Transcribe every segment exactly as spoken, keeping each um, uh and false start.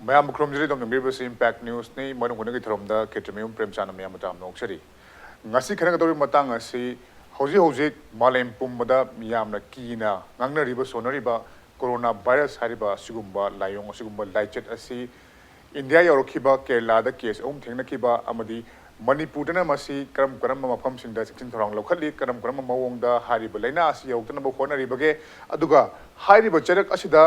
ꯃꯌꯥꯝꯕꯨ ꯈꯨꯔꯨꯝꯖꯔꯤ꯫ ꯑꯗꯣꯝ ꯌꯦꯡꯕꯤꯔꯤꯕꯁꯤ ꯏꯝꯄꯦꯛ ꯅ꯭ꯌꯨꯁꯅꯤ꯫ ꯃꯔꯨ ꯍꯣꯠꯅꯒꯤ ꯊꯧꯔꯝꯗ ꯈꯦꯇ꯭ꯔꯤꯃꯌꯨꯝ ꯄ꯭ꯔꯦꯝꯆꯥꯟꯅ ꯃꯌꯥꯝꯕꯨ ꯇꯔꯥꯝꯅ ꯑꯣꯛꯆꯔꯤ꯫ ꯉꯁꯤ ꯈꯟꯅꯒꯗꯧꯔꯤꯕ ꯃꯇꯥꯡ ꯑꯁꯤ ꯍꯧꯖꯤꯛ ꯍꯧꯖꯤꯛ ꯃꯥꯂꯦꯝ ꯄꯨꯝꯕꯗ ꯃꯤꯌꯥꯝꯅ ꯀꯤꯅ ꯉꯥꯡꯅꯔꯤꯕ ꯁꯣꯟꯅꯔꯤꯕ ꯀꯣꯔꯣꯅꯥ ꯚꯥꯏꯔꯁ ꯍꯥꯏꯔꯤꯕ ꯑꯁꯤꯒꯨꯝꯕ ꯂꯥꯏꯑꯣꯡ ꯑꯁꯤꯒꯨꯝꯕ ꯂꯥꯏꯆꯠ ꯑꯁꯤ ꯏꯟꯗꯤꯌꯥ ꯌꯧꯔꯛꯈꯤꯕ, ꯀꯦꯔꯂꯥꯗ ꯀꯦꯁ ꯑꯍꯨꯝ ꯊꯦꯡꯅꯈꯤꯕ ꯑꯃꯗꯤ ꯃꯅꯤꯄꯨꯔꯗꯅ ꯃꯁꯤ ꯀꯔꯝ ꯀꯔꯝꯕ ꯃꯐꯝꯁꯤꯡꯗ ꯆꯦꯛꯁꯤꯟ ꯊꯧꯔꯥꯡ ꯂꯧꯈꯠꯂꯤ, ꯀꯔꯝ ꯀꯔꯝꯕ ꯃꯑꯣꯡꯗ ꯍꯥꯏꯔꯤꯕ ꯂꯥꯏꯅꯥ ꯑꯁꯤ ꯌꯧꯔꯛꯇꯅꯕ ꯍꯣꯠꯅꯔꯤꯕꯒꯦ, ꯑꯗꯨꯒ ꯍꯥꯏꯔꯤꯕ ꯆꯩꯔꯛ ꯑꯁꯤꯗ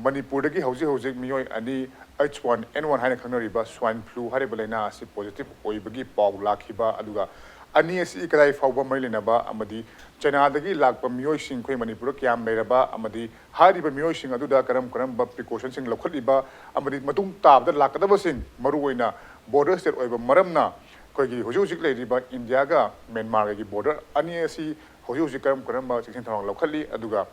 ꯃꯅꯤꯄꯨꯔꯗꯒꯤ ꯍꯧꯖꯤꯛ ꯍꯧꯖꯤꯛ ꯃꯤꯑꯣꯏ ꯑꯅꯤ ꯑꯩꯆ ꯋꯥꯟ ꯑꯦꯟ ꯋꯥꯟ ꯍꯥꯏꯅ ꯈꯪꯅꯔꯤꯕ ꯁ꯭ꯋꯥꯏꯟ ꯐ꯭ꯂꯨ ꯍꯥꯏꯔꯤꯕ ꯂꯥꯏꯅꯥ ꯑꯁꯤ ꯄꯣꯖꯤꯇꯤꯚ ꯑꯣꯏꯕꯒꯤ ꯄꯥꯎ ꯂꯥꯛꯈꯤꯕ, ꯑꯗꯨꯒ ꯑꯅꯤ ꯑꯁꯤ ꯀꯗꯥꯏ ꯐꯥꯎꯕ ꯃꯔꯤ ꯂꯩꯅꯕ ꯑꯃꯗꯤ ꯆꯩꯅꯥꯗꯒꯤ ꯂꯥꯛꯄ ꯃꯤꯑꯣꯏꯁꯤꯡ ꯑꯩꯈꯣꯏ ꯃꯅꯤꯄꯨꯔꯗ ꯀꯌꯥꯝ ꯂꯩꯔꯕ ꯑꯃꯗꯤ ꯍꯥꯏꯔꯤꯕ ꯃꯤꯑꯣꯏꯁꯤꯡ ꯑꯗꯨꯗ ꯀꯔꯝ ꯀꯔꯝꯕ ꯄ꯭ꯔꯤꯀꯣꯁꯟꯁꯤꯡ ꯂꯧꯈꯠꯂꯤꯕ ꯑꯃꯗꯤ ꯃꯇꯨꯡ ꯇꯥꯕꯗ ꯂꯥꯛꯀꯗꯕꯁꯤꯡ, ꯃꯔꯨꯑꯣꯏꯅ ꯕꯣꯔꯗꯔ ꯁ꯭ꯇꯦꯠ ꯑꯣꯏꯕ ꯃꯔꯝꯅ ꯑꯩꯈꯣꯏꯒꯤ ꯍꯧꯖꯤꯛ ꯍꯧꯖꯤꯛ ꯂꯩꯔꯤꯕ ꯏꯟꯗꯤꯌꯥꯒ ꯃ꯭ꯌꯥꯟꯃꯥꯔꯒꯒꯤ ꯕꯣꯔꯗꯔ ꯑꯅꯤ ꯑꯁꯤ ꯍꯧꯖꯤꯛ ꯍꯧꯖꯤꯛ ꯀꯔꯝ ꯀꯔꯝꯕ ꯆꯦꯛꯁꯤꯟ ꯊꯧꯔꯥꯡ ꯂꯧꯈꯠꯂꯤ, ꯑꯗꯨꯒ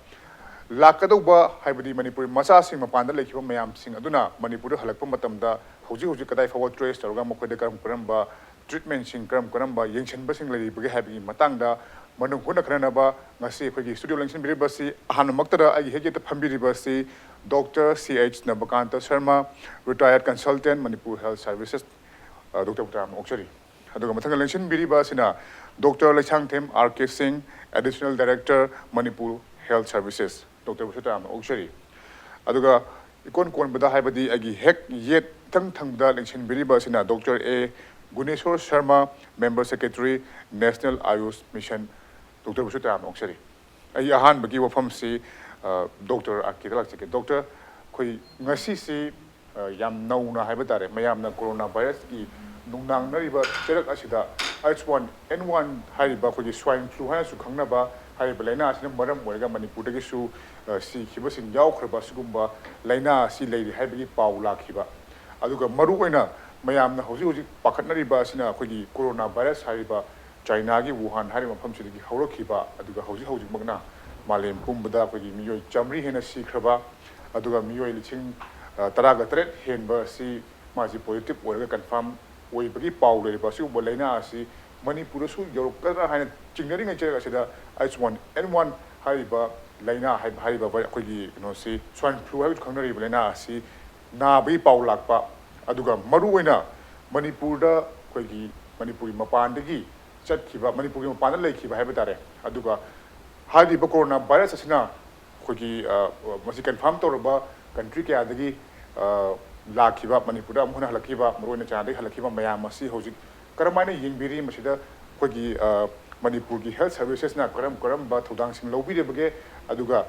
ꯂꯥꯛꯀꯗꯧꯕ ꯍꯥꯏꯕꯗꯤ ꯃꯅꯤꯄꯨꯔꯤ ꯃꯆꯥꯁꯤꯡ ꯃꯄꯥꯟꯗ ꯂꯩꯈꯤꯕ ꯃꯌꯥꯝꯁꯤꯡ ꯑꯗꯨꯅ ꯃꯅꯤꯄꯨꯔꯗ ꯍꯜꯂꯛꯄ ꯃꯇꯝꯗ ꯍꯧꯖꯤꯛ ꯍꯧꯖꯤꯛ ꯀꯗꯥꯏ ꯐꯥꯎꯕ ꯇ꯭ꯔꯦꯁ ꯇꯧꯔꯒ ꯃꯈꯣꯏꯗ ꯀꯔꯝ ꯀꯔꯝꯕ ꯇ꯭ꯔꯤꯠꯃꯦꯟꯁꯤꯡ, ꯀꯔꯝ ꯀꯔꯝꯕ ꯌꯦꯡꯁꯤꯟꯕꯁꯤꯡ ꯂꯩꯔꯤꯕꯒꯦ ꯍꯥꯏꯕꯒꯤ ꯃꯇꯥꯡꯗ ꯃꯅꯨꯡ ꯍꯨꯠꯅ ꯈꯟꯅꯅꯕ ꯉꯁꯤ ꯑꯩꯈꯣꯏꯒꯤ ꯁ꯭ꯇꯨꯗꯤꯑꯣ ꯂꯦꯡꯁꯤꯟꯕꯤꯔꯤꯕꯁꯤ ꯑꯍꯥꯟꯕꯃꯛꯇꯗ ꯑꯩꯒꯤ ꯍꯦꯛ ꯌꯦꯠꯇ ꯐꯝꯕꯤꯔꯤꯕꯁꯤ ꯗꯣꯛꯇꯔ ꯁꯤ H Nabakanta Sharma, retired consultant, Manipur health services, ꯑ, ꯗꯣꯛꯇꯔꯕꯨ ꯇꯔꯥꯝꯅ ꯑꯣꯛꯆꯔꯤ꯫ ꯑꯗꯨꯒ ꯃꯊꯪꯗ ꯂꯦꯡꯁꯤꯟꯕꯤꯔꯤꯕ ꯑꯁꯤꯅ doctor Leishangthem R K Singh, additional director, Manipur health services, ꯗꯣꯛꯇꯔꯕꯨꯁꯨ ꯇꯔꯥꯝꯅ ꯑꯣꯛꯆꯔꯤ꯫ ꯑꯗꯨꯒ ꯏꯀꯣꯟ ꯀꯣꯟꯕꯗ, ꯍꯥꯏꯕꯗꯤ ꯑꯩꯒꯤ ꯍꯦꯛ ꯌꯦꯠ ꯏꯊꯪ ꯊꯪꯕꯗ ꯂꯦꯡꯁꯤꯟꯕꯤꯔꯤꯕ ꯑꯁꯤꯅ doctor A Guneshor Sharma, member secretary, national AYUSH mission, ꯗꯣꯛꯇꯔꯕꯨꯁꯨ ꯇꯔꯥꯝꯅ ꯑꯣꯛꯆꯔꯤ꯫ ꯑꯩꯒꯤ ꯑꯍꯥꯟꯕꯒꯤ ꯋꯥꯐꯝꯁꯤ, ꯑ, ꯗꯣꯛꯇꯔ ꯑꯥꯔ ꯀꯦꯗ ꯂꯥꯛꯆꯒꯦ꯫ ꯗꯣꯛꯇꯔ, ꯑꯩꯈꯣꯏ ꯉꯁꯤꯁꯤ, ꯑ, ꯌꯥꯝ ꯅꯧꯅ ꯍꯥꯏꯕ ꯇꯥꯔꯦ, ꯃꯌꯥꯝꯅ ꯀꯣꯔꯣꯅꯥ ꯚꯥꯏꯔꯁꯀꯤ ꯅꯨꯡꯅꯥꯡꯅꯔꯤꯕ ꯆꯩꯔꯛ ꯑꯁꯤꯗ ꯑꯩꯆ ꯋꯥꯟ ꯑꯦꯟ ꯋꯥꯟ ꯍꯥꯏꯔꯤꯕ ꯑꯩꯈꯣꯏꯒꯤ ꯁ꯭ꯋꯥꯏꯟ ꯐ꯭ꯂꯨ ꯍꯥꯏꯅꯁꯨ ꯈꯪꯅꯕ ꯍꯥꯏꯔꯤꯕ ꯂꯥꯏꯅꯥ ꯑꯁꯤꯅ ꯃꯔꯝ ꯑꯣꯏꯔꯒ ꯃꯅꯤꯄꯨꯔꯗꯒꯤꯁꯨ, ꯑ, ꯁꯤꯈꯤꯕꯁꯤꯡ ꯌꯥꯎꯈ꯭ꯔꯕ ꯑꯁꯤꯒꯨꯝꯕ ꯂꯥꯏꯅꯥ ꯑꯁꯤ ꯂꯩꯔꯤ ꯍꯥꯏꯕꯒꯤ ꯄꯥꯎ ꯂꯥꯛꯈꯤꯕ꯫ ꯑꯗꯨꯒ ꯃꯔꯨꯑꯣꯏꯅ ꯃꯌꯥꯝꯅ ꯍꯧꯖꯤꯛ ꯍꯧꯖꯤꯛ ꯄꯥꯈꯠꯅꯔꯤꯕ ꯑꯁꯤꯅ ꯑꯩꯈꯣꯏꯒꯤ ꯀꯣꯔꯣꯅꯥ ꯚꯥꯏꯔꯁ ꯍꯥꯏꯔꯤꯕ ꯆꯥꯏꯅꯥꯒꯤ ꯋꯨꯍꯥꯟ ꯍꯥꯏꯔꯤꯕ ꯃꯐꯝꯁꯤꯗꯒꯤ ꯍꯧꯔꯛꯈꯤꯕ, ꯑꯗꯨꯒ ꯍꯧꯖꯤꯛ ꯍꯧꯖꯤꯛꯃꯛꯅ ꯃꯥꯂꯦꯝ ꯄꯨꯝꯕꯗ ꯑꯩꯈꯣꯏꯒꯤ ꯃꯤꯑꯣꯏ ꯆꯥꯃꯔꯤ ꯍꯦꯟꯅ ꯁꯤꯈ꯭ꯔꯕ, ꯑꯗꯨꯒ ꯃꯤꯑꯣꯏ ꯂꯤꯁꯤꯡ, ꯑ, ꯇꯔꯥꯒ ꯇꯔꯦꯠ ꯍꯦꯟꯕ ꯑꯁꯤ ꯃꯥꯁꯤ ꯄꯣꯖꯤꯇꯤꯚ ꯑꯣꯏꯔꯒ ꯀꯟꯐꯥꯔꯝ ꯑꯣꯏꯕꯒꯤ ꯄꯥꯎ ꯂꯩꯔꯤꯕ ꯑꯁꯤꯒꯨꯝꯕ ꯂꯥꯏꯅꯥ ꯑꯁꯤ ꯃꯅꯤꯄꯨꯔꯗꯁꯨ ꯌꯧꯔꯛꯀꯗ꯭ꯔꯥ ꯍꯥꯏꯅ ꯆꯤꯡꯅꯔꯤꯉꯩ ꯆꯩꯔꯛ ꯑꯁꯤꯗ ꯑꯩꯆ ꯋꯥꯟ ꯑꯦꯟ ꯋꯥꯟ ꯍꯥꯏꯔꯤꯕ ꯂꯥꯏꯅꯥ ꯍꯥꯏꯕ, ꯍꯥꯏꯔꯤꯕ ꯑꯩꯈꯣꯏꯒꯤ ꯀꯩꯅꯣꯁꯤ, ꯁ꯭ꯋꯥꯏꯟ ꯐ꯭ꯂꯨ ꯍꯥꯏꯕꯁꯨ ꯈꯪꯅꯔꯤꯕ ꯂꯥꯏꯅꯥ ꯑꯁꯤ ꯅꯥꯕꯒꯤ ꯄꯥꯎ ꯂꯥꯛꯄ, ꯑꯗꯨꯒ ꯃꯔꯨꯑꯣꯏꯅ ꯃꯅꯤꯄꯨꯔꯗ ꯑꯩꯈꯣꯏꯒꯤ ꯃꯅꯤꯄꯨꯔꯒꯤ ꯃꯄꯥꯟꯗꯒꯤ ꯆꯠꯈꯤꯕ, ꯃꯅꯤꯄꯨꯔꯒꯤ ꯃꯄꯥꯟꯗ ꯂꯩꯈꯤꯕ ꯍꯥꯏꯕ ꯇꯥꯔꯦ꯫ ꯑꯗꯨꯒ ꯍꯥꯏꯔꯤꯕ ꯀꯣꯔꯣꯅꯥ ꯚꯥꯏꯔꯁ ꯑꯁꯤꯅ ꯑꯩꯈꯣꯏꯒꯤ, ꯑ, ꯃꯁꯤ ꯀꯟꯐꯥꯔꯝ ꯇꯧꯔꯕ ꯀꯟꯇ꯭ꯔꯤ ꯀꯌꯥꯗꯒꯤ, ꯑ, ꯂꯥꯛꯈꯤꯕ, ꯃꯅꯤꯄꯨꯔꯗ ꯑꯃꯨꯛ ꯍꯟꯅ ꯍꯜꯂꯛꯈꯤꯕ, ꯃꯔꯨꯑꯣꯏꯅ ꯆꯥꯏꯅꯥꯗꯒꯤ ꯍꯜꯂꯛꯈꯤꯕ ꯃꯌꯥꯝ ꯑꯁꯤ ꯍꯧꯖꯤꯛ ꯀꯔꯝꯍꯥꯏꯅ ꯌꯦꯡꯕꯤꯔꯤ? ꯃꯁꯤꯗ ꯑꯩꯈꯣꯏꯒꯤ, ꯑ, ꯃꯅꯤꯄꯨꯔꯒꯤ ꯍꯦꯜꯊ ꯁꯔꯚꯤꯁꯦꯁꯅ ꯀꯔꯝ ꯀꯔꯝꯕ ꯊꯧꯗꯥꯡꯁꯤꯡ ꯂꯧꯕꯤꯔꯤꯕꯒꯦ? ꯑꯗꯨꯒ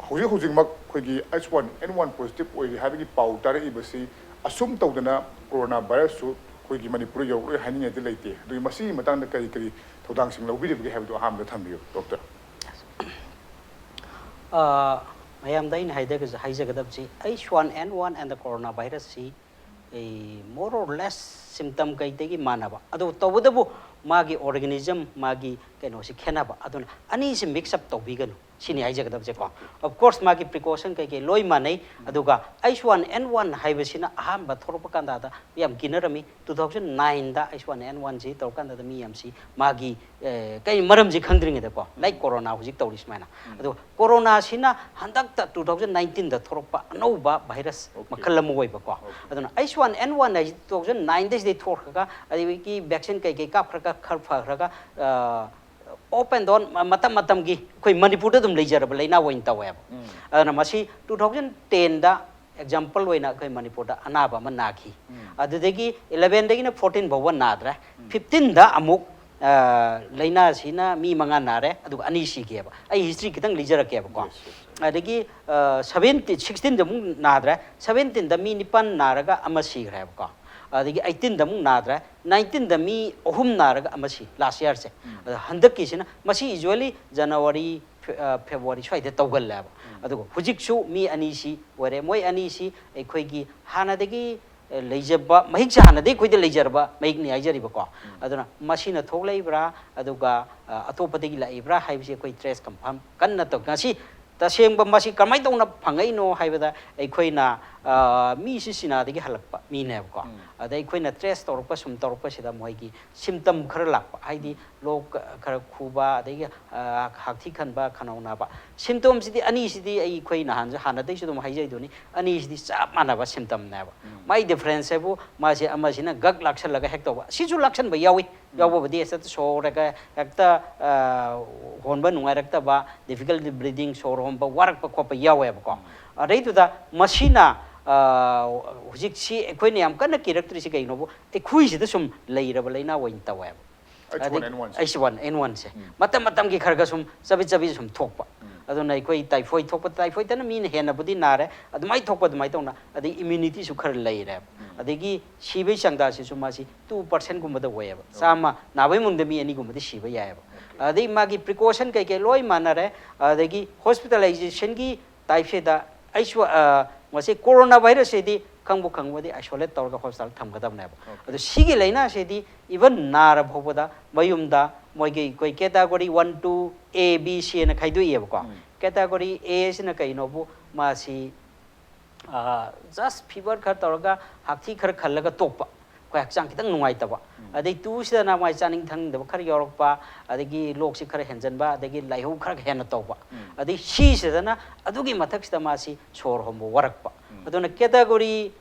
ꯍꯧꯖꯤꯛ ꯍꯧꯖꯤꯛꯃꯛ ꯑꯩꯈꯣꯏꯒꯤ H one N one positive ꯑꯣꯏꯔꯤ ꯍꯥꯏꯕꯒꯤ ꯄꯥꯎ ꯇꯥꯔꯛꯏꯕꯁꯤ ꯑꯁꯨꯝ ꯇꯧꯗꯅ ꯀꯣꯔꯣꯅꯥ ꯚꯥꯏꯔꯁꯁꯨ ꯑꯩꯈꯣꯏꯒꯤ ꯃꯅꯤꯄꯨꯔꯗ ꯌꯧꯔꯛꯂꯣꯏ ꯍꯥꯏꯅꯤꯡꯉꯥꯏꯗꯤ ꯂꯩꯇꯦ꯫ ꯑꯗꯨꯒꯤ ꯃꯁꯤꯒꯤ ꯃꯇꯥꯡꯗ ꯀꯔꯤ ꯀꯔꯤ ꯊꯧꯗꯥꯡꯁꯤꯡ ꯂꯧꯕꯤꯔꯤꯕꯒꯦ ꯍꯥꯏꯕꯗꯨ ꯑꯍꯥꯟꯕꯗ ꯊꯝꯕꯤꯌꯨ, ꯗꯣꯛꯇꯔ꯫ ꯑ, ꯃꯌꯥꯝꯗ ꯑꯩꯅ ꯍꯥꯏꯖꯒ-, ꯍꯥꯏꯖꯒꯗꯕꯁꯤ, H one N one and the coronavirus ꯁꯤ, ꯑꯩ, more or less symptom ꯀꯩꯗꯒꯤ ꯃꯥꯟꯅꯕ, ꯑꯗꯨ ꯇꯧꯕꯇꯕꯨ ꯃꯥꯒꯤ organism, ꯃꯥꯒꯤ ꯀꯩꯅꯣꯁꯤ ꯈꯦꯠꯅꯕ, ꯑꯗꯨꯅ ꯑꯅꯤꯁꯤ mix up ꯇꯧꯕꯤꯒꯅꯨ, ꯁꯤꯅꯤ ꯍꯥꯏꯖꯒꯗꯕꯁꯦꯀꯣ꯫ Of course ꯃꯥꯒꯤ precaution ꯀꯩꯀꯩ ꯂꯣꯏ ꯃꯥꯟꯅꯩ, ꯑꯗꯨꯒ H one N one ꯍꯥꯏꯕꯁꯤꯅ ꯑꯍꯥꯟꯕ ꯊꯣꯛꯂꯛꯄ ꯀꯥꯟꯗ ꯌꯥꯝ ꯀꯤꯅꯔꯝꯃꯤ꯫ Two thousand nine ꯗ H one N one ꯁꯤ ꯇꯧꯔꯀꯥꯟꯗ ꯃꯤ ꯌꯥꯝꯁꯤ ꯃꯥꯒꯤ, ꯑꯦ, ꯀꯩ ꯃꯔꯝꯁꯤ ꯈꯪꯗ꯭ꯔꯤꯉꯩꯗꯀꯣ, like ꯀꯣꯔꯣꯅꯥ ꯍꯧꯖꯤꯛ ꯇꯧꯔꯤ ꯁꯨꯃꯥꯏꯅ꯫ ꯑꯗꯣ ꯀꯣꯔꯣꯅꯥꯁꯤꯅ ꯍꯟꯗꯛꯇ two thousand nineteen ꯗ ꯊꯣꯛꯂꯛꯄ ꯑꯅꯧꯕ ꯚꯥꯏꯔꯁ Okay. ꯃꯈꯜ ꯑꯃ ꯑꯣꯏꯕꯀꯣ꯫ Okay. ꯑꯗꯨꯅ H one N one ꯍꯥꯏꯁꯤ two thousand nine ꯗꯩꯁꯤꯗꯩ ꯊꯣꯛꯈ꯭ꯔꯒ, ꯑꯗꯒꯤ vaccine ꯀꯩꯀꯩ ꯀꯥꯞꯈ꯭ꯔꯒ ꯈꯔ ꯐꯈ꯭ꯔꯒ, ꯑ, up and down ꯃ-, ꯃꯇꯝ ꯃꯇꯝꯒꯤ ꯑꯩꯈꯣꯏ ꯃꯅꯤꯄꯨꯔꯗ ꯑꯗꯨꯝ ꯂꯩꯖꯔꯕ ꯂꯩꯅꯥ ꯑꯣꯏꯅ ꯇꯧꯋꯦꯕ꯫ ꯑꯗꯨꯅ ꯃꯁꯤ two thousand ten ꯗ example ꯑꯣꯏꯅ ꯑꯩꯈꯣꯏ ꯃꯅꯤꯄꯨꯔꯗ ꯑꯅꯥꯕ ꯑꯃ ꯅꯥꯈꯤ꯫ ꯑꯗꯨꯗꯒꯤ eleven ꯗꯒꯤꯅ fourteen ꯐꯥꯎꯕ ꯅꯥꯗ꯭ꯔꯦ꯫ Fifteen ꯗ ꯑꯃꯨꯛ, ꯑ, ꯂꯩꯅꯥꯁꯤꯅ ꯃꯤ ꯃꯉꯥ ꯅꯥꯔꯦ, ꯑꯗꯨꯒ ꯑꯅꯤ ꯁꯤꯈꯤꯑꯕ꯫ ꯑꯩ history ꯈꯤꯇꯪ ꯂꯤꯖꯔꯛꯀꯦꯕꯀꯣ꯫ Yes, yes, yes. ꯑꯗꯒꯤ, ꯑ, seventeen, sixteen ꯗ ꯑꯃꯨꯛ ꯅꯥꯗ꯭ꯔꯦ, seventeen ꯗ ꯃꯤ ꯅꯤꯄꯥꯟ ꯅꯥꯔꯒ ꯑꯃ ꯁꯤꯈ꯭ꯔꯦꯕꯀꯣ꯫ ꯑꯗꯒꯤ eighteen ꯗ ꯑꯃꯨꯛ ꯅꯥꯗ꯭ꯔꯦ, nineteen ꯗ ꯃꯤ ꯑꯍꯨꯝ ꯅꯥꯔꯒ ꯑꯃ ꯁꯤ, last year ꯁꯦ꯫ ꯑꯗꯣ ꯍꯟꯗꯛꯀꯤꯁꯤꯅ, ꯃꯁꯤ usually January, Fe-, ꯑ, February ꯁ꯭ꯋꯥꯏꯗ ꯇꯧꯒꯜꯂꯦꯕ꯫ ꯑꯗꯨꯒ ꯍꯧꯖꯤꯛꯁꯨ ꯃꯤ ꯑꯅꯤ ꯁꯤ ꯑꯣꯏꯔꯦ꯫ ꯃꯣꯏ ꯑꯅꯤꯁꯤ ꯑꯩꯈꯣꯏꯒꯤ ꯍꯥꯟꯅꯗꯒꯤ, ꯑ, ꯂꯩꯖꯕ ꯃꯍꯤꯛꯁꯦ, ꯍꯥꯟꯅꯗꯒꯤ ꯑꯩꯈꯣꯏꯗ ꯂꯩꯖꯔꯕ ꯃꯍꯤꯛꯅꯤ ꯍꯥꯏꯖꯔꯤꯕꯀꯣ꯫ ꯑꯗꯨꯅ ꯃꯁꯤꯅ ꯊꯣꯛꯂꯛꯏꯕ꯭ꯔꯥ, ꯑꯗꯨꯒ, ꯑ, ꯑꯇꯣꯞꯄꯗꯒꯤ ꯂꯥꯛꯏꯕ꯭ꯔꯥ ꯍꯥꯏꯕꯁꯤ ꯑꯩꯈꯣꯏ trace confirm ꯀꯟꯅ ꯇꯧ-, ꯉꯁꯤ ꯇꯁꯦꯡꯕ ꯃꯁꯤ ꯀꯃꯥꯏꯅ ꯇꯧꯅ ꯐꯪꯉꯛꯏꯅꯣ ꯍꯥꯏꯕꯗ, ꯑꯩꯈꯣꯏꯅ ꯑ, ꯃꯤꯁꯤ ꯆꯤꯅꯥꯗꯒꯤ ꯍꯜꯂꯛꯄ ꯃꯤꯅꯦꯕꯀꯣ꯫ ꯑꯗ ꯑꯩꯈꯣꯏꯅ ꯇ꯭ꯔꯦꯁ ꯇꯧꯔꯛꯄ, ꯁꯨꯝ ꯇꯧꯔꯛꯄꯁꯤꯗ ꯃꯣꯏꯒꯤ ꯁꯤꯝꯇꯝ ꯈꯔ ꯂꯥꯛꯄ, ꯍꯥꯏꯗꯤ ꯂꯣꯛ ꯈꯔ ꯈꯨꯕ, ꯑꯗꯒꯤ ꯑ, ꯍꯥꯛꯊꯤ ꯈꯟꯕ, ꯈꯅꯥꯎ ꯅꯥꯕ꯫ ꯁꯤꯝꯇꯣꯝꯁꯤꯗꯤ ꯑꯅꯤꯁꯤꯗꯤ ꯑꯩꯈꯣꯏ ꯅꯍꯥꯟꯁꯨ, ꯍꯥꯟꯅꯗꯩꯁꯨ ꯑꯗꯨꯝ ꯍꯥꯏꯖꯩꯗꯨꯅꯤ, ꯑꯅꯤꯁꯤꯗꯤ ꯆꯞ ꯃꯥꯟꯅꯕ ꯁꯤꯝꯇꯝꯅꯦꯕ꯫ ꯃꯥꯏ ꯗꯤꯐ꯭ꯔꯦꯟꯁ ꯍꯥꯏꯕꯨ, ꯃꯥꯁꯦ ꯑꯃꯁꯤꯅ ꯒꯛ ꯂꯥꯛꯁꯜꯂꯒ ꯍꯦꯛ ꯇꯧꯕ, ꯁꯤꯁꯨ ꯂꯥꯛꯁꯟꯕ ꯌꯥꯎꯏ꯫ ꯌꯥꯎꯕꯕꯨꯗꯤ ꯍꯦꯛꯇ ꯁꯣꯔ ꯍꯦꯛꯇ, ꯍꯦꯛꯇ, ꯑ, ꯍꯣꯟꯕ ꯅꯨꯡꯉꯥꯏꯔꯛꯇꯕ, ꯗꯤꯐꯤꯀꯜꯇꯤ ꯕ꯭ꯔꯤꯗꯤꯡ, ꯁꯣꯔ ꯍꯣꯟꯕ ꯋꯥꯔꯛꯄ ꯈꯣꯠꯄ ꯌꯥꯎꯋꯦꯕꯀꯣ꯫ ꯑꯗꯩꯗꯨꯗ ꯃꯁꯤꯅ, ꯑ, ꯍꯧꯖꯤꯛꯁꯤ ꯑꯩꯈꯣꯏꯅ ꯌꯥꯝ ꯀꯟꯅ ꯀꯤꯔꯛꯇ꯭ꯔꯤꯁꯤ ꯀꯩꯅꯣꯕꯨ, ꯑꯩꯈꯣꯏꯁꯤꯗ ꯁꯨꯝ ꯂꯩꯔꯕ ꯂꯩꯅꯥ ꯑꯣꯏꯅ ꯇꯧꯋꯦꯕ꯫ ꯑꯗꯒꯤ H one N one ꯁꯦ꯫ H one N one ꯁꯦ꯫ ꯃꯇꯝ ꯃꯇꯝꯒꯤ ꯈꯔ ꯈꯔ ꯁꯨꯝ ꯆꯕꯤꯠ ꯆꯕꯤꯠ ꯁꯨꯝ ꯊꯣꯛꯄ꯫ ꯑꯗꯨꯅ ꯑꯩꯈꯣꯏ ꯇꯥꯏꯐꯣꯏꯗ ꯊꯣꯛꯄ, ꯇꯥꯏꯐꯣꯏꯗꯅ ꯃꯤꯅ ꯍꯦꯟꯅꯕꯨꯗꯤ ꯅꯥꯔꯦ, ꯑꯗꯨꯃꯥꯏꯅ ꯊꯣꯛꯄ ꯑꯗꯨꯃꯥꯏꯅ ꯇꯧꯅ, ꯑꯗꯩ ꯏꯝꯌꯨꯅꯤꯇꯤꯁꯨ ꯈꯔ ꯂꯩꯔꯦꯕ꯫ ꯑꯗꯒꯤ ꯁꯤꯕꯒꯤ ꯆꯥꯡꯗꯥꯁꯤꯁꯨ ꯃꯥꯁꯤ two percent ꯒꯨꯝꯕꯗ ꯑꯣꯏꯌꯦꯕ꯫ ꯆꯥꯝꯃ ꯅꯥꯕꯒꯤ ꯃꯅꯨꯡꯗ ꯃꯤ ꯑꯅꯤꯒꯨꯝꯕꯗꯤ ꯁꯤꯕ ꯌꯥꯏꯌꯦꯕ꯫ ꯑꯗꯩ ꯃꯥꯒꯤ ꯄ꯭ꯔꯤꯀꯣꯁꯟ ꯀꯩꯀꯩ ꯂꯣꯏ ꯃꯥꯟꯅꯔꯦ꯫ ꯑꯗꯒꯤ ꯍꯣꯁꯄꯤꯇꯥꯂꯥꯏꯖꯦꯁꯟꯒꯤ ꯇꯥꯏꯞꯁꯤꯗ ꯑꯩꯁꯨ, ꯑ, ꯃꯁꯤ ꯀꯣꯔꯣꯅꯥ ꯚꯥꯏꯔꯁꯁꯤꯗꯤ ꯈꯪꯕꯨ ꯈꯪꯕꯗꯤ ꯑꯥꯏꯁꯣꯂꯦꯠ ꯇꯧꯔꯒ ꯍꯣꯁꯄꯤꯇꯥꯜ ꯊꯝꯒꯗꯕꯅꯦꯕ꯫ ꯑꯗꯨ ꯁꯤꯒꯤ ꯂꯥꯏꯅꯥꯁꯤꯗꯤ ꯏꯚꯟ ꯅꯥꯔ ꯐꯥꯎꯕꯗ ꯃꯌꯨꯝꯗ ꯃꯣꯏꯒꯤ ꯑꯩꯈꯣꯏ category one, two, A, B, C ꯍꯥꯏꯅ ꯈꯥꯏꯗꯣꯛꯏꯌꯦꯕꯀꯣ꯫ ꯀꯦꯇꯥꯒꯣꯔꯤ A ꯁꯤꯅ ꯀꯩꯅꯣꯕꯨ, ꯃꯥꯁꯤ, ꯑ, ꯖꯁ ꯐꯤꯚꯔ ꯈꯔ ꯇꯧꯔꯒ, ꯍꯥꯛꯊꯤ ꯈꯔ ꯈꯜꯂꯒ ꯇꯣꯛꯄ, ꯑꯩꯈꯣꯏ ꯍꯛꯆꯥꯡ ꯈꯤꯇꯪ ꯅꯨꯡꯉꯥꯏꯇꯕ꯫ ꯑꯗꯩ two ꯁꯤꯗꯅ ꯃꯥꯏ ꯆꯥꯅꯤꯡ ꯊꯛꯅꯤꯡꯗꯕ ꯈꯔ ꯌꯥꯎꯔꯛꯄ, ꯑꯗꯒꯤ ꯂꯣꯛꯁꯤ ꯈꯔ ꯍꯦꯟꯖꯟꯕ, ꯑꯗꯒꯤ ꯂꯥꯏꯍꯧ ꯈꯔ ꯍꯦꯟꯅ ꯇꯧꯕ꯫ ꯑꯗꯩ C ꯁꯤꯗꯅ ꯑꯗꯨꯒꯤ ꯃꯊꯛꯁꯤꯗ ꯃꯥꯁꯤ ꯁꯣꯔ ꯍꯣꯟꯕ ꯋꯥꯔꯛꯄ꯫ ꯑꯗꯨꯅ ꯀꯦꯇꯥꯒꯣꯔꯤ,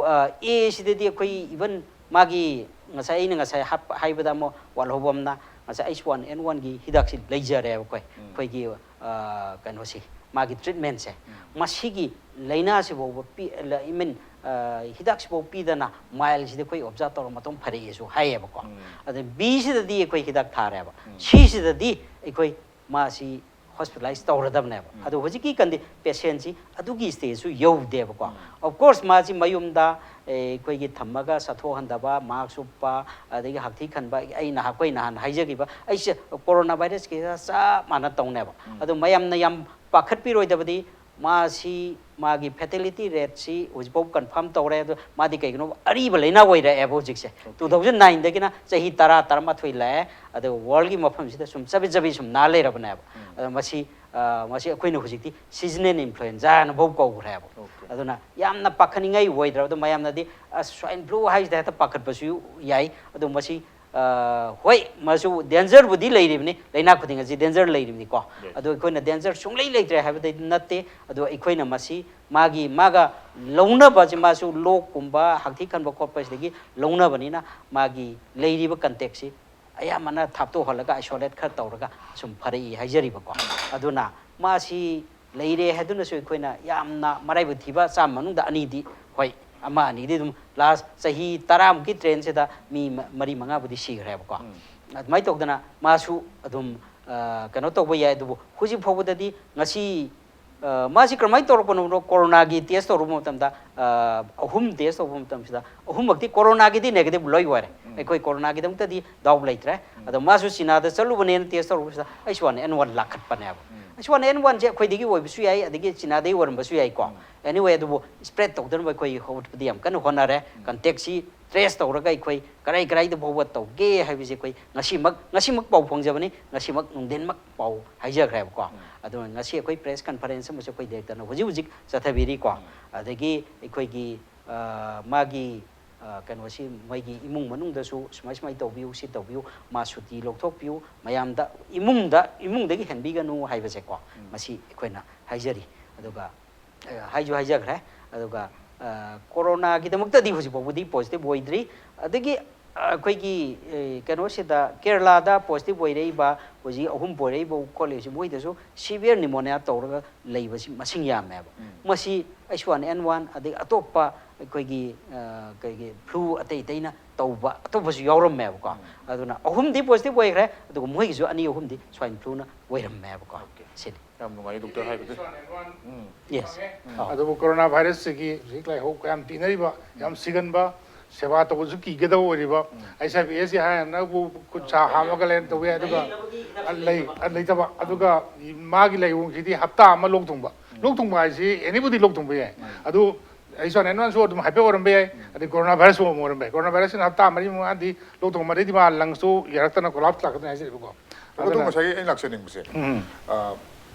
ꯑ, A ꯁꯤꯗꯗꯤ ꯑꯩꯈꯣꯏ ꯏꯚꯟ ꯃꯥꯒꯤ ꯉꯁꯥꯏ ꯑꯩꯅ ꯉꯁꯥꯏ ꯍꯥꯞ-, ꯍꯥꯏꯕꯗ ꯑꯃꯨꯛ ꯋꯥꯠꯍꯧꯕ ꯑꯃꯅ, ꯉꯁꯥꯏ H one N one ꯒꯤ ꯍꯤꯗꯥꯛꯁꯤ ꯂꯩꯖꯔꯦꯕ ꯑꯩꯈꯣꯏ꯫ ꯑꯩꯈꯣꯏꯒꯤ, ꯑ, ꯀꯩꯅꯣꯁꯤ, ꯃꯥꯒꯤ ꯇ꯭ꯔꯤꯠꯃꯦꯟꯁꯦ꯫ ꯃꯁꯤꯒꯤ ꯂꯥꯏꯅꯥꯁꯤꯐꯥꯎꯕ ꯄꯤ-, ꯂ-, I mean, ꯑ, ꯍꯤꯗꯥꯛꯁꯤꯐꯥꯎ ꯄꯤꯗꯅ ꯃꯥꯏꯜꯁꯤꯗ ꯑꯩꯈꯣꯏ ꯑꯣꯕꯖꯥꯔꯕ ꯇꯧꯔ ꯃꯇꯨꯡ ꯐꯔꯛꯑꯦꯁꯨ ꯍꯥꯏꯌꯦꯕꯀꯣ꯫ ꯑꯗ B ꯁꯤꯗꯗꯤ ꯑꯩꯈꯣꯏ ꯍꯤꯗꯥꯛ ꯊꯥꯔꯦꯕ꯫ C ꯁꯤꯗꯗꯤ ꯑꯩꯈꯣꯏ ꯃꯥꯁꯤ ꯍꯣꯁꯄꯤꯇꯥꯂꯥꯏꯁ ꯇꯧꯔꯗꯕꯅꯦꯕ꯫ ꯑꯗꯣ ꯍꯧꯖꯤꯛꯀꯤ ꯀꯟꯗꯤ-, ꯄꯦꯁꯦꯟꯁꯤ ꯑꯗꯨꯒꯤ ꯁ꯭ꯇꯦꯖꯁꯨ ꯌꯧꯗꯦꯕꯀꯣ꯫ Of course, ꯃꯥꯁꯤ ꯃꯌꯨꯝꯗ, ꯑꯦ, ꯑꯩꯈꯣꯏꯒꯤ ꯊꯝꯃꯒ ꯆꯠꯊꯣꯛꯍꯟꯗꯕ, ꯃꯥꯛꯁ ꯎꯞꯄ, ꯑꯗꯒꯤ ꯍꯥꯛꯊꯤ ꯈꯟꯕ, ꯑꯩ ꯅꯍꯥꯛ-, ꯑꯩꯈꯣꯏ ꯅꯍꯥꯟ ꯍꯥꯏꯖꯈꯤꯕ, ꯑꯩꯁꯦ ꯀꯣꯔꯣꯅꯥ ꯚꯥꯏꯔꯁꯀꯤꯒ ꯆꯞ ꯃꯥꯟꯅ ꯇꯧꯅꯦꯕ꯫ ꯑꯗꯣ ꯃꯌꯥꯝꯅ ꯌꯥꯝ ꯄꯥꯈꯠꯄꯤꯔꯣꯏꯗꯕꯗꯤ, ꯃꯥꯁꯤ ꯃꯥꯒꯤ fatality rateꯁꯤ ꯍꯧꯖꯤꯛꯐꯥꯎ confirm ꯇꯧꯔꯦ꯫ ꯑꯗꯣ ꯃꯥꯗꯤ ꯀꯩꯒꯤꯅꯣ ꯑꯔꯤꯕ ꯂꯩꯅꯥ ꯑꯣꯏꯔꯛꯑꯦꯕ ꯍꯧꯖꯤꯛꯁꯦ꯫ Two thousand nineꯗꯒꯤꯅ ꯆꯍꯤ ꯇꯔꯥ, ꯇꯔꯥꯃꯥꯊꯣꯏ ꯂꯥꯛꯑꯦ꯫ ꯑꯗꯨꯒ worldꯒꯤ ꯃꯐꯝꯁꯤꯗ ꯁꯨꯝ ꯆꯕꯤꯠ ꯆꯕꯤꯠ ꯁꯨꯝ ꯅꯥ ꯂꯩꯔꯕꯅꯦꯕ꯫ ꯑꯗꯣ ꯃꯁꯤ, ꯑ, ꯃꯁꯤ ꯑꯩꯈꯣꯏꯅ ꯍꯧꯖꯤꯛꯇꯤ seasonal influenza ꯍꯥꯏꯅꯐꯥꯎ ꯀꯧꯈ꯭ꯔꯦꯕ꯫ ꯑꯗꯨꯅ ꯌꯥꯝꯅ ꯄꯥꯈꯠꯅꯤꯡꯉꯥꯏ ꯑꯣꯏꯗ꯭ꯔꯕꯗꯣ ꯃꯌꯥꯝꯅꯗꯤ, "ꯑꯁ, swine flu ꯍꯥꯏꯁꯤꯗ ꯍꯦꯛꯇ ꯄꯥꯈꯠꯄꯁꯨ ꯌꯥꯏ"꯫ ꯑꯗꯣ ꯃꯁꯤ, ꯑ, ꯍꯣꯏ, ꯃꯁꯨ dangerꯕꯨꯗꯤ ꯂꯩꯔꯤꯕꯅꯤ, ꯂꯩꯅꯥ ꯈꯨꯗꯤꯡ ꯑꯁꯤ danger ꯂꯩꯔꯤꯕꯅꯤꯀꯣ꯫ ꯑꯗꯣ ꯑꯩꯈꯣꯏꯅ danger ꯁꯨꯡꯂꯩ ꯂꯩꯇ꯭ꯔꯦ ꯍꯥꯏꯕꯗꯤ ꯅꯠꯇꯦ꯫ ꯑꯗꯣ ꯑꯩꯈꯣꯏꯅ ꯃꯁꯤ ꯃꯥꯒꯤ, ꯃꯥꯒ ꯂꯧꯅꯕꯁꯤ, ꯃꯥꯁꯨ ꯂꯣꯛꯀꯨꯝꯕ ꯍꯥꯛꯊꯤ ꯈꯟꯕ ꯈꯣꯠꯄꯁꯤꯗꯒꯤ ꯂꯧꯅꯕꯅꯤꯅ ꯃꯥꯒꯤ ꯂꯩꯔꯤꯕ contactꯁꯤ ꯑꯌꯥꯝꯕꯅ ꯊꯥꯞꯇꯣꯛꯍꯜꯂꯒ isolate ꯈꯔ ꯇꯧꯔꯒ ꯁꯨꯝ ꯐꯔꯛꯏ ꯍꯥꯏꯖꯔꯤꯕꯀꯣ꯫ ꯑꯗꯨꯅ ꯃꯥꯁꯤ ꯂꯩꯔꯦ ꯍꯥꯏꯗꯨꯅꯁꯨ ꯑꯩꯈꯣꯏꯅ ꯌꯥꯝꯅ ꯃꯔꯥꯏꯕꯛ ꯊꯤꯕ ꯆꯥꯝꯃ ꯃꯅꯨꯡꯗ ꯑꯅꯤꯗꯤ, ꯍꯣꯏ, ꯑꯃ ꯑꯅꯤꯗꯤ ꯑꯗꯨꯝ last ꯆꯍꯤ ꯇꯔꯥꯃꯨꯛꯀꯤ trainꯁꯤꯗ ꯃꯤ ꯃ-, ꯃꯔꯤ ꯃꯉꯥꯕꯨꯗꯤ ꯁꯤꯈ꯭ꯔꯦꯕꯀꯣ꯫ ꯑꯗꯨꯃꯥꯏꯅ ꯇꯧꯗꯅ ꯃꯥꯁꯨ ꯑꯗꯨꯝ, ꯑ, ꯀꯩꯅꯣ ꯇꯧꯕ ꯌꯥꯏ꯫ ꯑꯗꯨꯕꯨ ꯍꯧꯖꯤꯛ ꯐꯥꯎꯕꯗꯗꯤ ꯉꯁꯤ ꯑ, ꯃꯥꯁꯤ ꯀꯔꯝꯍꯥꯏꯅ ꯇꯧꯔꯛꯄꯅꯣ? Coronaꯒꯤ test ꯇꯧꯔꯨꯕ ꯃꯇꯝꯗ, ꯑ, ꯑꯍꯨꯝ test ꯇꯧꯕ ꯃꯇꯝꯁꯤꯗ ꯑꯍꯨꯝꯃꯛꯇꯤ coronaꯒꯤꯗꯤ negative ꯂꯣꯏ ꯑꯣꯏꯔꯦ꯫ ꯑꯩꯈꯣꯏ coronaꯒꯤꯗꯃꯛꯇꯗꯤ doubt ꯂꯩꯇ꯭ꯔꯦ꯫ ꯑꯗꯣ ꯃꯥꯁꯨ ꯆꯤꯅꯥꯗ ꯆꯠꯂꯨꯕꯅꯦꯅ test ꯇꯧꯔꯨꯕꯁꯤꯗ H one N one ꯂꯥꯛꯈꯠꯄꯅꯦꯕ꯫ H one N oneꯁꯦ ꯑꯩꯈꯣꯏꯗꯒꯤ ꯑꯣꯏꯕꯁꯨ ꯌꯥꯏ, ꯑꯗꯒꯤ ꯆꯤꯅꯥꯗꯒꯤ ꯑꯣꯏꯔꯝꯕꯁꯨ ꯌꯥꯏꯀꯣ꯫ Anyway, ꯑꯗꯨꯕꯨ spread ꯇꯧꯗꯅꯕ ꯑꯩꯈꯣꯏ ꯍꯧꯒꯠꯄꯗꯤ ꯌꯥꯝ ꯀꯟꯅ ꯍꯣꯠꯅꯔꯦ꯫ Contactꯁꯤ trace ꯇꯧꯔꯒ ꯑꯩꯈꯣꯏ ꯀꯔꯥꯏ ꯀꯔꯥꯏꯗ ꯐꯥꯎꯕ ꯇꯧꯒꯦ ꯍꯥꯏꯕꯁꯦ ꯑꯩꯈꯣꯏ ꯉꯁꯤꯃꯛ, ꯉꯁꯤꯃꯛ ꯄꯥꯎ ꯐꯪꯖꯕꯅꯤ, ꯉꯁꯤꯃꯛ ꯅꯨꯡꯊꯤꯟꯃꯛ ꯄꯥꯎ ꯍꯥꯏꯖꯈ꯭ꯔꯦꯕꯀꯣ꯫ ꯑꯗꯨꯅ ꯉꯁꯤ ꯑꯩꯈꯣꯏ press conference ꯑꯃꯁꯨ ꯑꯩꯈꯣꯏ directorꯅ ꯍꯧꯖꯤꯛ ꯍꯧꯖꯤꯛ ꯆꯠꯊꯕꯤꯔꯤꯀꯣ꯫ ꯑꯗꯒꯤ ꯑꯩꯈꯣꯏꯒꯤ, ꯑ, ꯃꯥꯒꯤ, ꯑ, ꯀꯩꯅꯣꯁꯤ, ꯃꯣꯏꯒꯤ ꯏꯃꯨꯡ ꯃꯅꯨꯡꯗꯁꯨ ꯁꯨꯃꯥꯏ ꯁꯨꯃꯥꯏ ꯇꯧꯕꯤꯌꯨ, ꯁꯤ ꯇꯧꯕꯤꯌꯨ, ꯃꯥ ꯁꯨꯇꯤ ꯂꯧꯊꯣꯛꯄꯤꯌꯨ, ꯃꯌꯥꯝꯗ, ꯏꯃꯨꯡꯗ, ꯏꯃꯨꯡꯗꯒꯤ ꯍꯦꯟꯕꯤꯒꯅꯨ ꯍꯥꯏꯕꯁꯦꯀꯣ, ꯃꯁꯤ ꯑꯩꯈꯣꯏꯅ ꯍꯥꯏꯖꯔꯤ꯫ ꯑꯗꯨꯒ ꯑ, ꯍꯥꯏꯁꯨ ꯍꯥꯏꯖꯈ꯭ꯔꯦ꯫ ꯑꯗꯨꯒ, ꯑ, coronaꯒꯤꯗꯃꯛꯇꯗꯤ ꯍꯧꯖꯤꯛ ꯐꯥꯎꯕꯗꯤ positive ꯑꯣꯏꯗ꯭ꯔꯤ꯫ ꯑꯗꯒꯤ, ꯑ, ꯑꯩꯈꯣꯏꯒꯤ, ꯑ, ꯀꯩꯅꯣꯁꯤꯗ, ꯀꯦꯔꯂꯥꯗ positive ꯑꯣꯏꯔꯛꯏꯕ, ꯍꯧꯖꯤꯛ ꯑꯍꯨꯝ ꯑꯣꯏꯔꯛꯏꯕ ꯈꯣꯠꯂꯤꯕꯁꯤ, ꯃꯣꯏꯗꯁꯨ severe pneumonia ꯇꯧꯔꯒ ꯂꯩꯕꯁꯤ ꯃꯁꯤꯡ ꯌꯥꯝꯃꯦꯕ꯫ ꯃꯁꯤ H one N one ꯑꯗꯒꯤ ꯑꯇꯣꯞꯄ ꯑꯩꯈꯣꯏꯒꯤ, ꯑ, ꯀꯩꯒꯤ flu ꯑꯇꯩ ꯑꯇꯩꯅ ꯇꯧꯕ ꯑꯇꯣꯞꯄꯁꯨ ꯌꯥꯎꯔꯝꯃꯦꯕꯀꯣ꯫ ꯑꯗꯨꯅ ꯑꯍꯨꯝꯗꯤ positive ꯑꯣꯏꯈ꯭ꯔꯦ, ꯑꯗꯨꯒ ꯃꯣꯏꯒꯤꯁꯨ ꯑꯅꯤ ꯑꯍꯨꯝꯗꯤ swine fluꯅ ꯑꯣꯏꯔꯝꯃꯦꯕꯀꯣ꯫ ꯁꯤꯅꯤ꯫ ꯌꯥꯝ ꯅꯨꯡꯉꯥꯏ ꯗꯣꯛꯇꯔ ꯍꯥꯏꯕꯗꯨ꯫ Yes꯫ ꯑꯥ꯫ ꯑꯗꯨꯕꯨ corona virusꯁꯤꯒꯤ ꯍꯧꯖꯤꯛ ꯂꯥꯏꯍꯧ ꯀꯌꯥꯝ ꯄꯤꯅꯔꯤꯕ, ꯌꯥꯝ ꯁꯤꯒꯟꯕ, ꯁꯦꯕꯥ ꯇꯧꯕꯁꯨ ꯀꯤꯒꯗꯕ ꯑꯣꯏꯔꯤꯕ, H I V Sꯀꯤ ꯍꯥꯏꯔꯅꯕꯨ ꯈꯨꯠ ꯁꯥ ꯍꯥꯝꯃꯒ ꯂꯩꯅ ꯇꯧꯕ ꯌꯥꯏ, ꯑꯗꯨꯒ ꯂꯩ-, ꯂꯩꯇꯕ, ꯑꯗꯨꯒ ꯃꯥꯒꯤ ꯂꯥꯏꯑꯣꯡꯁꯤꯗꯤ ꯍꯞꯇꯥ ꯑꯃ ꯂꯣꯛ ꯊꯨꯡꯕ, ꯂꯣꯛ ꯊꯨꯡꯕ ꯍꯥꯏꯁꯤ ꯑꯦꯅꯤꯕꯨꯗꯤ ꯂꯣꯛ ꯊꯨꯡꯕ ꯌꯥꯏ꯫ ꯑꯗꯨ ꯑꯩꯁꯨ ꯑꯦꯅꯨꯋꯟꯁꯨ ꯑꯗꯨꯝ ꯍꯥꯏꯐꯦꯠ ꯑꯣꯏꯔꯝꯕ ꯌꯥꯏ꯫ ꯑꯗꯩ ꯀꯣꯔꯣꯅꯥ ꯚꯥꯏꯔꯁ ꯑꯃ ꯑꯣꯏꯔꯝꯕ ꯌꯥꯏ꯫ ꯀꯣꯔꯣꯅꯥ ꯚꯥꯏꯔꯁꯁꯤꯅ ꯍꯞꯇꯥ ꯃꯔꯤ ꯃꯉꯥꯗꯤ ꯂꯣꯛ ꯊꯨꯡꯕ, ꯑꯗꯩꯗꯤ ꯃꯥ ꯂꯪꯁꯇꯨ ꯌꯥꯔꯛꯇꯅ ꯀꯣꯂꯥꯞꯁ ꯂꯥꯛꯀꯗꯅꯤ ꯍꯥꯏꯖꯔꯤꯕꯀꯣ꯫ ꯑꯗꯣ ꯑꯗꯨꯅ ꯉꯁꯥꯏꯒꯤ ꯑꯩꯅ ꯂꯥꯛꯆꯅꯤꯡꯕꯁꯦ, ꯎꯝ꯫ ꯑ,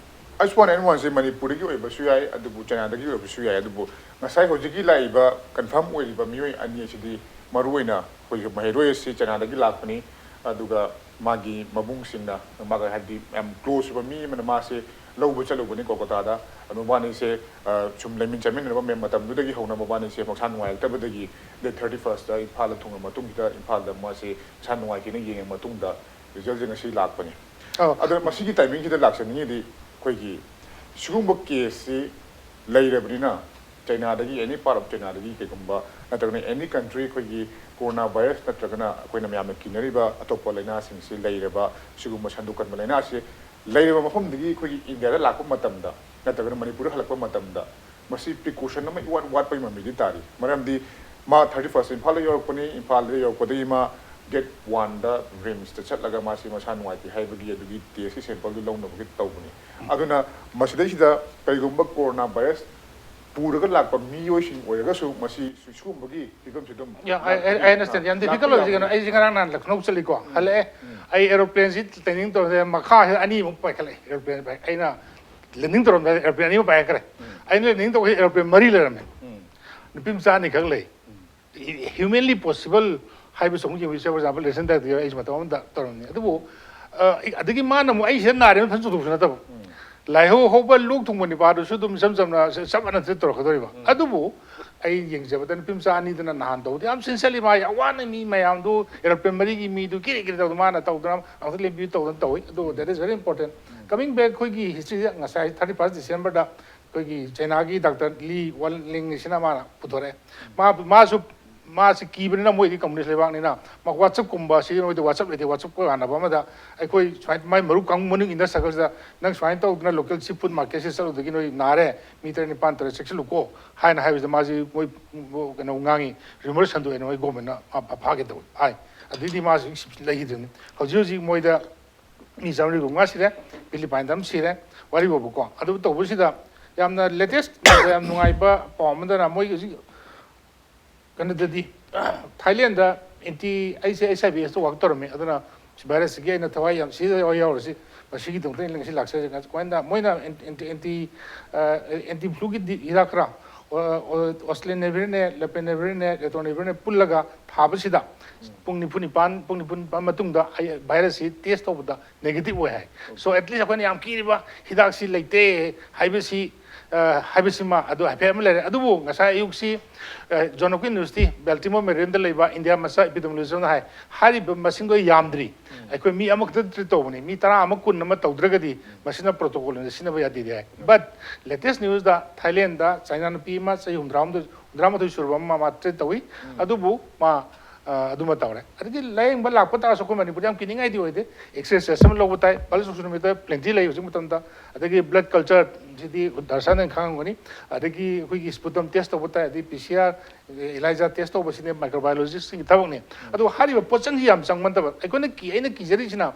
ꯑꯩꯁ ꯋꯥꯟ ꯑꯦꯟ ꯋꯥꯟꯁꯦ ꯃꯅꯤꯄꯨꯔꯗꯒꯤ ꯑꯣꯏꯕꯁꯨ ꯌꯥꯏ, ꯑꯗꯨꯕꯨ ꯆꯥꯏꯅꯥꯗꯒꯤ ꯑꯣꯏꯕꯁꯨ ꯌꯥꯏ꯫ ꯑꯗꯨꯕꯨ ꯉꯁꯥꯏ ꯍꯧꯖꯤꯛꯀꯤ ꯂꯥꯛꯏꯕ ꯀꯟꯐꯥꯔꯝ ꯑꯣꯏꯔꯤꯕ ꯃꯤꯑꯣꯏ ꯑꯅꯤ ꯑꯁꯤꯗꯤ ꯃꯔꯨꯑꯣꯏꯅ ꯑꯩꯈꯣꯏꯒꯤ ꯃꯍꯩꯔꯣꯏ ꯑꯁꯤ ꯆꯥꯏꯅꯥꯗꯒꯤ ꯂꯥꯛꯄꯅꯤ, ꯑꯗꯨꯒ ꯃꯥꯒꯤ ꯃꯕꯨꯡꯁꯤꯡꯅ, ꯃꯥꯒ ꯍꯥꯏꯕꯗꯤ ꯌꯥꯝ ꯀ꯭ꯂꯣꯖ ꯑꯣꯏꯕ ꯃꯤ ꯑꯃꯅ ꯃꯥꯁꯦ ꯂꯧꯕ ꯆꯠꯂꯨꯕꯅꯤ ꯀꯣꯜꯀꯇꯥꯗ꯫ ꯑꯗꯨ ꯃꯕꯥꯅꯤꯁꯦ, ꯑ, ꯁꯨꯝ ꯂꯩꯃꯤꯟ ꯆꯥꯃꯤꯟꯅꯔꯕ ꯃꯦꯝ ꯃꯇꯝꯗꯨꯗꯒꯤ ꯍꯧꯅ ꯃꯕꯥꯅꯤꯁꯦ ꯃꯁꯥ ꯅꯨꯡꯉꯥꯏꯔꯛꯇꯕꯗꯒꯤ ꯗꯦꯠ ꯊꯥꯔꯇꯤ ꯐꯥꯔꯁꯇ ꯏꯝꯐꯥꯜꯗ ꯊꯨꯡꯂꯕ ꯃꯇꯨꯡꯁꯤꯗ ꯏꯝꯐꯥꯜꯗ ꯃꯥꯁꯦ ꯃꯁꯥ ꯅꯨꯡꯉꯥꯏꯇꯦꯅ ꯌꯦꯡꯉ ꯃꯇꯨꯡꯗ ꯔꯤꯖꯜꯁꯦ ꯉꯁꯤ ꯂꯥꯛꯄꯅꯤ꯫ ꯑꯧ꯫ ꯑꯗꯣ ꯃꯁꯤꯒꯤ ꯇꯥꯏꯃꯤꯡꯁꯤꯗ ꯂꯥꯛꯆꯅꯤꯡꯉꯤꯗꯤ ꯑꯩꯈꯣꯏꯒꯤ ꯁꯤꯒꯨꯝꯕ ꯀꯦꯁꯁꯤ ꯂꯩꯔꯕꯅꯤꯅ ꯆꯥꯏꯅꯥꯗꯒꯤ, ꯑꯦꯅꯤ ꯄꯥꯔꯠ ꯑꯣꯐ ꯆꯥꯏꯅꯥꯗꯒꯤ ꯀꯩꯒꯨꯝꯕ ꯅꯠꯇ꯭ꯔꯒꯅ ꯑꯦꯅꯤ ꯀꯟꯇ꯭ꯔꯤ ꯑꯩꯈꯣꯏꯒꯤ ꯀꯣꯔꯣꯅꯥ ꯚꯥꯏꯔꯁ ꯅꯠꯇ꯭ꯔꯒꯅ ꯑꯩꯈꯣꯏꯅ ꯃꯌꯥꯝꯅ ꯀꯤꯅꯔꯤꯕ ꯑꯇꯣꯞꯄ ꯂꯥꯏꯅꯥꯁꯤꯡꯁꯤ ꯂꯩꯔꯕ, ꯁꯤꯒꯨꯝꯕ ꯁꯟꯗꯣꯛꯀꯟꯕ ꯂꯥꯏꯅꯥꯁꯤ ꯂꯩꯔꯕ ꯃꯐꯝꯗꯒꯤ ꯑꯩꯈꯣꯏꯒꯤ ꯏꯟꯗꯤꯌꯥꯗ ꯂꯥꯛꯄ ꯃꯇꯝꯗ ꯅꯠꯇ꯭ꯔꯒꯅ ꯃꯅꯤꯄꯨꯔꯗ ꯍꯜꯂꯛꯄ ꯃꯇꯝꯗ ꯃꯁꯤ ꯄ꯭ꯔꯤꯀꯣꯁꯟ ꯑꯃ ꯏꯋꯥꯠ ꯋꯥꯠꯄꯒꯤ ꯃꯃꯤꯗꯤ ꯇꯥꯔꯤ꯫ ꯃꯔꯝꯗꯤ ꯃꯥ ꯊꯥꯔꯇꯤ ꯐꯥꯔꯁ ꯏꯝꯐꯥꯜꯗ ꯌꯧꯔꯛꯄꯅꯤ, ꯏꯝꯐꯥꯜꯗ ꯌꯧꯔꯛꯄꯗꯒꯤ ꯃꯥ ꯗꯦꯠ ꯋꯥꯟꯗ ꯔꯤꯝꯁꯇ ꯆꯠꯂꯒ ꯃꯥꯁꯤ ꯃꯁꯥ ꯅꯨꯡꯉꯥꯏꯇꯦ ꯍꯥꯏꯕꯒꯤ ꯑꯗꯨꯒꯤ ꯇꯦꯁꯀꯤ ꯁꯦꯝꯄꯜꯗꯨ ꯂꯧꯅꯕꯒꯤ ꯇꯧꯕꯅꯤ꯫ ꯑꯗꯨꯅ ꯃꯁꯤꯗꯩꯁꯤꯗ ꯀꯔꯤꯒꯨꯝꯕ ꯀꯣꯔꯣꯅꯥ ꯚꯥꯏꯔꯁ ꯄꯨꯔꯒ ꯂꯥꯛꯄ ꯃꯤꯑꯣꯏꯁꯤꯡ ꯑꯣꯏꯔꯒꯁꯨ ꯃꯁꯤ ꯁꯤꯒꯨꯝꯕꯒꯤ ꯐꯤꯕꯝꯁꯤ ꯑꯗꯨꯝ Yeah, I, I, I understand. ꯌꯥꯝ ꯗꯤꯐꯤꯀꯜ ꯑꯣꯏꯕꯁꯤ ꯀꯩꯅꯣ, ꯑꯩꯁꯦ ꯉꯔꯥꯡ ꯅꯍꯥꯟ ꯂꯈꯅꯧ ꯆꯠꯂꯤꯀꯣ, ꯍꯜꯂꯛꯑꯦ꯫ ꯑꯩ ꯑꯦꯔꯣꯄ꯭ꯂꯦꯟꯁꯤ ꯂꯦꯟꯗꯤꯡ ꯇꯧꯔꯝꯗꯥꯏ ꯃꯈꯥꯁꯤꯗ ꯑꯅꯤꯃꯨꯛ ꯄꯥꯏꯈꯠꯂꯛꯑꯦ꯫ ꯑꯦꯔꯣꯄ꯭ꯂꯦꯟ ꯄꯥꯏ-, ꯑꯩꯅ ꯂꯦꯟꯗꯤꯡ ꯇꯧꯔꯝꯗꯥꯏꯗ ꯑꯦꯔꯣꯄ꯭ꯂꯦꯟ ꯑꯅꯤꯃꯨꯛ ꯄꯥꯏꯈꯠꯈ꯭ꯔꯦ꯫ ꯑꯩꯅ ꯂꯦꯟꯗꯤꯡ ꯇꯧꯕꯁꯤ ꯑꯦꯔꯣꯄ꯭ꯂꯦꯟ ꯃꯔꯤ ꯂꯩꯔꯝꯃꯦ꯫ ꯅꯨꯄꯤ ꯃꯆꯥ ꯑꯅꯤꯈꯛ ꯂꯩ꯫ ꯍ꯭ꯌꯨꯃꯦꯟꯂꯤ ꯄꯣꯁꯤꯕꯜ ꯍꯥꯏꯕ ꯁꯨꯝ ꯌꯦꯡꯕꯤꯁꯦ, ꯐꯣꯔ ꯑꯦꯛꯖꯥꯝꯄꯜ ꯔꯦꯁꯟ ꯗꯥꯏꯔꯦꯛꯇ ꯑꯩꯁꯨ ꯃꯇꯝ ꯑꯃꯗ ꯇꯧꯔꯝꯃꯤ꯫ ꯑꯗꯨꯕꯨ ꯑ, ꯑꯗꯒꯤ ꯃꯥꯅ ꯑꯃꯨꯛ ꯑꯩ ꯁꯤꯗ ꯅꯥꯔꯦꯅ ꯐꯖꯅ ꯆꯨꯊꯣꯛꯄꯁꯨ ꯅꯠꯇꯕ꯫ ꯂꯥꯏꯍꯧ ꯍꯧꯕ, ꯂꯣꯛ ꯊꯨꯡꯕ ꯅꯤꯄꯥꯗꯨꯁꯨ ꯑꯗꯨꯝ ꯏꯆꯝ ꯆꯝꯅ ꯆꯞ ꯃꯥꯟꯅ ꯇꯧꯔꯛꯀꯗꯧꯔꯤꯕ꯫ ꯑꯗꯨꯕꯨ ꯑꯩ ꯌꯦꯡꯖꯕꯗ ꯅꯨꯄꯤ ꯃꯆꯥ ꯑꯅꯤꯗꯨꯅ ꯅꯍꯥꯟ ꯇꯧꯕꯗꯤ ꯌꯥꯝ ꯁꯤꯟꯁꯤꯌꯔꯂꯤ, ꯃꯥꯒꯤ ꯑꯋꯥꯅ ꯃꯤ ꯃꯌꯥꯝꯗꯨ, ꯑꯦꯔꯣꯄ꯭ꯂꯦꯟ ꯃꯔꯤꯒꯤ ꯃꯤꯗꯨ ꯀꯤꯔꯤ ꯀꯤꯔꯤ ꯇꯧꯗꯅ ꯃꯥꯅ ꯇꯧꯗꯅ ꯑꯃꯨꯛꯇ ꯂꯦꯝꯕꯤꯌꯨ ꯇꯧꯗꯅ ꯇꯧꯏ꯫ ꯑꯗꯨ that is very important. Coming back ꯑꯩꯈꯣꯏꯒꯤ ꯍꯤꯁꯇ꯭ꯔꯤꯗ ꯉꯁꯥꯏ ꯊꯥꯔꯇꯤ ꯐꯥꯔꯁ ꯗꯤꯁꯦꯝꯕꯔꯗ ꯑꯩꯈꯣꯏꯒꯤ ꯆꯩꯅꯥꯒꯤ ꯗꯥꯛꯇꯔ ꯂꯤ ꯋꯟꯂꯤꯡꯁꯤꯅ ꯃꯥꯅ ꯄꯨꯊꯣꯔꯛꯑꯦ꯫ ꯃꯥ, ꯃꯥꯁꯨ ꯃꯥꯁꯤ ꯀꯤꯕꯅꯤꯅ, ꯃꯣꯏꯗꯤ ꯀꯝꯃꯨꯅꯤꯁ ꯂꯩꯕꯥꯛꯅꯤꯅ, ꯃꯥ ꯋꯥꯆꯞꯀꯨꯝꯕ ꯁꯤꯖꯤꯟꯅꯕ, ꯃꯣꯏꯗꯤ ꯋꯥꯆꯞ ꯂꯩꯇꯦ꯫ ꯋꯥꯆꯞꯀ ꯌꯥꯅꯕ ꯑꯃꯗ ꯑꯩꯈꯣꯏ ꯁꯨꯃꯥꯏꯅ ꯃꯥꯏ ꯃꯔꯨꯞ ꯀꯥꯡꯕꯨ ꯃꯅꯨꯡ ꯏꯟꯅꯔ ꯁꯥꯔꯀꯜꯁꯤꯗ, "ꯅꯪ ꯁꯨꯃꯥꯏꯅ ꯇꯧꯗꯅ ꯂꯣꯀꯦꯜ ꯁꯤ ꯐꯨꯗ ꯃꯥꯔꯀꯦꯠꯁꯤ ꯆꯠꯂꯨꯗꯒꯤ ꯅꯣꯏ ꯅꯥꯔꯦ, ꯃꯤ ꯇꯔꯦꯠ ꯅꯤꯄꯥꯟ ꯇꯔꯦꯠ ꯆꯦꯛꯁꯤꯜꯂꯨꯀꯣ" ꯍꯥꯏꯅ ꯍꯥꯏꯕꯁꯤꯗ ꯃꯥꯁꯤ ꯃꯣꯏ ꯀꯩꯅꯣ ꯉꯥꯡꯉꯤ, ꯔꯤꯃꯔꯁ ꯁꯟꯗꯣꯛꯑꯦꯅ ꯃꯣꯏ ꯒꯣꯔꯃꯦꯟꯅ ꯐꯥꯒꯦ ꯇꯧꯋꯤ ꯍꯥꯏ꯫ ꯑꯗꯨꯗꯤ ꯃꯥꯁꯤ ꯂꯩꯈꯤꯗ꯭ꯔꯤꯕꯅꯤ꯫ ꯍꯧꯖꯤꯛ ꯍꯧꯖꯤꯛ ꯃꯣꯏꯗ ꯃꯤ ꯆꯥꯃꯔꯤ ꯃꯉꯥ ꯁꯤꯔꯦ, ꯐꯤꯂꯤꯄꯥꯏꯟꯗ ꯑꯃ ꯁꯤꯔꯦ, ꯋꯥꯔꯤꯕꯨꯕꯀꯣ꯫ ꯑꯗꯨ ꯇꯧꯕꯁꯤꯗ ꯌꯥꯝꯅ ꯂꯦꯇꯦꯁ ꯌꯥꯝ ꯅꯨꯡꯉꯥꯏꯕ ꯄꯥꯎ ꯑꯃꯗꯅ ꯃꯣꯏ ꯍꯧꯖꯤꯛ ꯀꯩꯅꯣꯗꯗꯤ, ꯊꯥꯏꯂꯦꯟꯗ ꯑꯦꯟꯇꯤ ꯑꯩꯁꯦ ꯑꯩꯁ ꯑꯥꯏ ꯕꯤ ꯑꯦꯁꯇ ꯋꯥꯛ ꯇꯧꯔꯝꯃꯤ꯫ ꯑꯗꯨꯅ ꯚꯥꯏꯔꯁꯁꯤꯒꯤ ꯑꯩꯅ ꯊꯋꯥꯏ ꯌꯥꯝ ꯁꯤꯗ ꯌꯥꯎꯔꯤꯁꯤ ꯃꯁꯤꯒꯤꯗꯃꯛꯇ ꯑꯩꯅ ꯉꯁꯤ ꯂꯥꯛꯆꯔꯤꯁꯦ꯫ ꯀꯃꯥꯏꯅ ꯃꯣꯏꯅ ꯑꯦꯟꯇꯤ ꯑꯦꯟꯇꯤ ꯐ꯭ꯂꯨꯒꯤ ꯍꯤꯗꯥꯛ ꯈꯔ, ꯑꯣꯁꯂꯦꯅꯦꯕꯤꯔꯅꯦ, ꯂꯦꯄꯦꯅꯦꯕꯤꯔꯅꯦ, ꯂꯦꯇꯣꯅꯦꯕꯤꯔꯅꯦ ꯄꯨꯜꯂꯒ ꯊꯥꯕꯁꯤꯗ ꯄꯨꯡ ꯅꯤꯐꯨ ꯅꯤꯄꯥꯟ ꯄꯨꯡ ꯅꯤꯐꯨ ꯅꯤꯄꯥꯟ ꯃꯇꯨꯡꯗ ꯚꯥꯏꯔꯁꯁꯤ ꯇꯦꯁ ꯇꯧꯕꯗ ꯅꯦꯒꯦꯇꯤꯚ ꯑꯣꯏ ꯍꯥꯏ꯫ ꯁꯣ ꯑꯦꯠꯂꯤꯁ ꯑꯩꯈꯣꯏꯅ ꯌꯥꯝ ꯀꯤꯔꯤꯕ ꯍꯤꯗꯥꯛꯁꯤ ꯂꯩꯇꯦ ꯍꯥꯏꯕꯁꯤ, ꯍꯥꯏꯕꯁꯤꯃ ꯑꯗꯨ ꯍꯥꯏꯐꯦꯠ ꯑꯃ ꯂꯩꯔꯦ꯫ ꯑꯗꯨꯕꯨ ꯉꯁꯥꯏ ꯑꯌꯨꯛꯁꯤ ꯖꯣꯟ ꯍꯣꯞꯀꯤꯟꯁ ꯌꯨꯅꯤꯚꯔꯁꯤꯇꯤ ꯕꯦꯜꯇꯤꯃꯣꯔ ꯃꯦꯔꯤꯂꯦꯟꯗ ꯂꯩꯕ ꯏꯟꯗꯤꯌꯥ ꯃꯆꯥ ꯏꯄꯤꯗꯦꯃꯣꯂꯣꯖꯤꯁꯅ ꯍꯥꯏ, ꯍꯥꯏꯔꯤꯕ ꯃꯁꯤꯡꯗꯣ ꯌꯥꯝꯗ꯭ꯔꯤ꯫ ꯑꯩꯈꯣꯏ ꯃꯤ ꯑꯃꯈꯛꯇ ꯇ꯭ꯔꯤꯠ ꯇꯧꯕꯅꯤ, ꯃꯤ ꯇꯔꯥ ꯑꯃ ꯀꯨꯟ ꯑꯃ ꯇꯧꯗ꯭ꯔꯒꯗꯤ ꯃꯁꯤꯅ ꯄ꯭ꯔꯣꯇꯣꯀꯣꯜ ꯑꯣꯏꯅ ꯁꯤꯖꯤꯟꯅꯕ ꯌꯥꯗꯦꯗꯤ ꯍꯥꯏ꯫ ꯕꯠ ꯂꯦꯇꯦꯁ ꯅ꯭ꯌꯨꯁꯇ ꯊꯥꯏꯂꯦꯟꯗ ꯆꯥꯏꯅꯥ ꯅꯨꯄꯤ ꯑꯃ ꯆꯍꯤ ꯍꯨꯝꯗ꯭ꯔꯥꯍꯨꯝꯗꯣꯏ ꯍꯨꯝꯗ꯭ꯔꯥꯃꯥꯊꯣꯏ ꯁꯨꯔꯕ ꯑꯃ ꯃꯥ ꯇ꯭ꯔꯤꯠ ꯇꯧꯏ꯫ ꯑꯗꯨꯕꯨ ꯃꯥ ꯑꯗꯨꯃ ꯇꯧꯔꯦ꯫ ꯑꯗꯒꯤ ꯂꯥꯌꯦꯡꯕ ꯂꯥꯛꯄ ꯇꯥꯔꯁꯨ ꯑꯩꯈꯣꯏ ꯃꯅꯤꯄꯨꯔꯗ ꯌꯥꯝ ꯀꯤꯅꯤꯡꯉꯥꯏꯗꯤ ꯑꯣꯏꯗꯦ꯫ ꯑꯦꯛꯁꯔꯦ ꯇꯦꯁ ꯑꯃ ꯂꯧꯕ ꯇꯥꯏ, ꯄꯜꯁ ꯑꯣꯛꯁꯤꯃꯤꯇꯔ ꯄ꯭ꯂꯦꯟꯇꯤ ꯂꯩ ꯍꯧꯖꯤꯛ ꯃꯇꯝꯗ꯫ ꯑꯗꯒꯤ ꯕ꯭ꯂꯗ ꯀꯜꯆꯔ, ꯁꯤꯗꯤ ꯗꯥꯔꯁꯟꯅ ꯈꯪꯉꯝꯒꯅꯤ꯫ ꯑꯗꯒꯤ ꯑꯩꯈꯣꯏꯒꯤ ꯁ꯭ꯄꯨꯇꯝ ꯇꯦꯁ ꯇꯧꯕ ꯇꯥꯏ, ꯑꯗꯒꯤ ꯄꯤ ꯁꯤ ꯑꯥꯔ, ꯑꯦꯂꯥꯏꯖꯥ ꯇꯦꯁ ꯇꯧꯕꯁꯤꯅꯦ ꯃꯥꯏꯀ꯭ꯔꯣꯕꯥꯏꯑꯣꯂꯣꯖꯤꯁꯁꯤꯡꯒꯤ ꯊꯕꯛꯅꯤ꯫ ꯑꯗꯨ ꯍꯥꯏꯔꯤꯕ ꯄꯣꯠꯆꯪꯁꯤ ꯌꯥꯝ ꯆꯪꯃꯟꯗꯕ꯫ ꯑꯩꯈꯣꯏꯅ ꯀꯤ ꯑꯩꯅ ꯀꯤꯖꯔꯤꯁꯤꯅ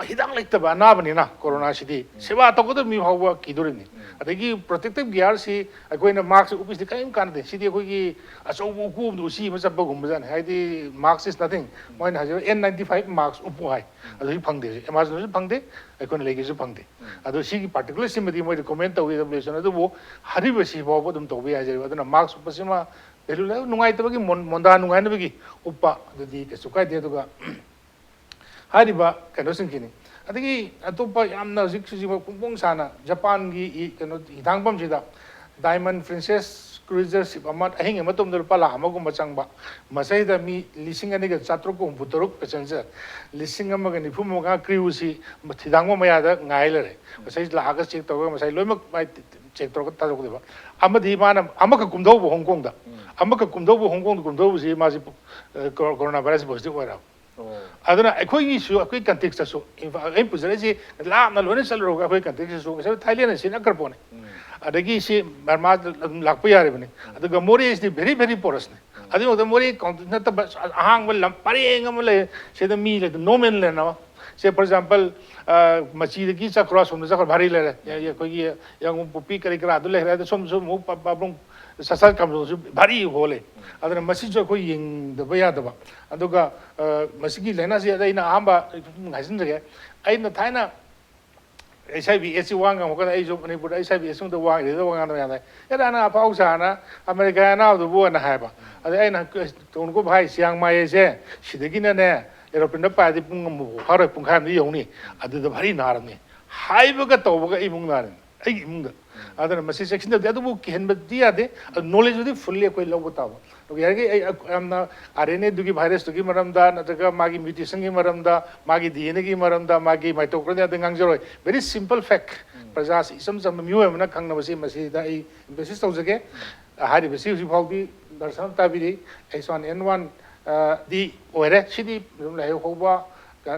ꯍꯤꯗꯥꯛ ꯂꯩꯇꯕ ꯑꯅꯥꯕꯅꯤꯅ ꯀꯣꯔꯣꯅꯥꯁꯤꯗꯤ ꯁꯦꯕꯥ ꯇꯧꯒꯗꯕ ꯃꯤ ꯐꯥꯎꯕ ꯀꯤꯗꯣꯔꯤꯕꯅꯤ꯫ ꯑꯗꯒꯤ ꯄ꯭ꯔꯣꯇꯦꯛꯇꯤꯞ ꯒꯤꯌꯥꯔꯁꯤ ꯑꯩꯈꯣꯏꯅ ꯃꯥꯛꯁ ꯎꯞꯄꯤꯁꯤꯗꯤ ꯀꯔꯤꯝ ꯀꯥꯟꯅꯗꯦ꯫ ꯁꯤꯗꯤ ꯑꯩꯈꯣꯏꯒꯤ ꯑꯆꯧꯕ ꯎꯀꯨ ꯑꯃꯗ ꯎꯆꯤ ꯑꯃ ꯆꯠꯄꯒꯨꯝꯕꯖꯥꯠꯅꯤ꯫ ꯍꯥꯏꯗꯤ mask is nothing꯫ ꯃꯣꯏꯅ ꯍꯥꯏꯖꯔꯤꯕ ꯑꯦꯟ ꯅꯥꯏꯟꯇꯤ ꯐꯥꯏꯚ ꯃꯥꯛꯁ ꯎꯞꯄꯨ ꯍꯥꯏ꯫ ꯑꯗꯨ ꯍꯧꯖꯤꯛ ꯐꯪꯗꯦ, ꯑꯦꯃꯥꯖꯣꯟꯗꯁꯨ ꯐꯪꯗꯦ, ꯑꯩꯈꯣꯏꯅ ꯂꯩꯒꯦꯁꯨ ꯐꯪꯗꯦ꯫ ꯑꯗꯣ ꯁꯤꯒꯤ ꯄꯥꯔꯇꯤꯀꯨꯂꯔ ꯁꯤꯃꯗꯤ ꯃꯣꯏ ꯔꯤꯀꯣꯃꯦꯟ ꯇꯧꯏ ꯗꯕ꯭ꯂꯤꯎ ꯑꯦꯆ ꯑꯣꯅ, ꯑꯗꯨꯕꯨ ꯍꯥꯏꯔꯤꯕꯁꯤ ꯐꯥꯎꯕ ꯑꯗꯨꯝ ꯇꯧꯕ ꯌꯥꯏ ꯍꯥꯏꯖꯔꯤꯕ꯫ ꯑꯗꯨꯅ ꯃꯥꯛꯁ ꯎꯞꯄꯁꯤꯃ ꯚꯦꯂꯨ ꯂꯩ, ꯅꯨꯡꯉꯥꯏꯇꯕꯒꯤ ꯃꯣꯟ-, ꯃꯣꯟꯗꯥ ꯅꯨꯡꯉꯥꯏꯅꯕꯒꯤ ꯎꯞꯄ, ꯑꯗꯨꯗꯤ ꯀꯩꯁꯨ ꯀꯥꯏꯗꯦ꯫ ꯑꯗꯨꯒ ꯍꯥꯏꯔꯤꯕ ꯀꯩꯅꯣꯁꯤꯡꯁꯤꯅꯤ꯫ ꯑꯗꯒꯤ ꯑꯇꯣꯞꯄ ꯌꯥꯝꯅ ꯍꯧꯖꯤꯛ ꯍꯧꯖꯤꯛꯃꯛ ꯐꯣꯡ ꯐꯣꯡ ꯁꯥꯅ ꯖꯄꯥꯟꯒꯤ ꯏ-, ꯀꯩꯅꯣ ꯍꯤꯊꯥꯡꯐꯝꯁꯤꯗ Diamond Princess cruiser ship ꯑꯃ ꯑꯍꯤꯡ ꯑꯃ ꯇꯨꯝꯕꯗ ꯂꯨꯄꯥ ꯂꯥꯈ ꯑꯃꯒꯨꯝꯕ ꯆꯪꯕ, ꯃꯁꯩꯗ ꯃꯤ ꯂꯤꯁꯤꯡ ꯑꯅꯤꯒ ꯆꯥꯇ꯭ꯔꯨꯛꯀ ꯍꯨꯝꯐꯨ ꯇꯔꯨꯛ ꯄꯦꯁꯦꯟꯖꯔ, ꯂꯤꯁꯤꯡ ꯑꯃꯒ ꯅꯤꯐꯨ ꯃꯉꯥ ꯀ꯭ꯔꯤꯌꯨꯁꯤ ꯊꯤꯗꯥꯡꯕ ꯃꯌꯥꯗ ꯉꯥꯏ ꯂꯩꯔꯦ꯫ ꯃꯁꯩ ꯂꯥꯛꯑꯒ ꯆꯦꯛ ꯇꯧꯔꯒ ꯉꯁꯥꯏ ꯂꯣꯏꯅꯃꯛ ꯃꯥꯏ ꯆꯦꯛ ꯇꯧꯔꯒ ꯊꯥꯗꯣꯛꯀꯗꯕ꯫ ꯑꯃꯗꯤ ꯃꯥꯅ ꯑꯃꯈꯛ ꯀꯨꯝꯊꯧꯕ ꯍꯣꯡꯀꯣꯡꯗ, ꯑꯃꯈꯛ ꯀꯨꯝꯊꯧꯕ ꯍꯣꯡꯀꯣꯡꯗ ꯀꯨꯝꯊꯧꯕꯁꯤ ꯃꯥꯁꯤ ꯀꯣꯔꯣꯅꯥ ꯚꯥꯏꯔꯁ ꯄꯣꯖꯤꯇꯤꯚ ꯑꯣꯏꯔꯕ꯫ ꯑꯗꯨꯅ ꯑꯩꯈꯣꯏꯒꯤꯁꯨ, ꯑꯩꯈꯣꯏ ꯀꯟꯇꯦꯛꯁꯇꯁꯨ, ꯏꯝꯐꯥꯜ, ꯑꯩꯅ ꯄꯨꯖꯔꯛꯏꯁꯤ ꯂꯥꯞꯅ ꯂꯣꯏꯅ ꯆꯠꯂꯨꯔꯒ ꯑꯩꯈꯣꯏ ꯀꯟꯇꯦꯛꯁꯇꯁꯨ ꯉꯁꯥꯏ ꯊꯥꯏꯂꯦꯟꯗ ꯁꯤꯖꯤꯟꯅꯈ꯭ꯔ ꯄꯣꯠꯅꯤ꯫ ꯑꯗꯒꯤ ꯁꯤ ꯃꯔꯃꯥꯗ ꯑꯗꯨꯝ ꯂꯥꯛꯄ ꯌꯥꯔꯤꯕꯅꯤ꯫ ꯑꯗꯨꯒ ꯃꯣꯔꯦꯁꯤꯗꯤ very, very porous ꯅꯤ꯫ ꯑꯗꯨꯒꯤ ꯃꯊꯛꯇ ꯃꯣꯔꯦ ꯀꯥꯎꯟꯇꯤ ꯅꯠꯇꯕ ꯑꯍꯥꯡꯕ ꯂꯝ ꯄꯔꯦꯡ ꯑꯃ ꯂꯩ, ꯁꯤꯗ ꯃꯤ ꯂꯩꯇ, no man's land ꯑꯃ꯫ ꯁꯦ, for example, ꯑ, ꯃꯆꯤꯗꯒꯤ ꯆꯠꯈ꯭ꯔꯣ, ꯑꯁꯣꯝꯗ ꯆꯠꯈ꯭ꯔꯣ, ꯚꯥꯔꯤ ꯂꯩꯔꯦ꯫ ꯑꯩꯈꯣꯏꯒꯤ ꯌꯥꯡꯒꯨꯝ ꯄꯣꯛꯄꯤ ꯀꯔꯤ ꯀꯔꯥꯗꯨ ꯂꯩꯈ꯭ꯔꯦ꯫ ꯑꯗ ꯁꯣꯝ ꯁꯣꯝ ꯑꯃꯨꯛ ꯄ-, ꯄ-, ꯁꯁꯥꯠ ꯀꯥꯝꯖꯣꯡꯁꯨ ꯚꯥꯔꯤ ꯍꯣꯜꯂꯦ꯫ ꯑꯗꯨꯅ ꯃꯁꯤꯁꯨ ꯑꯩꯈꯣꯏ ꯌꯦꯡꯗꯕ ꯌꯥꯗꯕ꯫ ꯑꯗꯨꯒ, ꯑ, ꯃꯁꯤꯒꯤ ꯂꯥꯏꯅꯥꯁꯤ ꯑꯗ ꯑꯩꯅ ꯑꯍꯥꯟꯕ ꯍꯥꯏꯖꯤꯟꯖꯒꯦ꯫ ꯑꯩꯅ ꯊꯥꯏꯅ H I V AIDS ꯁꯤ ꯋꯥ ꯉꯥꯡꯕ ꯀꯥꯟꯗ ꯑꯩꯁꯨ ꯃꯅꯤꯄꯨꯔꯗ H I V AIDS ꯁꯤꯒꯨꯝꯕꯗ ꯋꯥ ꯏꯔꯦꯗ ꯋꯥ ꯉꯥꯡꯗꯕ ꯌꯥꯗꯦ꯫ ꯑꯦ, ꯅꯪ ꯑꯐꯥꯎ ꯁꯥꯅ ꯑꯃꯦꯔꯤꯀꯥ ꯑꯅꯥꯕꯗꯨꯕꯨ ꯑꯅ ꯍꯥꯏꯕ꯫ ꯑꯗꯩ ꯑꯩꯅ ꯇꯣꯡꯀꯨꯞ ꯍꯥꯏ ꯁꯤꯌꯥꯡꯃꯥꯏꯁꯦ ꯁꯤꯗꯒꯤꯅꯅꯦ ꯑꯦꯔꯣꯄ꯭ꯂꯦꯟꯗ ꯄꯥꯏꯔꯗꯤ ꯄꯨꯡ ꯑꯃꯐꯥꯎ ꯐꯥꯔꯣꯏ, ꯄꯨꯡꯈꯥꯏ ꯑꯃꯗ ꯌꯧꯅꯤ꯫ ꯑꯗꯨꯗ ꯚꯥꯔꯤ ꯅꯥꯔꯝꯅꯤ꯫ ꯍꯥꯏꯕꯒ ꯇꯧꯕꯒ ꯑꯩ ꯏꯃꯨꯡ ꯅꯥꯔꯅꯤ, ꯑꯩꯒꯤ ꯏꯃꯨꯡꯗ꯫ ꯑꯗꯨꯅ ꯃꯁꯤ ꯆꯦꯛꯁꯤꯟꯗꯕꯗꯤ ꯑꯗꯨꯕꯨ ꯀꯤꯍꯟꯕꯗꯤ ꯌꯥꯗꯦ꯫ ꯑꯗꯨ knowledge ꯗꯨꯗꯤ fully ꯑꯩꯈꯣꯏ ꯂꯧꯕ ꯇꯥꯕ꯫ ꯑꯗꯨꯒ ꯌꯥꯔꯤꯈꯩ ꯑꯩ ꯌꯥꯝꯅ R N A ꯗꯨꯒꯤ virus ꯇꯨꯒꯤ ꯃꯔꯝꯗ ꯅꯠꯇ꯭ꯔꯒ ꯃꯥꯒꯤ mutation ꯒꯤ ꯃꯔꯝꯗ, ꯃꯥꯒꯤ D N A ꯒꯤ ꯃꯔꯝꯗ, ꯃꯥꯒꯤ mitochondria ꯗ ꯉꯥꯡꯖꯔꯣꯏ꯫ Very simple fact꯫ ꯄ꯭ꯔꯖꯥꯁꯤ ꯏꯆꯝ ꯆꯝꯕ ꯃꯤꯑꯣꯏ ꯑꯃꯅ ꯈꯪꯅꯕꯁꯤ ꯃꯁꯤꯗ ꯑꯩ emphasis ꯇꯧꯖꯒꯦ꯫ ꯍꯥꯏꯔꯤꯕꯁꯤ ꯍꯧꯖꯤꯛ ꯐꯥꯎꯗꯤ ꯗꯥꯛꯇꯔ ꯁꯅꯥꯇꯣꯝꯕꯤ H one N one, ꯑ, ꯗꯤ ꯑꯣꯏꯔꯦ꯫ ꯁꯤꯗꯤ ꯑꯗꯨꯝ ꯂꯥꯏꯍꯧ ꯍꯧꯕ,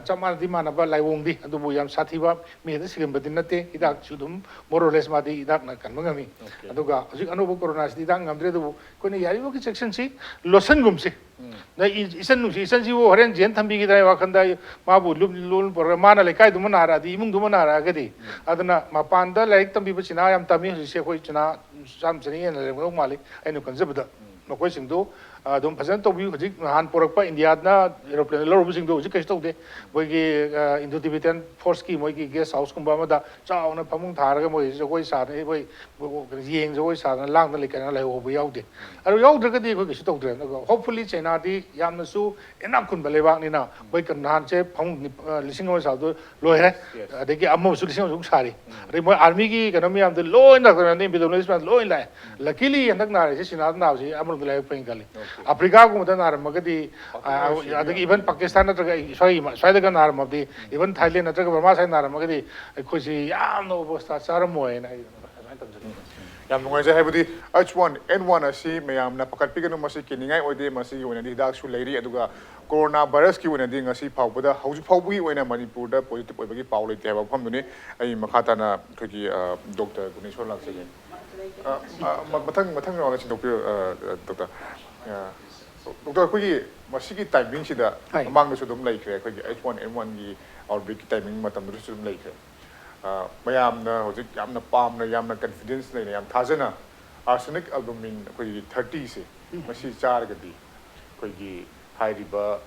ꯆꯞ ꯃꯥꯟꯅꯗꯤ ꯃꯥꯟꯅꯕ ꯂꯥꯏꯑꯣꯡꯗꯤ, ꯑꯗꯨꯕꯨ ꯌꯥꯝ ꯁꯥꯊꯤꯕ, ꯃꯤ ꯍꯦꯛꯇ ꯁꯤꯒꯟꯕꯗꯤ ꯅꯠꯇꯦ꯫ ꯍꯤꯗꯥꯛꯁꯨ ꯑꯗꯨꯝ more or less ꯃꯥꯗꯤ ꯍꯤꯗꯥꯛꯅ ꯀꯟꯕ ꯉꯝꯃꯤ꯫ ꯑꯗꯨꯒ ꯍꯧꯖꯤꯛ ꯑꯅꯧꯕ ꯀꯣꯔꯣꯅꯥꯁꯤꯗꯤ ꯍꯤꯗꯥꯛ ꯉꯝꯗ꯭ꯔꯦ, ꯑꯗꯨꯕꯨ ꯑꯩꯈꯣꯏꯅ ꯌꯥꯔꯤꯕꯃꯈꯩ ꯆꯦꯛꯁꯤꯟꯁꯤ꯫ ꯂꯣꯠꯁꯟꯒꯨꯝꯁꯤ꯫ ꯅ ꯏ-, ꯏꯆꯟ ꯅꯨꯡꯁꯤ, ꯏꯆꯟꯁꯤꯕꯨ ꯍꯣꯔꯦꯟ ꯖꯦꯟ ꯊꯝꯕꯤꯈꯤꯗ꯭ꯔꯥ ꯍꯥꯏ ꯋꯥꯈꯜꯗ ꯑꯩ ꯃꯥꯕꯨ ꯂꯨꯞ-, ꯂꯣꯟ ꯄꯨꯔꯒ ꯃꯥꯅ ꯂꯩꯀꯥꯏꯗꯨꯃ ꯅꯥꯔꯛꯑꯗꯤ, ꯏꯃꯨꯡꯗꯨꯃ ꯅꯥꯔꯛꯑꯒꯗꯤ꯫ ꯑꯗꯨꯅ ꯃꯄꯥꯟꯗ ꯂꯥꯏꯔꯤꯛ ꯇꯝꯕꯤꯕ ꯆꯤꯅꯥ ꯌꯥꯝ ꯇꯝꯃꯤ ꯍꯧꯖꯤꯛꯁꯦ꯫ ꯑꯩꯈꯣꯏ ꯆꯤꯅꯥ ꯆꯥꯝꯃ ꯆꯅꯤ ꯍꯦꯟꯅ ꯂꯩꯔꯝꯒꯗꯧ ꯃꯥꯜꯂꯤ ꯑꯩꯅ ꯈꯟꯖꯕꯗ꯫ ꯃꯈꯣꯏꯁꯤꯡꯗꯨ, ꯑ, ꯑꯗꯨꯝ ꯐꯖꯅ ꯇꯧꯕꯤꯌꯨ꯫ ꯍꯧꯖꯤꯛ ꯅꯍꯥꯟ ꯄꯨꯔꯛꯄ ꯏꯟꯗꯤꯌꯥꯗ ꯑꯦꯔꯣꯄ꯭ꯂꯦꯟꯗ ꯂꯧꯔꯨꯕꯁꯤꯡꯗꯣ ꯍꯧꯖꯤꯛ ꯀꯩꯁꯨ ꯇꯧꯗꯦ꯫ ꯃꯣꯏꯒꯤ, ꯑ, ꯏꯟꯗꯣ ꯇꯤꯕꯦꯇꯤꯌꯟ ꯐꯣꯔꯁꯀꯤ ꯃꯣꯏꯒꯤ ꯒꯦꯁ ꯍꯥꯎꯁꯀꯨꯝꯕ ꯑꯃꯗ ꯆꯥꯎꯅ ꯐꯃꯨꯡ ꯊꯥꯔꯒ ꯃꯣꯏ ꯖꯒꯣꯏ ꯁꯥꯗꯅ, ꯃꯣꯏ ꯌꯦꯡ ꯖꯒꯣꯏ ꯁꯥꯗꯅ ꯂꯥꯡꯗꯅ ꯂꯩꯀꯥꯏꯅ ꯂꯩꯍꯧꯕ ꯌꯥꯎꯗꯦ꯫ ꯑꯗꯨ ꯌꯥꯎꯗ꯭ꯔꯒꯗꯤ ꯑꯩꯈꯣꯏ ꯀꯩꯁꯨ ꯇꯧꯗ꯭ꯔꯦ꯫ ꯑꯗꯨꯒ hopefully ꯆꯩꯅꯥꯗꯤ ꯌꯥꯝꯅꯁꯨ ꯏꯅꯥꯛ ꯈꯨꯟꯕ ꯂꯩꯕꯥꯛꯅꯤꯅ ꯃꯣꯏ ꯀ-, ꯅꯍꯥꯟꯁꯦ ꯐꯃꯨꯡ ꯅꯤꯞ-, ꯑ, ꯂꯤꯁꯤꯡ ꯑꯃ ꯁꯥꯕꯗꯣ ꯂꯣꯏꯔꯦ꯫ ꯑꯗꯒꯤ ꯑꯃꯁꯨ ꯂꯤꯁꯤꯡ ꯑꯃꯁꯨ ꯁꯥꯔꯤ꯫ ꯑꯗꯩ ꯃꯣꯏ ꯑꯥꯔꯃꯤꯒꯤ ꯀꯩꯅꯣ ꯃꯌꯥꯝꯗꯣ ꯂꯣꯏꯅ ꯂꯥꯛꯇꯅ, ꯃꯌꯥꯝꯗꯣ ꯏꯝꯄꯤꯗꯣ ꯂꯣꯏ ꯂꯥꯛꯑꯦ꯫ Luckily ꯍꯟꯗꯛ ꯅꯥꯔꯤꯁꯦ ꯆꯤꯅꯥꯗ ꯅꯥꯕꯁꯤ ꯑꯃꯔꯣꯝꯗ ꯂꯥꯏꯕꯛ ꯐꯩꯅ ꯈꯜꯂꯤ꯫ ꯑꯐ꯭ꯔꯤꯀꯥꯒꯨꯝꯕꯗ ꯅꯥꯔꯝꯃꯒꯗꯤ, ꯑ, ꯑꯗꯒꯤ even ꯄꯥꯀꯤꯁꯇꯥꯟ ꯅꯠꯇ꯭ꯔꯒ ꯁ꯭ꯋꯥꯏꯒꯤ ꯃ-, ꯁ꯭ꯋꯥꯏꯗꯒ ꯅꯥꯔꯝꯃꯕꯗꯤ, even ꯊꯥꯏꯂꯦꯟ ꯅꯠꯇ꯭ꯔꯒ ꯕꯔꯃꯥ ꯁ꯭ꯋꯥꯏꯗ ꯅꯥꯔꯝꯃꯒꯗꯤ ꯑꯩꯈꯣꯏꯁꯤ ꯌꯥꯝꯅ ꯑꯣꯕꯁꯊꯥ ꯆꯥꯔꯝꯃꯣꯏꯅ ꯑꯩ ꯑꯗꯨꯃꯥꯏꯅ ꯊꯝꯖꯅꯤꯡꯉꯤ꯫ ꯌꯥꯝ ꯅꯨꯡꯉꯥꯏꯖꯩ꯫ ꯍꯥꯏꯕꯗꯤ H one N one ꯑꯁꯤ ꯃꯌꯥꯝꯅ ꯄꯥꯈꯠꯄꯤꯒꯅꯨ, ꯃꯁꯤ ꯀꯤꯅꯤꯡꯉꯥꯏ ꯑꯣꯏꯗꯦ, ꯃꯁꯤꯒꯤ ꯑꯣꯏꯅꯗꯤ ꯍꯤꯗꯥꯛꯁꯨ ꯂꯩꯔꯤ꯫ ꯑꯗꯨꯒ ꯀꯣꯔꯣꯅꯥ ꯚꯥꯏꯔꯁꯀꯤ ꯑꯣꯏꯅꯗꯤ ꯉꯁꯤ ꯐꯥꯎꯕꯗ, ꯍꯧꯖꯤꯛ ꯐꯥꯎꯕꯒꯤ ꯑꯣꯏꯅ ꯃꯅꯤꯄꯨꯔꯗ positive ꯑꯣꯏꯕꯒꯤ ꯄꯥꯎ ꯂꯩꯇꯦ ꯍꯥꯏꯕ ꯋꯥꯐꯝꯗꯨꯅꯤ꯫ ꯑꯩ ꯃꯈꯥ ꯇꯥꯅ ꯑꯩꯈꯣꯏꯒꯤ, ꯑ, ꯗꯣꯛꯇꯔ ꯒꯨꯅꯦꯁꯣꯔ ꯂꯥꯛꯆꯒꯦ꯫ ꯑ, ꯑ, ꯃ-, ꯃꯊꯪ, ꯃꯊꯪ round ꯁꯤꯟꯗꯣꯛꯄꯤꯔꯣ, ꯑ, ꯑ, ꯗꯣꯛꯇꯔ꯫ ꯑ, ꯗꯣꯛꯇꯔ, ꯑꯩꯈꯣꯏꯒꯤ ꯃꯁꯤꯒꯤ ꯇꯥꯏꯃꯤꯡꯁꯤꯗ ꯍꯣꯏ꯫ ꯃꯃꯥꯡꯗꯁꯨ ꯑꯗꯨꯝ ꯂꯩꯈ꯭ꯔꯦ, ꯑꯩꯈꯣꯏꯒꯤ H one N one ꯒꯤ ꯑꯥꯎꯠꯕ꯭ꯔꯦꯛꯀꯤ ꯇꯥꯏꯃꯤꯡ ꯃꯇꯝꯗꯨꯗꯁꯨ ꯑꯗꯨꯝ ꯂꯩꯈ꯭ꯔꯦ꯫ ꯑ, ꯃꯌꯥꯝꯅ ꯍꯧꯖꯤꯛ ꯌꯥꯝꯅ ꯄꯥꯝꯅ, ꯌꯥꯝꯅ ꯀꯟꯐꯤꯗꯦꯟꯁ ꯂꯩꯅ, ꯌꯥꯝ ꯊꯥꯖꯅ ꯑꯥꯔꯁꯦꯅꯤꯛ ꯑꯦꯜꯕꯨꯃꯤꯟ ꯑꯩꯈꯣꯏꯒꯤ ꯊꯥꯔꯇꯤꯁꯦ, ꯃꯁꯤ ꯆꯥꯔꯒꯗꯤ ꯑꯩꯈꯣꯏꯒꯤ ꯍꯥꯏꯔꯤꯕ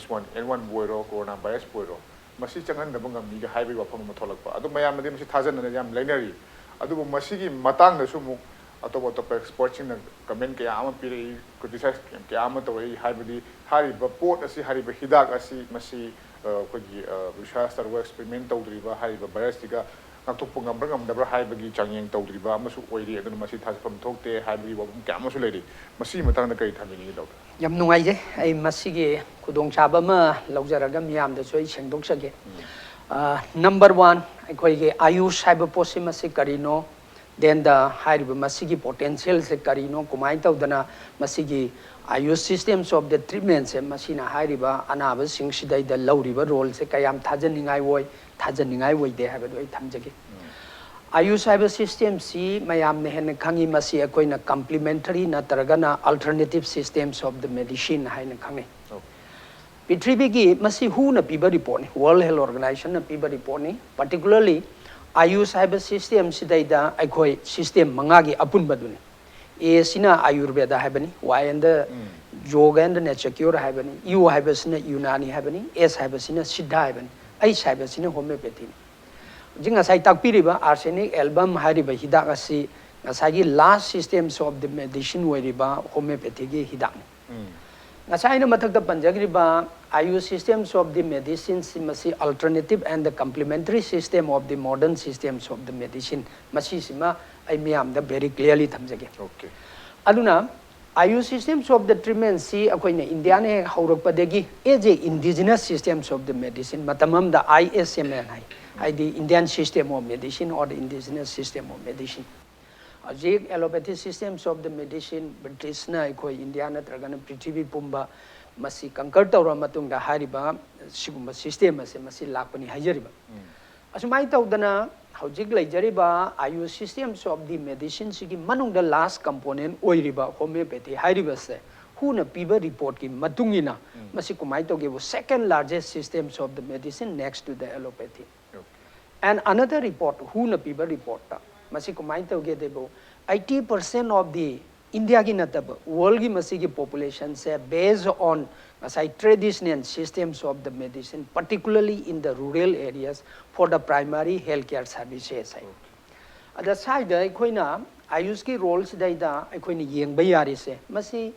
H one N one ꯕꯨ ꯑꯣꯏꯔꯣ, ꯀꯣꯔꯣꯅꯥ ꯚꯥꯏꯔꯁꯄꯨ ꯑꯣꯏꯔꯣ, ꯃꯁꯤ ꯆꯪꯍꯟꯗꯕ ꯉꯝꯃꯤꯒ ꯍꯥꯏꯕꯒꯤ ꯋꯥꯐꯝ ꯑꯃ ꯊꯣꯛꯂꯛꯄ꯫ ꯑꯗꯨ ꯃꯌꯥꯝꯅꯗꯤ ꯃꯁꯤ ꯊꯥꯖꯅꯅ ꯌꯥꯝ ꯂꯩꯅꯔꯤ꯫ ꯑꯗꯨꯕꯨ ꯃꯁꯤꯒꯤ ꯃꯇꯥꯡꯗꯁꯨ ꯑꯃꯨꯛ ꯑꯇꯣꯞ ꯑꯇꯣꯞꯄ ꯑꯦꯛꯁꯄꯔꯠꯁꯤꯡꯅ ꯀꯃꯦꯟ ꯀꯌꯥ ꯑꯃ ꯄꯤꯔꯛꯏ, ꯀ꯭ꯔꯤꯇꯤꯁꯥꯏꯁ ꯀꯌꯥ ꯑꯃ ꯇꯧꯔꯛꯏ꯫ ꯍꯥꯏꯕꯗꯤ ꯍꯥꯏꯔꯤꯕ ꯄꯣꯠ ꯑꯁꯤ, ꯍꯥꯏꯔꯤꯕ ꯍꯤꯗꯥꯛ ꯑꯁꯤ, ꯃꯁꯤ, ꯑ, ꯑꯩꯈꯣꯏꯒꯤ, ꯑ, ꯔꯤꯁꯔꯁ ꯇꯧꯔꯒ ꯑꯦꯛꯁꯄꯦꯔꯤꯃꯦꯟ ꯇꯧꯗ꯭ꯔꯤꯕ, ꯍꯥꯏꯔꯤꯕ ꯚꯥꯏꯔꯁꯁꯤꯒ ꯉꯥꯛꯊꯣꯛꯄ ꯉꯝꯕ꯭ꯔꯥ ꯉꯝꯗꯕ꯭ꯔꯥ ꯍꯥꯏꯕꯒꯤ ꯆꯥꯡꯌꯦꯡ ꯇꯧꯗ꯭ꯔꯤꯕ ꯑꯃꯁꯨ ꯑꯣꯏꯔꯤ꯫ ꯑꯗꯨꯅ ꯃꯁꯤ ꯊꯥꯖꯐꯝ ꯊꯣꯛꯇꯦ ꯍꯥꯏꯕꯒꯤ ꯋꯥꯐꯝ ꯀꯌꯥ ꯑꯃꯁꯨ ꯂꯩꯔꯤ꯫ ꯃꯁꯤꯒꯤ ꯃꯇꯥꯡꯗ ꯀꯔꯤ ꯊꯝꯕꯤꯅꯤꯡꯉꯤ, ꯗꯣꯛꯇꯔ? ꯌꯥꯝ ꯅꯨꯡꯉꯥꯏꯖꯩ꯫ ꯑꯩ ꯃꯁꯤꯒꯤ ꯈꯨꯗꯣꯡꯆꯥꯕ ꯑꯃ ꯂꯧꯖꯔꯒ ꯃꯤꯌꯥꯝꯗꯁꯨ ꯑꯩ ꯁꯦꯡꯗꯣꯛꯆꯒꯦ꯫ ꯅꯝꯕꯔ ꯋꯥꯟ, ꯑꯩꯈꯣꯏꯒꯤ ꯑꯌꯨꯁ ꯍꯥꯏꯕ ꯄꯣꯠꯁꯤ ꯃꯁꯤ ꯀꯔꯤꯅꯣ? ꯗꯦꯟꯗ ꯍꯥꯏꯔꯤꯕ ꯃꯁꯤꯒꯤ ꯄꯣꯇꯦꯟꯁꯤꯌꯦꯜꯁꯦ ꯀꯔꯤꯅꯣ? ꯀꯃꯥꯏꯅ ꯇꯧꯗꯅ ꯃꯁꯤꯒꯤ ꯑꯌꯨꯁ ꯁꯤꯁꯇꯦꯝꯁ ꯑꯣꯐ ꯗ ꯇ꯭ꯔꯤꯠꯃꯦꯟꯁꯦ ꯃꯁꯤꯅ ꯍꯥꯏꯔꯤꯕ ꯑꯅꯥꯕꯁꯤꯡꯁꯤꯗꯩꯗ ꯂꯧꯔꯤꯕ ꯔꯣꯜꯁꯦ ꯀꯌꯥꯝ ꯊꯥꯖꯅꯤꯡꯉꯥꯏ ꯑꯣꯏ, ꯊꯥꯖꯅꯤꯡꯉꯥꯏ ꯑꯣꯏꯗꯦ ꯍꯥꯏꯕꯗꯨ ꯑꯩ ꯊꯝꯖꯒꯦ꯫ ꯑꯌꯨꯁ ꯍꯥꯏꯕ ꯁꯤꯁꯇꯦꯝꯁꯤ ꯃꯌꯥꯝꯅ ꯍꯦꯟꯅ ꯈꯪꯉꯤ, ꯃꯁꯤ ꯑꯩꯈꯣꯏꯅ ꯀꯝꯄ꯭ꯂꯤꯃꯦꯟꯇꯔꯤ ꯅꯠꯇ꯭ꯔꯒꯅ alternative systems of the medicine ꯍꯥꯏꯅ ꯈꯪꯅꯩ꯫ ꯄ꯭ꯔꯤꯊꯤꯕꯤꯒꯤ ꯃꯁꯤ ꯍꯨꯅ ꯄꯤꯕ ꯔꯤꯄꯣꯔꯠꯅꯤ, ꯋꯥꯔꯜ ꯍꯦꯜꯊ ꯑꯣꯔꯒꯅꯥꯏꯖꯦꯁꯟꯅ ꯄꯤꯕ ꯔꯤꯄꯣꯔꯠꯅꯤ꯫ ꯄꯥꯔꯇꯤꯀꯨꯂꯔꯂꯤ ꯑꯌꯨꯁ ꯍꯥꯏꯕ ꯁꯤꯁꯇꯦꯝꯁꯤꯗꯩꯗ ꯑꯩꯈꯣꯏ ꯁꯤꯁꯇꯦꯝ ꯃꯉꯥꯒꯤ ꯑꯄꯨꯟꯕꯗꯨꯅꯤ꯫ ꯑꯦ ꯁꯤꯅ ꯑꯥꯌꯨꯔꯕꯦꯗ ꯍꯥꯏꯕꯅꯤ, Y and yoga and nature cure ꯍꯥꯏꯕꯅꯤ, ꯌꯨ ꯍꯥꯏꯕꯁꯤꯅ ꯌꯨꯅꯥꯅꯤ ꯍꯥꯏꯕꯅꯤ, ꯑꯦꯁ ꯍꯥꯏꯕꯁꯤꯅ ꯁꯤꯗ ꯍꯥꯏꯕꯅꯤ, ꯑꯩꯁ ꯍꯥꯏꯕꯁꯤꯅ ꯍꯣꯃꯤꯌꯣꯄꯦꯊꯤꯅꯤ꯫ ꯍꯧꯖꯤꯛ ꯉꯁꯥꯏ ꯇꯥꯛꯄꯤꯔꯤꯕ ꯑꯥꯔꯁꯦꯅꯤꯛ ꯑꯦꯜꯕꯝ ꯍꯥꯏꯔꯤꯕ ꯍꯤꯗꯥꯛ ꯑꯁꯤ ꯉꯁꯥꯏꯒꯤ ꯂꯥꯁ ꯁꯤꯁꯇꯦꯝꯁ ꯑꯣꯐ ꯗꯤ ꯃꯦꯗꯤꯁꯤꯟ ꯑꯣꯏꯔꯤꯕ ꯍꯣꯃꯤꯌꯣꯄꯦꯊꯤꯒꯤ ꯍꯤꯗꯥꯛꯅꯤ꯫ ꯉꯁꯥꯏ ꯑꯩꯅ ꯃꯊꯛꯇ ꯄꯟꯖꯈ꯭ꯔꯤꯕ ꯑꯌꯨꯁ ꯁꯤꯁꯇꯦꯝꯁ ꯑꯣꯐ ꯗꯤ ꯃꯦꯗꯤꯁꯤꯟꯁꯤ ꯃꯁꯤ alternative and the complementary system of the modern systems of the medicine, ꯃꯁꯤꯁꯤꯃ ꯑꯩ ꯃꯤꯌꯥꯝꯗ ꯚꯦꯔꯤ ꯀ꯭ꯂꯤꯌꯔꯂꯤ ꯊꯝꯖꯒꯦ꯫ ꯑꯣꯀꯦ꯫ ꯑꯗꯨꯅ ꯑꯌꯨꯁ ꯁꯤꯁꯇꯦꯝꯁ ꯑꯣꯐ ꯗ ꯇ꯭ꯔꯤꯠꯃꯦꯟꯁꯤ ꯑꯩꯈꯣꯏꯅ ꯏꯟꯗꯤꯌꯥꯅ ꯍꯦꯛ ꯍꯧꯔꯛꯄꯗꯒꯤ as a indigenous systems of the medicine, ꯃꯇꯝ ꯑꯃꯗ ꯑꯥꯏ ꯑꯦꯁ ꯑꯦꯝ ꯑꯦꯟ ꯍꯥꯏ, ꯍꯥꯏꯗꯤ Indian System of Medicine or the Indigenous System of Medicine꯫ ꯍꯧꯖꯤꯛ allopathy systems of the medicine, ꯕ꯭ꯔꯤꯇꯤꯁꯅ ꯑꯩꯈꯣꯏ ꯏꯟꯗꯤꯌꯥ ꯅꯠꯇ꯭ꯔꯒꯅ ꯄ꯭ꯔꯤꯊꯤꯕꯤ ꯄꯨꯝꯕ ꯃꯁꯤ ꯀꯟꯀꯔ ꯇꯧꯔꯕ ꯃꯇꯨꯡꯗ ꯍꯥꯏꯔꯤꯕ ꯁꯤꯒꯨꯝꯕ ꯁꯤꯁꯇꯦꯝ ꯑꯁꯦ ꯃꯁꯤ ꯂꯥꯛꯄꯅꯤ ꯍꯥꯏꯖꯔꯤꯕ꯫ ꯑꯁꯨꯃꯥꯏꯅ ꯇꯧꯗꯅ ꯍꯧꯖꯤꯛ ꯂꯩꯖꯔꯤꯕ ꯑꯌꯨꯁ ꯁꯤꯁꯇꯦꯝꯁ ꯑꯣꯐ ꯗꯤ ꯃꯦꯗꯤꯁꯤꯟꯁꯤꯒꯤ ꯃꯅꯨꯡꯗ ꯂꯥꯁ ꯀꯝꯄꯣꯅꯦꯟ ꯑꯣꯏꯔꯤꯕ ꯍꯣꯃꯤꯌꯣꯄꯦꯊꯤ ꯍꯥꯏꯔꯤꯕꯁꯦ ꯍꯨꯅ ꯄꯤꯕ ꯔꯤꯄꯣꯔꯠꯀꯤ ꯃꯇꯨꯡ ꯏꯟꯅ ꯃꯁꯤ ꯀꯃꯥꯏꯅ ꯇꯧꯒꯦꯕꯨ, second largest systems of the medicine next to the allopathy꯫ And another report, ꯍꯨꯅ ꯄꯤꯕ ꯔꯤꯄꯣꯔꯠꯇ ꯃꯁꯤ ꯀꯃꯥꯏꯅ ꯇꯧꯒꯦꯗꯕꯨ, eighty percent of the, ꯏꯟꯗꯤꯌꯥꯒꯤ ꯅꯠꯇꯕ, ꯋꯥꯔꯜꯒꯤ ꯃꯁꯤꯒꯤ ꯄꯣꯄꯨꯂꯦꯁꯟꯁꯦ based on ꯉꯁꯥꯏ traditional systems of the medicine, particularly in the rural areas, for the primary health care services ꯍꯥꯏ꯫ ꯑꯗ ꯁ꯭ꯋꯥꯏꯗ ꯑꯩꯈꯣꯏꯅ ꯑꯥꯌꯨꯁꯀꯤ ꯔꯣꯜꯁꯤꯗꯩꯗ ꯑꯩꯈꯣꯏꯅ ꯌꯦꯡꯕ ꯌꯥꯔꯤꯁꯦ, ꯃꯁꯤ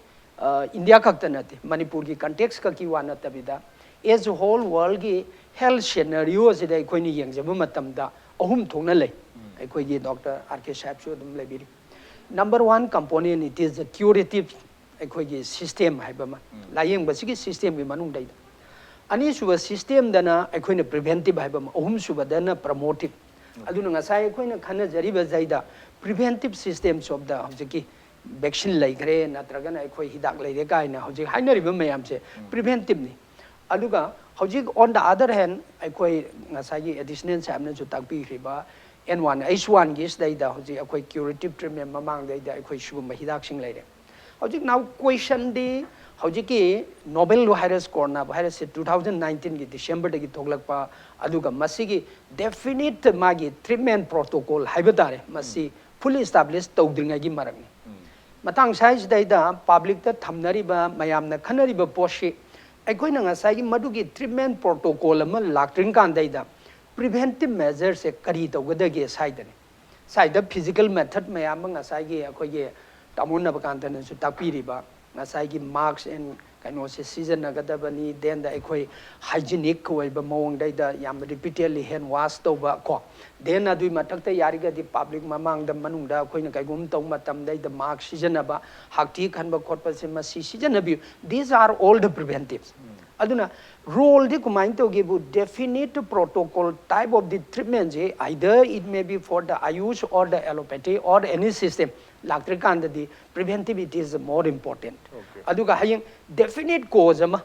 ꯏꯟꯗꯤꯌꯥ ꯈꯛꯇ ꯅꯠꯇꯦ, ꯃꯅꯤꯄꯨꯔꯒꯤ ꯀꯟꯇꯦꯛꯁ ꯈꯛꯀꯤ ꯋꯥ ꯅꯠꯇꯕꯤꯗ, as a whole ꯋꯥꯔꯜꯒꯤ ꯍꯦꯜꯊ ꯁꯦꯅꯥꯔꯤꯑꯣꯁꯤꯗ ꯑꯩꯈꯣꯏꯅ ꯌꯦꯡꯖꯕ ꯃꯇꯝꯗ ꯑꯍꯨꯝ ꯊꯣꯛꯅ ꯂꯩ꯫ ꯑꯩꯈꯣꯏꯒꯤ ꯗꯣꯛꯇꯔ ꯑꯥꯔ ꯀꯦ ꯁꯥꯍꯦꯕꯁꯨ ꯑꯗꯨꯝ ꯂꯩꯕꯤꯔꯤ꯫ Number one component, it is the curative, ꯑꯩꯈꯣꯏꯒꯤ ꯁꯤꯁꯇꯦꯝ ꯍꯥꯏꯕ ꯑꯃ, ꯂꯥꯌꯦꯡꯕꯁꯤꯒꯤ ꯁꯤꯁꯇꯦꯝꯒꯤ ꯃꯅꯨꯡꯗꯩꯗ꯫ ꯑꯅꯤꯁꯨꯕ ꯁꯤꯁꯇꯦꯝꯗꯅ ꯑꯩꯈꯣꯏꯅ ꯄ꯭ꯔꯤꯚꯦꯟꯇꯤꯞ ꯍꯥꯏꯕ ꯑꯃ, ꯑꯍꯨꯝꯁꯨꯕꯗꯅ ꯄ꯭ꯔꯃꯣꯇꯤꯞ꯫ ꯑꯗꯨꯅ ꯉꯁꯥꯏ ꯑꯩꯈꯣꯏꯅ ꯈꯟꯅꯖꯔꯤꯕꯁꯤꯗꯩꯗ ꯄ꯭ꯔꯤꯚꯦꯟꯇꯤꯞ ꯁꯤꯁꯇꯦꯝꯁ ꯑꯣꯐ ꯗ, ꯍꯧꯖꯤꯛꯀꯤ ꯚꯦꯛꯁꯤꯟ ꯂꯩꯈ꯭ꯔꯦ, ꯅꯠꯇ꯭ꯔꯒꯅ ꯑꯩꯈꯣꯏ ꯍꯤꯗꯥꯛ ꯂꯩꯔꯦ ꯀꯥꯏꯅ ꯍꯧꯖꯤꯛ ꯍꯥꯏꯅꯔꯤꯕ ꯃꯌꯥꯝꯁꯦ ꯄ꯭ꯔꯤꯚꯦꯟꯇꯤꯞꯅꯤ꯫ ꯑꯗꯨꯒ ꯍꯧꯖꯤꯛ on the other hand, ꯑꯩꯈꯣꯏ ꯉꯁꯥꯏꯒꯤ ꯑꯦꯗꯤꯁꯅꯦꯜ ꯁꯥꯍꯦꯕꯅꯁꯨ ꯇꯥꯛꯄꯤꯈ꯭ꯔꯤꯕ ꯑꯦꯟ ꯋꯥꯟ ꯑꯩꯆ ꯋꯥꯟꯒꯤ ꯁꯤꯗꯩꯗ ꯍꯧꯖꯤꯛ ꯑꯩꯈꯣꯏ ꯀ꯭ꯌꯨꯔꯦꯇꯤꯞ ꯇ꯭ꯔꯤꯠꯃꯦꯟ ꯃꯃꯥꯡꯗꯩꯗ ꯑꯩꯈꯣꯏ ꯁꯤꯒꯨꯝꯕ ꯍꯤꯗꯥꯛꯁꯤꯡ ꯂꯩꯔꯦ꯫ ꯍꯧꯖꯤꯛ now questionꯗꯤ, ꯍꯧꯖꯤꯛꯀꯤ ꯅꯣꯕꯦꯜ ꯚꯥꯏꯔꯁ ꯀꯣꯔꯣꯅꯥ ꯚꯥꯏꯔꯁꯁꯦ two thousand nineteenꯒꯤ ꯗꯤꯁꯦꯝꯕꯔꯗꯒꯤ ꯊꯣꯛꯂꯛꯄ, ꯑꯗꯨꯒ ꯃꯁꯤꯒꯤ ꯗꯦꯐꯤꯅꯤꯠ ꯃꯥꯒꯤ ꯇ꯭ꯔꯤꯠꯃꯦꯟ ꯄ꯭ꯔꯣꯇꯣꯀꯣꯜ ꯍꯥꯏꯕ ꯇꯥꯔꯦ, ꯃꯁꯤ ꯐꯨꯜꯂꯤ ꯏꯁꯇꯥꯕ꯭ꯂꯤꯁ ꯇꯧꯗ꯭ꯔꯤꯉꯩꯒꯤ ꯃꯔꯛꯅꯤ꯫ ꯃꯇꯥꯡ ꯁ꯭ꯋꯥꯏꯁꯤꯗꯩꯗ ꯄꯥꯕ꯭ꯂꯤꯛꯇ ꯊꯝꯅꯔꯤꯕ, ꯃꯌꯥꯝꯅ ꯈꯟꯅꯔꯤꯕ ꯄꯣꯠꯁꯤ, ꯑꯩꯈꯣꯏꯅ ꯉꯁꯥꯏꯒꯤ ꯃꯗꯨꯒꯤ ꯇ꯭ꯔꯤꯠꯃꯦꯟ ꯄ꯭ꯔꯣꯇꯣꯀꯣꯜ ꯑꯃ ꯂꯥꯛꯇ꯭ꯔꯤꯀꯥꯟꯗꯩꯗ ꯄ꯭ꯔꯤꯚꯦꯟꯇꯤꯞ ꯃꯦꯖꯔꯁꯦ ꯀꯔꯤ ꯇꯧꯒꯗꯒꯦ ꯁ꯭ꯋꯥꯏꯗꯅꯤ꯫ ꯁ꯭ꯋꯥꯏꯗ ꯐꯤꯖꯤꯀꯦꯜ ꯃꯦꯊꯠ ꯃꯌꯥꯝ ꯑꯃ ꯉꯁꯥꯏꯒꯤ ꯑꯩꯈꯣꯏꯒꯤ ꯇꯥꯃꯣ ꯅꯕꯀꯥꯟꯇꯅꯁꯨ ꯇꯥꯛꯄꯤꯔꯤꯕ, ꯉꯁꯥꯏꯒꯤ ꯃꯥꯛꯁ ꯑꯦꯟ ꯀꯩꯅꯣꯁꯦ ꯁꯤꯖꯤꯟꯅꯒꯗꯕꯅꯤ, ꯗꯦꯟꯗ ꯑꯩꯈꯣꯏ ꯍꯥꯏꯖꯤꯅꯤꯛ ꯑꯣꯏꯕ ꯃꯑꯣꯡꯗꯩꯗ ꯌꯥꯝ ꯔꯤꯄꯤꯇꯦꯗꯂꯤ ꯍꯦꯟ ꯋꯥꯁ ꯇꯧꯕ ꯀꯣ, ꯗꯦꯟ ꯑꯗꯨꯒꯤ ꯃꯊꯛꯇ ꯌꯥꯔꯤꯒꯗꯤ ꯄꯥꯕ꯭ꯂꯤꯛ ꯃꯃꯥꯡꯗ, ꯃꯅꯨꯡꯗ ꯑꯩꯈꯣꯏꯅ ꯀꯩꯒꯨꯝꯕ ꯇꯧꯕ ꯃꯇꯝꯗꯩꯗ ꯃꯥꯛꯁ ꯁꯤꯖꯤꯟꯅꯕ, ꯍꯥꯛꯊꯤ ꯈꯟꯕ ꯈꯣꯠꯄꯁꯦ ꯃꯁꯤ ꯁꯤꯖꯤꯟꯅꯕꯤꯌꯨ꯫ These are all the preventives꯫ ꯑꯗꯨꯅ ꯔꯣꯜꯗꯤ ꯀꯃꯥꯏꯅ ꯇꯧꯒꯦꯕꯨ, definite protocol type of the treatmentꯁꯦ, either it may be for the Ayush or the allopathy or any system, ꯂꯥꯛꯇ꯭ꯔꯤꯀꯥꯟꯗꯗꯤ preventive it is more important꯫ ꯑꯗꯨꯒ ꯍꯌꯦꯡ definite cause ꯑꯃ,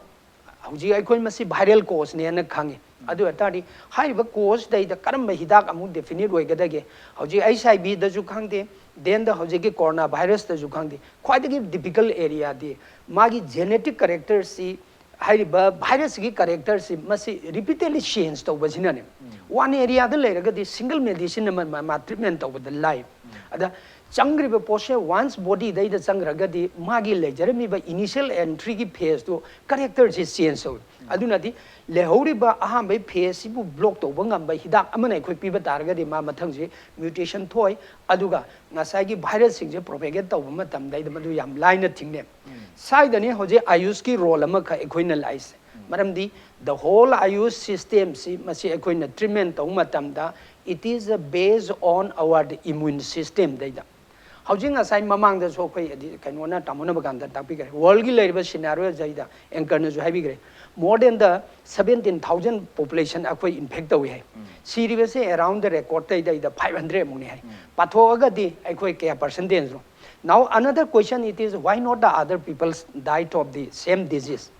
ꯍꯧꯖꯤꯛ ꯑꯩꯈꯣꯏ ꯃꯁꯤ viral causeꯅꯦꯅ ꯈꯪꯉꯤ, ꯑꯗꯨ ꯑꯣꯏꯇꯥꯔꯗꯤ ꯍꯥꯏꯔꯤꯕ ꯀꯣꯁꯇꯩꯗ ꯀꯔꯝꯕ ꯍꯤꯗꯥꯛ ꯑꯃꯨꯛ ꯗꯦꯐꯤꯅꯤꯠ ꯑꯣꯏꯒꯗꯒꯦ? ꯍꯧꯖꯤꯛ ꯑꯩꯆ ꯑꯥꯏ ꯚꯤꯗꯁꯨ ꯈꯪꯗꯦ, ꯗꯦꯟꯗ ꯍꯧꯖꯤꯛꯀꯤ ꯀꯣꯔꯣꯅꯥ ꯚꯥꯏꯔꯁꯇꯁꯨ ꯈꯪꯗꯦ, ꯈ꯭ꯋꯥꯏꯗꯒꯤ ꯗꯤꯐꯤꯀꯜ ꯑꯦꯔꯤꯌꯥꯗꯤ ꯃꯥꯒꯤ ꯖꯦꯅꯦꯇꯤꯛ ꯀꯦꯔꯦꯛꯇꯔꯁꯤ, ꯍꯥꯏꯔꯤꯕ ꯚꯥꯏꯔꯁꯁꯤꯒꯤ ꯀꯦꯔꯦꯛꯇꯔꯁꯤ ꯃꯁꯤ ꯔꯤꯄꯤꯇꯦꯗꯂꯤ ꯆꯦꯟꯖ ꯇꯧꯕꯁꯤꯅꯅꯦ꯫ ꯋꯥꯟ ꯑꯦꯔꯤꯌꯥꯗ ꯂꯩꯔꯒꯗꯤ ꯁꯤꯡꯒꯜ ꯃꯦꯗꯤꯁꯤꯟ ꯑꯃ ꯃꯥ ꯇ꯭ꯔꯤꯠꯃꯦꯟ ꯇꯧꯕꯗ ꯂꯥꯏ꯫ ꯑꯗ ꯆꯪꯈ꯭ꯔꯤꯕ ꯄꯣꯠꯁꯦ ꯋꯥꯟꯁ ꯕꯣꯗꯤꯗꯩꯗ ꯆꯪꯈ꯭ꯔꯒꯗꯤ ꯃꯥꯒꯤ ꯂꯩꯖꯔꯝꯃꯤꯕ ꯏꯅꯤꯁꯤꯌꯦꯜ ꯑꯦꯟꯇ꯭ꯔꯤꯒꯤ ꯐꯦꯁꯇꯨ ꯀꯦꯔꯦꯛꯇꯔꯁꯤ ꯆꯦꯟꯖ ꯇꯧꯏ꯫ ꯑꯗꯨꯅꯗꯤ ꯂꯩꯍꯧꯔꯤꯕ ꯑꯍꯥꯟꯕꯒꯤ ꯐꯦꯁꯁꯤꯕꯨ ꯕ꯭ꯂꯣꯛ ꯇꯧꯕ ꯉꯝꯕ ꯍꯤꯗꯥꯛ ꯑꯃꯅ ꯑꯩꯈꯣꯏ ꯄꯤꯕ ꯇꯥꯔꯒꯗꯤ ꯃꯥ ꯃꯊꯪꯁꯤ ꯃ꯭ꯌꯨꯇꯦꯁꯟ ꯊꯣꯛꯏ꯫ ꯑꯗꯨꯒ ꯉꯁꯥꯏꯒꯤ ꯚꯥꯏꯔꯁꯁꯤꯡꯁꯦ ꯄ꯭ꯔꯣꯄꯦꯒꯦꯠ ꯇꯧꯕ ꯃꯇꯝꯗꯩꯗ ꯃꯗꯨ ꯌꯥꯝ ꯂꯥꯏꯅ ꯊꯤꯡꯅꯩ꯫ ꯁ꯭ꯋꯥꯏꯗꯅꯤ ꯍꯧꯖꯤꯛ ꯑꯌꯨꯁꯀꯤ ꯔꯣꯜ ꯑꯃꯈꯛ ꯑꯩꯈꯣꯏꯅ ꯂꯥꯛꯏꯁꯦ꯫ ꯃꯔꯝꯗꯤ the whole ꯑꯌꯨꯁ ꯁꯤꯁꯇꯦꯝꯁꯤ ꯃꯁꯤ ꯑꯩꯈꯣꯏꯅ ꯇ꯭ꯔꯤꯠꯃꯦꯟ ꯇꯧꯕ ꯃꯇꯝꯗ it is based on our immune system ꯗꯩꯗ꯫ ꯍꯧꯖꯤꯛ ꯉꯁꯥꯏ ꯃꯃꯥꯡꯗꯁꯨ ꯑꯩꯈꯣꯏ ꯑꯗꯤ ꯀꯩꯅꯣꯅ ꯇꯥꯃꯣꯅꯕ ꯀꯥꯟꯗ ꯇꯥꯛꯄꯤꯈ꯭ꯔꯦ, ꯋꯥꯔꯜꯒꯤ ꯂꯩꯔꯤꯕ ꯁꯤꯅꯥꯔꯤꯑꯣꯁꯤꯗ ꯑꯦꯡꯀꯔꯅꯁꯨ ꯍꯥꯏꯕꯤꯈ꯭ꯔꯦ꯫ More than the seventeen thousand population ꯑꯩꯈꯣꯏ ꯏꯟꯐꯦꯛ ꯇꯧꯏ ꯍꯥꯏ꯫ ꯁꯤꯔꯤꯕꯁꯦ ꯑꯦꯔꯥꯎꯟ ꯗ ꯔꯦꯀꯣꯔꯠꯇꯩꯗ ꯐꯥꯏꯚ ꯍꯟꯗ꯭ꯔꯦꯗ ꯃꯨꯛꯅꯤ ꯍꯥꯏ꯫ ꯄꯥꯊꯣꯛꯑꯒꯗꯤ ꯑꯩꯈꯣꯏ ꯀꯌꯥ ꯄꯔꯁꯦꯟꯇꯦꯖꯅꯣ? Now another question, it is why not the other people died of the same disease?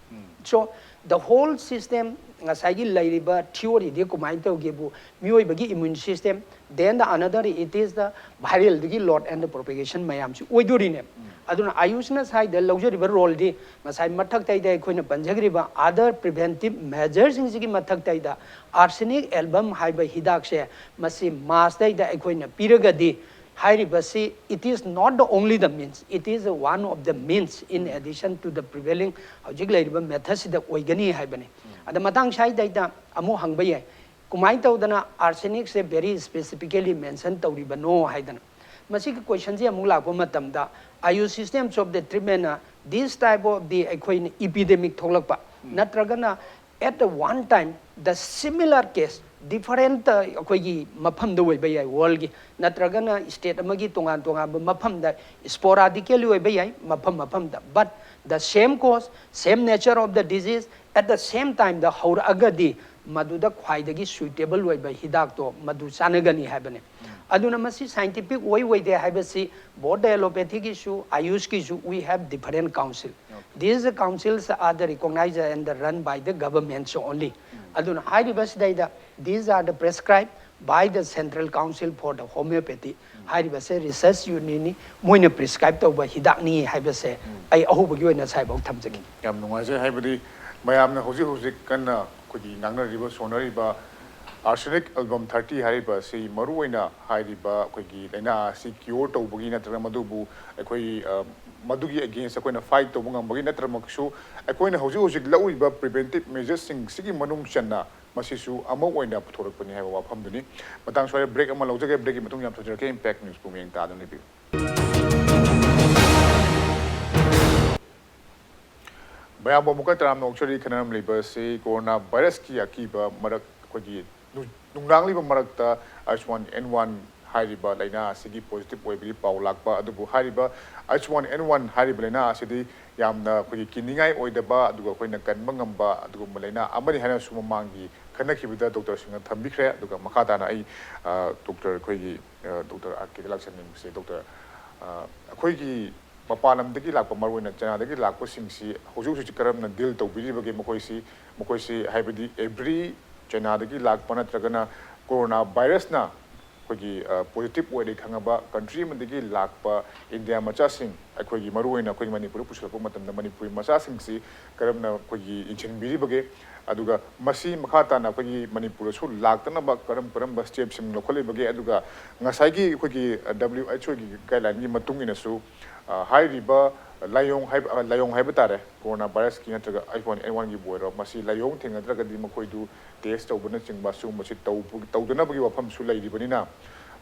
So the whole system, ꯉꯁꯥꯏꯒꯤ ꯂꯩꯔꯤꯕ ꯊꯤꯑꯣꯔꯤꯗꯤ ꯀꯃꯥꯏꯅ ꯇꯧꯒꯦꯕꯨ, ꯃꯤꯑꯣꯏꯕꯒꯤ immune system, then the another, it is the viral ꯗꯒꯤ load and the propagation ꯃꯌꯥꯝꯁꯤ ꯑꯣꯏꯗꯣꯔꯤꯅꯦ꯫ ꯑꯗꯨꯅ ꯑꯌꯨꯁꯅ ꯁ꯭ꯋꯥꯏꯗ ꯂꯧꯖꯔꯤꯕ ꯔꯣꯜꯗꯤ ꯉꯁꯥꯏ ꯃꯊꯛꯇꯩꯗ ꯑꯩꯈꯣꯏꯅ ꯄꯟꯖꯈ꯭ꯔꯤꯕ ꯑꯗꯔ ꯄ꯭ꯔꯤꯚꯦꯟꯇꯤꯞ ꯃꯦꯖꯔꯁꯤꯡꯁꯤꯒꯤ ꯃꯊꯛꯇꯩꯗ ꯑꯥꯔꯁꯦꯅꯤꯛ ꯑꯦꯜꯕꯝ ꯍꯥꯏꯕ ꯍꯤꯗꯥꯛꯁꯦ ꯃꯁꯤ ꯃꯥꯁꯇꯩꯗ ꯑꯩꯈꯣꯏꯅ ꯄꯤꯔꯒꯗꯤ ꯍꯥꯏꯔꯤꯕꯁꯤ it is not the only the means, it is one of the means in addition to the prevailing ꯍꯧꯖꯤꯛ ꯂꯩꯔꯤꯕ ꯃꯦꯊꯠꯁꯤꯗ ꯑꯣꯏꯒꯅꯤ ꯍꯥꯏꯕꯅꯤ꯫ ꯑꯗ ꯃꯇꯥꯡ ꯁ꯭ꯋꯥꯏꯗꯩꯗ ꯑꯃꯨꯛ ꯍꯪꯕ ꯌꯥꯏ, ꯀꯃꯥꯏꯅ ꯇꯧꯗꯅ ꯑꯥꯔꯁꯦꯅꯤꯛꯁꯦ ꯚꯦꯔꯤ ꯁ꯭ꯄꯦꯁꯤꯐꯤꯀꯦꯂꯤ ꯃꯦꯟꯁꯟ ꯇꯧꯔꯤꯕꯅꯣ ꯍꯥꯏꯗꯅ? ꯃꯁꯤꯒꯤ ꯀꯣꯏꯁꯟꯁꯦ ꯑꯃꯨꯛ ꯂꯥꯛꯄ ꯃꯇꯝꯗ ꯑꯌꯨꯁ ꯁꯤꯁꯇꯦꯝꯁ ꯑꯣꯐ ꯗ ꯇ꯭ꯔꯤꯠꯃꯦꯟꯅ ꯗꯤꯁ ꯇꯥꯏꯞ ꯑꯣꯐ ꯗꯤ ꯑꯩꯈꯣꯏꯅ ꯏꯄꯤꯗꯦꯃꯤꯛ ꯊꯣꯛꯂꯛꯄ ꯅꯠꯇ꯭ꯔꯒꯅ at the one time the similar case different ꯑꯩꯈꯣꯏꯒꯤ ꯃꯐꯝꯗ ꯑꯣꯏꯕ ꯌꯥꯏ, ꯋꯥꯔꯜꯒꯤ ꯅꯠꯇ꯭ꯔꯒꯅ ꯁ꯭ꯇꯦꯠ ꯑꯃꯒꯤ ꯇꯣꯉꯥꯟ ꯇꯣꯉꯥꯟꯕ ꯃꯐꯝꯗ ꯁ꯭ꯄꯣꯔꯥꯗꯤꯀꯦꯂꯤ ꯑꯣꯏꯕ ꯌꯥꯏ, ꯃꯐꯝ ꯃꯐꯝꯗ, but the same cause, same nature of the disease, at the same time ꯗ ꯍꯧꯔꯛꯑꯒꯗꯤ ꯃꯗꯨꯗ ꯈ꯭ꯋꯥꯏꯗꯒꯤ ꯁꯨꯏꯇꯦꯕꯜ ꯑꯣꯏꯕ ꯍꯤꯗꯥꯛꯇꯣ ꯃꯗꯨ ꯆꯥꯟꯅꯒꯅꯤ ꯍꯥꯏꯕꯅꯤ꯫ ꯑꯗꯨꯅ ꯃꯁꯤ ꯁꯥꯏꯟꯇꯤꯐꯤꯛ ꯑꯣꯏ ꯑꯣꯏꯗꯦ ꯍꯥꯏꯕꯁꯤ both the allopathyꯒꯤꯁꯨ ꯑꯌꯨꯁꯀꯤꯁꯨ we have different council. These councils are the recognized and the run by the governments only. ꯑꯗꯨꯅ ꯍꯥꯏꯔꯤꯕꯁꯤꯗꯩꯗ, these are the prescribed by the Central Council for the Homeopathy, ꯍꯥꯏꯔꯤꯕꯁꯦ ꯔꯤꯁꯔꯁ ꯌꯨꯅꯤꯠꯅꯤ, ꯃꯣꯏꯅ ꯄ꯭ꯔꯤꯁꯀ꯭ꯔꯥꯏꯕ ꯇꯧꯕ ꯍꯤꯗꯥꯛꯅꯤ ꯍꯥꯏꯕꯁꯦ ꯑꯩ ꯑꯍꯧꯕꯒꯤ ꯑꯣꯏꯅ ꯁ꯭ꯋꯥꯏꯐꯥꯎ ꯊꯝꯖꯒꯦ꯫ ꯌꯥꯝ ꯅꯨꯡꯉꯥꯏꯖꯩ꯫ ꯍꯥꯏꯕꯗꯤ ꯃꯌꯥꯝꯅ ꯍꯧꯖꯤꯛ ꯍꯧꯖꯤꯛ ꯀꯟꯅ ꯑꯩꯈꯣꯏꯒꯤ ꯉꯥꯡꯅꯔꯤꯕ, ꯁꯣꯟꯅꯔꯤꯕ Arsenic Album thirty ꯍꯥꯏꯔꯤꯕ ꯑꯁꯤ ꯃꯔꯨꯑꯣꯏꯅ ꯍꯥꯏꯔꯤꯕ ꯑꯩꯈꯣꯏꯒꯤ ꯂꯥꯏꯅꯥ ꯑꯁꯤ ꯀ꯭ꯌꯣꯔ ꯇꯧꯕꯒꯤ ꯅꯠꯇ꯭ꯔꯒ ꯃꯗꯨꯕꯨ ꯑꯩꯈꯣꯏ, ꯑ, ꯃꯗꯨꯒꯤ ꯑꯦꯒꯦꯟꯁ ꯑꯩꯈꯣꯏꯅ ꯐꯥꯏꯠ ꯇꯧꯕ ꯉꯝꯕꯒꯤ ꯅꯠꯇ꯭ꯔꯃꯛꯁꯨ, ꯑꯩꯈꯣꯏꯅ ꯍꯧꯖꯤꯛ ꯍꯧꯖꯤꯛ ꯂꯧꯔꯤꯕ ꯄ꯭ꯔꯤꯚꯦꯟꯇꯤꯞ ꯃꯦꯖꯔꯁꯤꯡꯁꯤꯒꯤ ꯃꯅꯨꯡ ꯆꯟꯅ ꯃꯁꯤꯁꯨ ꯑꯃ ꯑꯣꯏꯅ ꯄꯨꯊꯣꯔꯛꯄꯅꯤ ꯍꯥꯏꯕ ꯋꯥꯐꯝꯗꯨꯅꯤ꯫ ꯃꯇꯥꯡ ꯁ꯭ꯋꯥꯏꯗ ꯕ꯭ꯔꯦꯛ ꯑꯃ ꯂꯧꯖꯒꯦ꯫ ꯕ꯭ꯔꯦꯛꯀꯤ ꯃꯇꯨꯡ ꯌꯥꯝ ꯊꯨꯖꯔꯛꯀꯦ꯫ ꯏꯝꯄꯦꯛ ꯅ꯭ꯌꯨꯁꯄꯨ ꯃꯤꯠꯌꯦꯡ ꯇꯥꯗꯨꯅ ꯂꯩꯕꯤꯌꯨ꯫ ꯃꯌꯥꯝꯕꯨ ꯑꯃꯨꯛꯀ ꯇꯔꯥꯝꯅ ꯑꯣꯛꯆꯔꯤ꯫ ꯈꯟꯅꯔꯝꯂꯤꯕ ꯑꯁꯤ ꯀꯣꯔꯣꯅꯥ ꯚꯥꯏꯔꯁꯀꯤ ꯑꯀꯤꯕ ꯃꯔꯛ, ꯑꯩꯈꯣꯏꯒꯤ ꯅꯨ-, ꯅꯨꯡꯅꯥꯡꯂꯤꯕ ꯃꯔꯛꯇ H one N one ꯍꯥꯏꯔꯤꯕ ꯂꯥꯏꯅꯥ ꯑꯁꯤꯒꯤ ꯄꯣꯖꯤꯇꯤꯚ ꯑꯣꯏꯕꯒꯤ ꯄꯥꯎ ꯂꯥꯛꯄ꯫ ꯑꯗꯨꯕꯨ ꯍꯥꯏꯔꯤꯕ H one N one ꯍꯥꯏꯔꯤꯕ ꯂꯥꯏꯅꯥ ꯑꯁꯤꯗꯤ ꯌꯥꯝꯅ ꯑꯩꯈꯣꯏꯒꯤ ꯀꯤꯅꯤꯡꯉꯥꯏ ꯑꯣꯏꯗꯕ, ꯑꯗꯨꯒ ꯑꯩꯈꯣꯏꯅ ꯀꯟꯕ ꯉꯝꯕ ꯑꯗꯨꯒꯨꯝꯕ ꯂꯥꯏꯅꯥ ꯑꯃꯅꯤ ꯍꯥꯏꯅꯁꯨ ꯃꯃꯥꯡꯒꯤ ꯈꯟꯅꯈꯤꯕꯗ ꯗꯣꯛꯇꯔꯁꯤꯡꯅ ꯊꯝꯕꯤꯈ꯭ꯔꯦ꯫ ꯑꯗꯨꯒ ꯃꯈꯥ ꯇꯥꯅ ꯑꯩ, ꯑ, ꯗꯣꯛꯇꯔ ꯑꯩꯈꯣꯏꯒꯤ, ꯑ, ꯗꯣꯛꯇꯔ ꯑꯥꯔ ꯀꯦꯗ ꯂꯥꯛꯆꯅꯤꯡꯕꯁꯦ, ꯗꯣꯛꯇꯔ, ꯑ, ꯑꯩꯈꯣꯏꯒꯤ ꯃꯄꯥꯟ ꯂꯝꯗꯒꯤ ꯂꯥꯛꯄ, ꯃꯔꯨꯑꯣꯏꯅ ꯆꯥꯏꯅꯥꯗꯒꯤ ꯂꯥꯛꯄꯁꯤꯡꯁꯤ ꯍꯧꯖꯤꯛ ꯍꯧꯖꯤꯛ ꯀꯔꯝꯅ ꯗꯤꯜ ꯇꯧꯕꯤꯔꯤꯕꯒꯦ? ꯃꯈꯣꯏꯁꯤ, ꯃꯈꯣꯏꯁꯤ ꯍꯥꯏꯕꯗꯤ ꯑꯦꯚ꯭ꯔꯤ ꯆꯥꯏꯅꯥꯗꯒꯤ ꯂꯥꯛꯄ ꯅꯠꯇ꯭ꯔꯒꯅ ꯀꯣꯔꯣꯅꯥ ꯚꯥꯏꯔꯁꯅ ꯑꯩꯈꯣꯏꯒꯤ, ꯑ, ꯄꯣꯖꯤꯇꯤꯚ ꯑꯣꯏꯔꯦ ꯈꯪꯉꯕ ꯀꯟꯇ꯭ꯔꯤ ꯑꯃꯗꯒꯤ ꯂꯥꯛꯄ ꯏꯟꯗꯤꯌꯥ ꯃꯆꯥꯁꯤꯡ ꯑꯩꯈꯣꯏꯒꯤ ꯃꯔꯨꯑꯣꯏꯅ ꯑꯩꯈꯣꯏꯒꯤ ꯃꯅꯤꯄꯨꯔꯗ ꯄꯨꯁꯤꯜꯂꯛꯄ ꯃꯇꯝꯗ ꯃꯅꯤꯄꯨꯔꯤ ꯃꯆꯥꯁꯤꯡꯁꯤ ꯀꯔꯝꯅ ꯑꯩꯈꯣꯏꯒꯤ ꯌꯦꯡꯁꯤꯟꯕꯤꯔꯤꯕꯒꯦ? ꯑꯗꯨꯒ ꯃꯁꯤ ꯃꯈꯥ ꯇꯥꯅ ꯑꯩꯈꯣꯏꯒꯤ ꯃꯅꯤꯄꯨꯔꯗꯁꯨ ꯂꯥꯛꯇꯅꯕ ꯀꯔꯝ ꯀꯔꯝꯕ ꯁ꯭ꯇꯦꯞꯁꯤꯡ ꯂꯧꯈꯠꯂꯤꯕꯒꯦ? ꯑꯗꯨꯒ ꯉꯁꯥꯏꯒꯤ ꯑꯩꯈꯣꯏꯒꯤ W H O ꯒꯤ ꯒꯥꯏꯗꯂꯥꯏꯟꯒꯤ ꯃꯇꯨꯡ ꯏꯟꯅꯁꯨ, ꯑ, ꯍꯥꯏꯔꯤꯕ ꯂꯥꯏꯑꯣꯡ ꯍꯥꯏꯕ, ꯑ, ꯂꯥꯏꯑꯣꯡ ꯍꯥꯏꯕ ꯇꯥꯔꯦ, ꯀꯣꯔꯣꯅꯥ ꯚꯥꯏꯔꯁꯀꯤ ꯅꯠꯇ꯭ꯔꯒ H one N one ꯒꯤꯕꯨ ꯑꯣꯏꯔꯣ, ꯃꯁꯤ ꯂꯥꯏꯑꯣꯡ ꯊꯦꯡꯅꯗ꯭ꯔꯒꯗꯤ ꯃꯈꯣꯏꯗꯨ ꯇꯦꯁ ꯇꯧꯕꯅꯆꯤꯡꯕ ꯑꯁꯤꯒꯨꯝꯕꯁꯤ ꯇꯧꯕ-, ꯇꯧꯗꯅꯕꯒꯤ ꯋꯥꯐꯝꯁꯨ ꯂꯩꯔꯤꯕꯅꯤꯅ,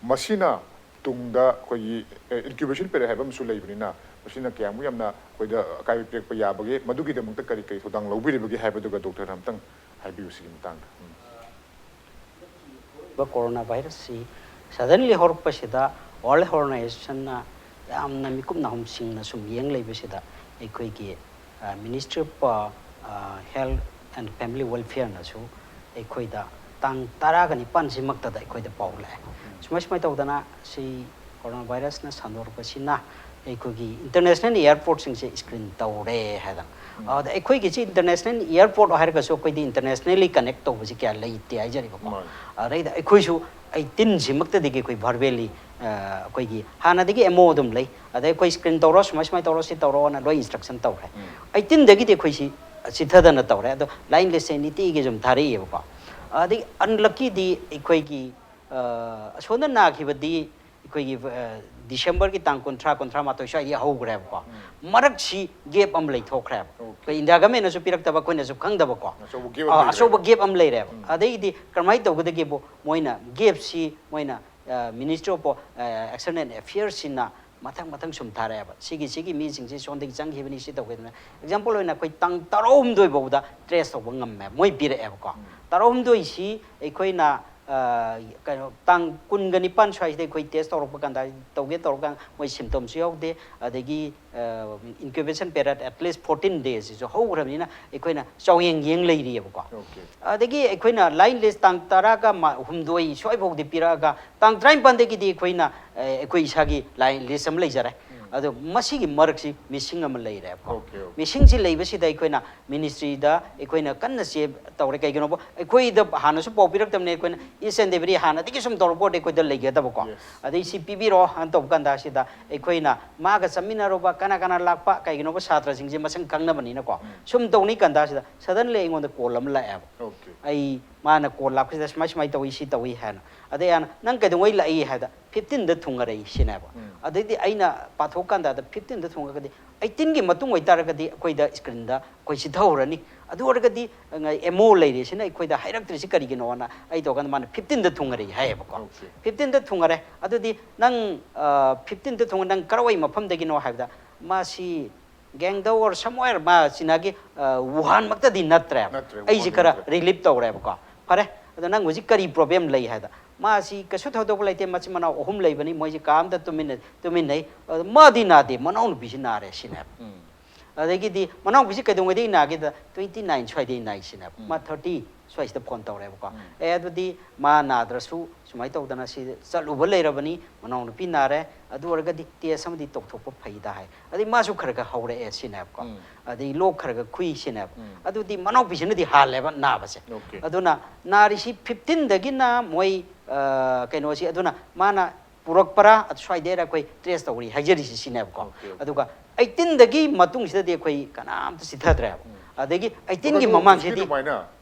ꯃꯁꯤꯅ ꯇꯨꯡꯗ ꯑꯩꯈꯣꯏꯒꯤ, ꯑꯦ, ꯏꯟꯀ꯭ꯌꯨꯕꯦꯁꯟ ꯄꯤꯔꯤꯌꯠ ꯍꯥꯏꯕ ꯑꯃꯁꯨ ꯂꯩꯕꯅꯤꯅ, ꯃꯁꯤꯅ ꯀꯌꯥꯃꯨꯛ ꯌꯥꯝꯅ ꯑꯩꯈꯣꯏꯗ ꯑꯀꯥꯏꯕ ꯄꯤꯔꯛꯄ ꯌꯥꯕꯒꯦ, ꯃꯗꯨꯒꯤꯗꯃꯛꯇ ꯀꯔꯤ ꯀꯔꯤ ꯊꯧꯗꯥꯡ ꯂꯧꯕꯤꯔꯤꯕꯒꯦ ꯍꯥꯏꯕꯗꯨꯒ ꯗꯣꯛꯇꯔꯅ ꯑꯝꯇꯪ ꯍꯥꯏꯕꯤꯌꯨ ꯁꯤꯒꯤ ꯃꯇꯥꯡꯗ꯫ ꯎꯝ꯫ ꯀꯣꯔꯣꯅꯥ ꯚꯥꯏꯔꯁꯁꯤ ꯁꯗꯟꯂꯤ ꯍꯧꯔꯛꯄꯁꯤꯗ ꯋꯥꯔꯜ ꯍꯦꯜꯊ ꯑꯣꯔꯒꯅꯥꯏꯖꯦꯁꯟꯅ ꯌꯥꯝꯅ ꯃꯤꯀꯨꯞ ꯅꯥꯍꯨꯝꯁꯤꯡꯅ ꯁꯨꯝ ꯌꯦꯡ ꯂꯩꯕꯁꯤꯗ ꯑꯩꯈꯣꯏꯒꯤ, ꯑ, Ministry of, ꯑ, ꯑ, Health and Family Welfare ꯅꯁꯨ ꯑꯩꯈꯣꯏꯗ ꯇꯥꯡ ꯇꯔꯥꯒ ꯅꯤꯄꯥꯟꯁꯤꯃꯛꯇꯗ ꯑꯩꯈꯣꯏꯗ ꯄꯥꯎ ꯂꯥꯛꯑꯦ꯫ ꯁꯨꯃꯥꯏ ꯁꯨꯃꯥꯏ ꯇꯧꯗꯅ ꯁꯤ ꯀꯣꯔꯣꯅꯥ ꯚꯥꯏꯔꯁꯅ ꯁꯟꯗꯣꯔꯛꯄꯁꯤꯅ ꯑꯩꯈꯣꯏꯒꯤ ꯏꯟꯇꯔꯅꯦꯁꯅꯦꯜ ꯑꯦꯌꯥꯔꯄꯣꯔꯠꯁꯤꯡꯁꯦ ꯁ꯭ꯀ꯭ꯔꯤꯟ ꯇꯧꯔꯦ ꯍꯥꯏꯗꯅ꯫ ꯑꯗ ꯑꯩꯈꯣꯏꯒꯤꯁꯤ ꯏꯟꯇꯔꯅꯦꯁꯅꯦꯜ ꯑꯦꯌꯥꯔꯄꯣꯔꯠ ꯍꯥꯏꯔꯒꯁꯨ ꯑꯩꯈꯣꯏꯗꯤ ꯏꯟꯇꯔꯅꯦꯁꯅꯦꯜꯂꯤ ꯀꯅꯦꯛ ꯇꯧꯕꯁꯤ ꯀꯌꯥ ꯂꯩꯇꯦ ꯍꯥꯏꯖꯔꯤꯕꯀꯣ꯫ ꯃꯥꯅꯤ꯫ ꯑꯗꯩꯗ ꯑꯩꯈꯣꯏꯁꯨ ꯑꯩꯇꯤꯟꯁꯤꯃꯛꯇꯗꯒꯤ ꯑꯩꯈꯣꯏ ꯚꯔꯕꯦꯜꯂꯤ ꯑꯩꯈꯣꯏꯒꯤ ꯍꯥꯟꯅꯗꯒꯤ ꯑꯦꯝ ꯑꯣ ꯑꯗꯨꯝ ꯂꯩ꯫ ꯑꯗꯩ ꯑꯩꯈꯣꯏ ꯁ꯭ꯀ꯭ꯔꯤꯟ ꯇꯧꯔꯣ, ꯁꯨꯃꯥꯏ ꯁꯨꯃꯥꯏꯅ ꯇꯧꯔꯣ, ꯁꯤ ꯇꯧꯔꯣꯅ ꯂꯣꯏ ꯏꯟꯁꯇ꯭ꯔꯛꯁꯟ ꯇꯧꯈ꯭ꯔꯦ꯫ ꯑꯩꯇꯤꯟꯗꯒꯤꯗꯤ ꯑꯩꯈꯣꯏꯁꯤ ꯆꯤꯊꯗꯅ ꯇꯧꯔꯦ꯫ ꯑꯗꯣ ꯂꯥꯏꯟ ꯂꯤꯁꯁꯦ ꯅꯤꯇꯤꯒꯤ ꯁꯨꯝ ꯊꯥꯔꯛꯏꯕꯀꯣ꯫ ꯑꯗꯒꯤ ꯑꯟꯂꯛꯀꯤꯗꯤ ꯑꯩꯈꯣꯏꯒꯤ ꯑ, ꯑꯁꯣꯟꯗ ꯅꯥꯈꯤꯕꯗꯤ ꯑꯩꯈꯣꯏꯒꯤ ꯑ, ꯗꯤꯁꯦꯝꯕꯔꯒꯤ ꯇꯥꯡ ꯀꯨꯟꯊ꯭ꯔꯥ, ꯀꯨꯟꯊ꯭ꯔꯥ ꯃꯥꯊꯣꯏ ꯁ꯭ꯋꯥꯏꯗꯒꯤ ꯍꯧꯈ꯭ꯔꯦꯕꯀꯣ꯫ ꯃꯔꯛꯁꯤ ꯒꯦꯞ ꯑꯃ ꯂꯩꯊꯣꯛꯈ꯭ꯔꯦꯕ꯫ Okay. ꯑꯩꯈꯣꯏ ꯏꯟꯗꯤꯌꯥ ꯒꯃꯦꯟꯅꯁꯨ ꯄꯤꯔꯛꯇꯕ, ꯑꯩꯈꯣꯏꯅꯁꯨ ꯈꯪꯗꯕꯀꯣ꯫ ꯑꯆꯧꯕ gap ꯑ, ꯑꯃ ꯂꯩꯈ꯭ꯔꯦꯕ꯫ ꯑꯆꯧꯕ ꯒꯦꯞ ꯑꯃ ꯂꯩꯔꯦꯕ꯫ ꯑꯗꯩꯗꯤ ꯀꯔꯝꯍꯥꯏꯅ ꯇꯧꯒꯗꯒꯦꯕꯨ, ꯃꯣꯏꯅ ꯒꯦꯞꯁꯤ ꯃꯣꯏꯅ ꯃꯤꯅꯤꯁꯇ꯭ꯔꯤ ꯑꯣꯐ ꯑꯦꯛꯁꯇꯔꯅꯦꯜ ꯑꯦꯐꯤꯌꯔꯁꯁꯤꯅ ꯃꯊꯪ ꯃꯊꯪ ꯁꯨꯝ ꯊꯥꯔꯛꯑꯦꯕ꯫ ꯁꯤꯒꯤ ꯁꯤꯒꯤ ꯃꯤꯁꯤꯡꯁꯤ ꯁꯣꯝꯗꯒꯤ ꯆꯪꯈꯤꯕꯅꯤ, ꯁꯤ ꯇꯧꯈꯤꯗꯅ꯫ ꯑꯦꯛꯖꯥꯝꯄꯜ ꯑꯣꯏꯅ ꯑꯩꯈꯣꯏ ꯇꯥꯡ ꯇꯔꯥꯍꯨꯝꯗꯣꯏ ꯐꯥꯎꯕꯗ ꯇ꯭ꯔꯦꯁ ꯇꯧꯕ ꯉꯝꯃꯦ, ꯃꯣꯏ ꯄꯤꯔꯛꯑꯦꯕꯀꯣ꯫ ꯇꯔꯥꯍꯨꯝꯗꯣꯏꯁꯤ ꯑꯩꯈꯣꯏꯅ ꯑ, ꯀꯩꯅꯣ, ꯇꯥꯡ ꯀꯨꯟꯒ ꯅꯤꯄꯥꯟ ꯁ꯭ꯋꯥꯏꯁꯤꯗ ꯑꯩꯈꯣꯏ ꯇꯦꯁ ꯇꯧꯔꯛꯄ ꯀꯥꯟꯗ, ꯇꯧꯒꯦ ꯇꯧꯔꯀꯥꯟꯗ ꯃꯣꯏ ꯁꯤꯝꯇꯣꯝꯁꯨ ꯌꯥꯎꯗꯦ, ꯑꯗꯒꯤ ꯏꯟꯀ꯭ꯌꯨꯕꯦꯁꯟ ꯄꯦꯔꯤꯌꯗ at least fourteen days ꯁꯤꯁꯨ ꯍꯧꯈ꯭ꯔꯕꯅꯤꯅ ꯑꯩꯈꯣꯏꯅ ꯆꯥꯎꯌꯦꯡ ꯌꯦꯡ ꯂꯩꯔꯤꯑꯕꯀꯣ꯫ Okay. ꯑꯗꯒꯤ ꯑꯩꯈꯣꯏꯅ ꯂꯥꯏꯟ ꯂꯤꯁ ꯇꯥꯡ ꯇꯔꯥꯒ ꯃꯥ-, ꯍꯨꯝꯗꯣꯏ ꯁ꯭ꯋꯥꯏꯐꯥꯎꯗꯤ ꯄꯤꯔꯛꯑꯒ, ꯇꯥꯡ ꯇꯔꯥꯅꯤꯄꯥꯟꯗꯒꯤꯗꯤ ꯑꯩꯈꯣꯏꯅ ꯑ, ꯑꯩꯈꯣꯏ ꯏꯁꯥꯒꯤ ꯂꯥꯏꯟ ꯂꯤꯁ ꯑꯃ ꯂꯩꯖꯔꯦ꯫ ꯑꯗꯣ ꯃꯁꯤꯒꯤ ꯃꯔꯛꯁꯤ ꯃꯤꯁꯤꯡ ꯑꯃ ꯂꯩꯔꯦꯕꯀꯣ꯫ Okay, okay. ꯃꯤꯁꯤꯡꯁꯤ ꯂꯩꯕꯁꯤꯗ ꯑꯩꯈꯣꯏꯅ ꯃꯤꯅꯤꯁꯇ꯭ꯔꯤꯗ ꯑꯩꯈꯣꯏꯅ ꯀꯟꯅ ꯆꯦ ꯇꯧꯔꯦ꯫ ꯀꯩꯒꯤꯅꯣꯕ, ꯑꯩꯈꯣꯏꯗ ꯍꯥꯟꯅꯁꯨ ꯄꯥꯎ ꯄꯤꯔꯛꯇꯕꯅꯤ꯫ ꯑꯩꯈꯣꯏꯅ each and every ꯍꯥꯟꯅꯗꯒꯤ ꯁꯨꯝ ꯇꯧꯔꯛꯄ ꯑꯣꯏꯔꯗꯤ ꯑꯩꯈꯣꯏꯗ ꯂꯩꯒꯗꯕꯀꯣ꯫ Yes. ꯑꯗꯩ ꯁꯤ ꯄꯤꯕꯤꯔꯣ ꯍꯥꯏꯅ ꯇꯧꯕ ꯀꯥꯟꯗ ꯁꯤꯗ ꯑꯩꯈꯣꯏꯅ ꯃꯥꯒ ꯆꯠꯃꯤꯟꯅꯔꯨꯕ ꯀꯅꯥ ꯀꯅꯥ ꯂꯥꯛꯄ, ꯀꯩꯒꯤꯅꯣꯕ, ꯁꯥꯇ꯭ꯔꯁꯤꯡꯁꯦ ꯃꯁꯤꯡ ꯈꯪꯅꯕꯅꯤꯅꯀꯣ꯫ ꯁꯨꯝ ꯇꯧꯅꯤ ꯀꯥꯟꯗ ꯁꯤꯗ suddenly ꯑꯩꯉꯣꯟꯗ ꯀꯣꯜ ꯑꯃ ꯂꯥꯛꯑꯦꯕ꯫ Okay. ꯑꯩ, ꯃꯥꯅ ꯀꯣꯜ ꯂꯥꯛꯄꯁꯤꯗ ꯁꯨꯃꯥꯏ ꯁꯨꯃꯥꯏ ꯇꯧꯏ, ꯁꯤ ꯇꯧꯏ ꯍꯥꯏꯅ꯫ ꯑꯗꯩ ꯑꯩꯅ, "ꯅꯪ ꯀꯩꯗꯧꯉꯩ ꯂꯥꯛꯏ?" ꯍꯥꯏꯗ, "fifteenꯗ ꯊꯨꯡꯉꯔꯦ" ꯁꯤꯅꯦꯕ꯫ ꯑꯗꯩꯗꯤ ꯑꯩꯅ ꯄꯥꯊꯣꯛꯀꯥꯟꯗ fifteenꯗ ꯊꯨꯡꯉꯒꯗꯤ eighteenꯒꯤ ꯃꯇꯨꯡ ꯑꯣꯏꯇꯥꯔꯒꯗꯤ ꯑꯩꯈꯣꯏꯗ ꯁ꯭ꯀ꯭ꯔꯤꯟꯗ ꯑꯩꯈꯣꯏ ꯆꯤꯊꯍꯧꯔꯅꯤ꯫ ꯑꯗꯨ ꯑꯣꯏꯔꯒꯗꯤ ꯑꯦꯝ ꯑꯣ ꯂꯩꯔꯤꯁꯤꯅ ꯑꯩꯈꯣꯏꯗ ꯍꯥꯏꯔꯛꯇ꯭ꯔꯤꯁꯤ ꯀꯔꯤꯒꯤꯅꯣꯅ ꯑꯩ ꯇꯧꯔꯀꯥꯟꯗ ꯃꯥꯅ fifteenꯗ ꯊꯨꯡꯉꯔꯦ ꯍꯥꯏꯌꯦꯕꯀꯣ꯫ Okay. Fifteenꯗ ꯊꯨꯡꯉꯔꯦ, ꯑꯗꯨꯗꯤ ꯅꯪ fifteenꯗ ꯊꯨꯡꯉ ꯅꯪ ꯀꯔꯋꯥꯏ ꯃꯐꯝꯗꯒꯤꯅꯣ ꯍꯥꯏꯕꯗ, ꯃꯥꯁꯤ ꯒꯦꯡꯗꯧ or somewhere, ꯃꯥ ꯆꯤꯅꯥꯒꯤ ꯋꯨꯍꯥꯟꯃꯛꯇꯗꯤ ꯅꯠꯇ꯭ꯔꯦꯕ꯫ ꯅꯠꯇ꯭ꯔꯦ, ꯑꯩꯁꯦ ꯋꯨꯍꯥꯟꯗꯤ ꯈꯔ ꯅꯠꯇ꯭ꯔꯦ꯫ ꯔꯤꯂꯤꯞ ꯇꯧꯔꯦꯕꯀꯣ꯫ ꯐꯔꯦ, ꯑꯗꯣ ꯅꯪ ꯍꯧꯖꯤꯛ ꯀꯔꯤ ꯄ꯭ꯔꯣꯕ꯭ꯂꯦꯝ ꯂꯩ ꯍꯥꯏꯗ, ꯃꯥꯁꯤ ꯀꯩꯁꯨ ꯊꯣꯏꯗꯣꯛꯄ ꯂꯩꯇꯦ, ꯃꯆꯤꯟ ꯃꯅꯥꯎ ꯑꯍꯨꯝ ꯂꯩꯕꯅꯤ, ꯃꯣꯏꯁꯤ ꯀꯥ ꯑꯃꯗ ꯇꯨꯃꯤꯟꯅ ꯇꯨꯃꯤꯟꯅꯩ꯫ ꯑꯗꯣ ꯃꯥꯗꯤ ꯅꯥꯗꯦ, ꯃꯅꯥꯎꯅꯨꯄꯤꯁꯤ ꯅꯥꯔꯦ ꯁꯤꯅꯦꯕ꯫ ꯑꯗꯒꯤꯗꯤ ꯃꯅꯥꯎꯅꯨꯄꯤꯁꯤ ꯀꯩꯗꯧꯉꯩꯗꯒꯤ ꯅꯥꯒꯦꯗ, twenty nine ꯁ꯭ꯋꯥꯏꯗꯒꯤ ꯅꯥꯏ ꯁꯤꯅꯦꯕ꯫ ꯃꯥ thirty ꯁ꯭ꯋꯥꯏꯁꯤꯗ ꯐꯣꯟ ꯇꯧꯔꯦꯕꯀꯣ꯫ "ꯑꯦ, ꯑꯗꯨꯗꯤ ꯃꯥ ꯅꯥꯗ꯭ꯔꯁꯨ ꯁꯨꯃꯥꯏꯅ ꯇꯧꯗꯅ ꯁꯤ ꯆꯠꯂꯨꯕ ꯂꯩꯔꯕꯅꯤ, ꯃꯅꯥꯎꯅꯨꯄꯤ ꯅꯥꯔꯦ, ꯑꯗꯨ ꯑꯣꯏꯔꯒꯗꯤ ꯇꯦꯁ ꯑꯃꯗꯤ ꯇꯧꯊꯣꯛꯄ ꯐꯩꯗ" ꯍꯥꯏ꯫ ꯑꯗꯩ ꯃꯥꯁꯨ ꯈꯔ ꯈꯔ ꯍꯧꯔꯛꯑꯦ ꯁꯤꯅꯦꯕꯀꯣ꯫ ꯑꯗꯩ ꯂꯣꯛ ꯈꯔ ꯈꯔ ꯈꯨꯏ ꯁꯤꯅꯦꯕ꯫ ꯑꯗꯨꯗꯤ ꯃꯅꯥꯎꯄꯤꯁꯤꯅꯗꯤ ꯍꯥꯜꯂꯦꯕ ꯅꯥꯕꯁꯦ꯫ ꯑꯗꯨꯅ ꯅꯥꯔꯤꯁꯤ ꯐꯤꯐꯇꯤꯟꯗꯒꯤꯅ ꯃꯣꯏ, ꯑ, ꯀꯩꯅꯣꯁꯤ, ꯑꯗꯨꯅ ꯃꯥꯅ ꯄꯨꯔꯛꯄ꯭ꯔꯥ, ꯑꯗꯨ ꯁ꯭ꯋꯥꯏꯗꯩꯔ ꯑꯩꯈꯣꯏ ꯇ꯭ꯔꯦꯁ ꯇꯧꯔꯤ ꯍꯥꯏꯖꯔꯤꯁꯤ ꯁꯤꯅꯦꯕꯀꯣ꯫ ꯑꯗꯨꯒ ꯑꯩꯠꯇꯤꯟꯗꯒꯤ ꯃꯇꯨꯡꯁꯤꯗꯗꯤ ꯑꯩꯈꯣꯏ ꯀꯅꯥꯝꯇ ꯆꯤꯊꯗ꯭ꯔꯦꯕ꯫ ꯑꯗꯒꯤ ꯑꯩꯠꯇꯤꯟꯒꯤ ꯑꯗꯣ ꯃꯃꯥꯡꯁꯤꯗꯤ ꯍꯧꯖꯤꯛꯀꯤ ꯑꯗꯨꯃꯥꯏꯅ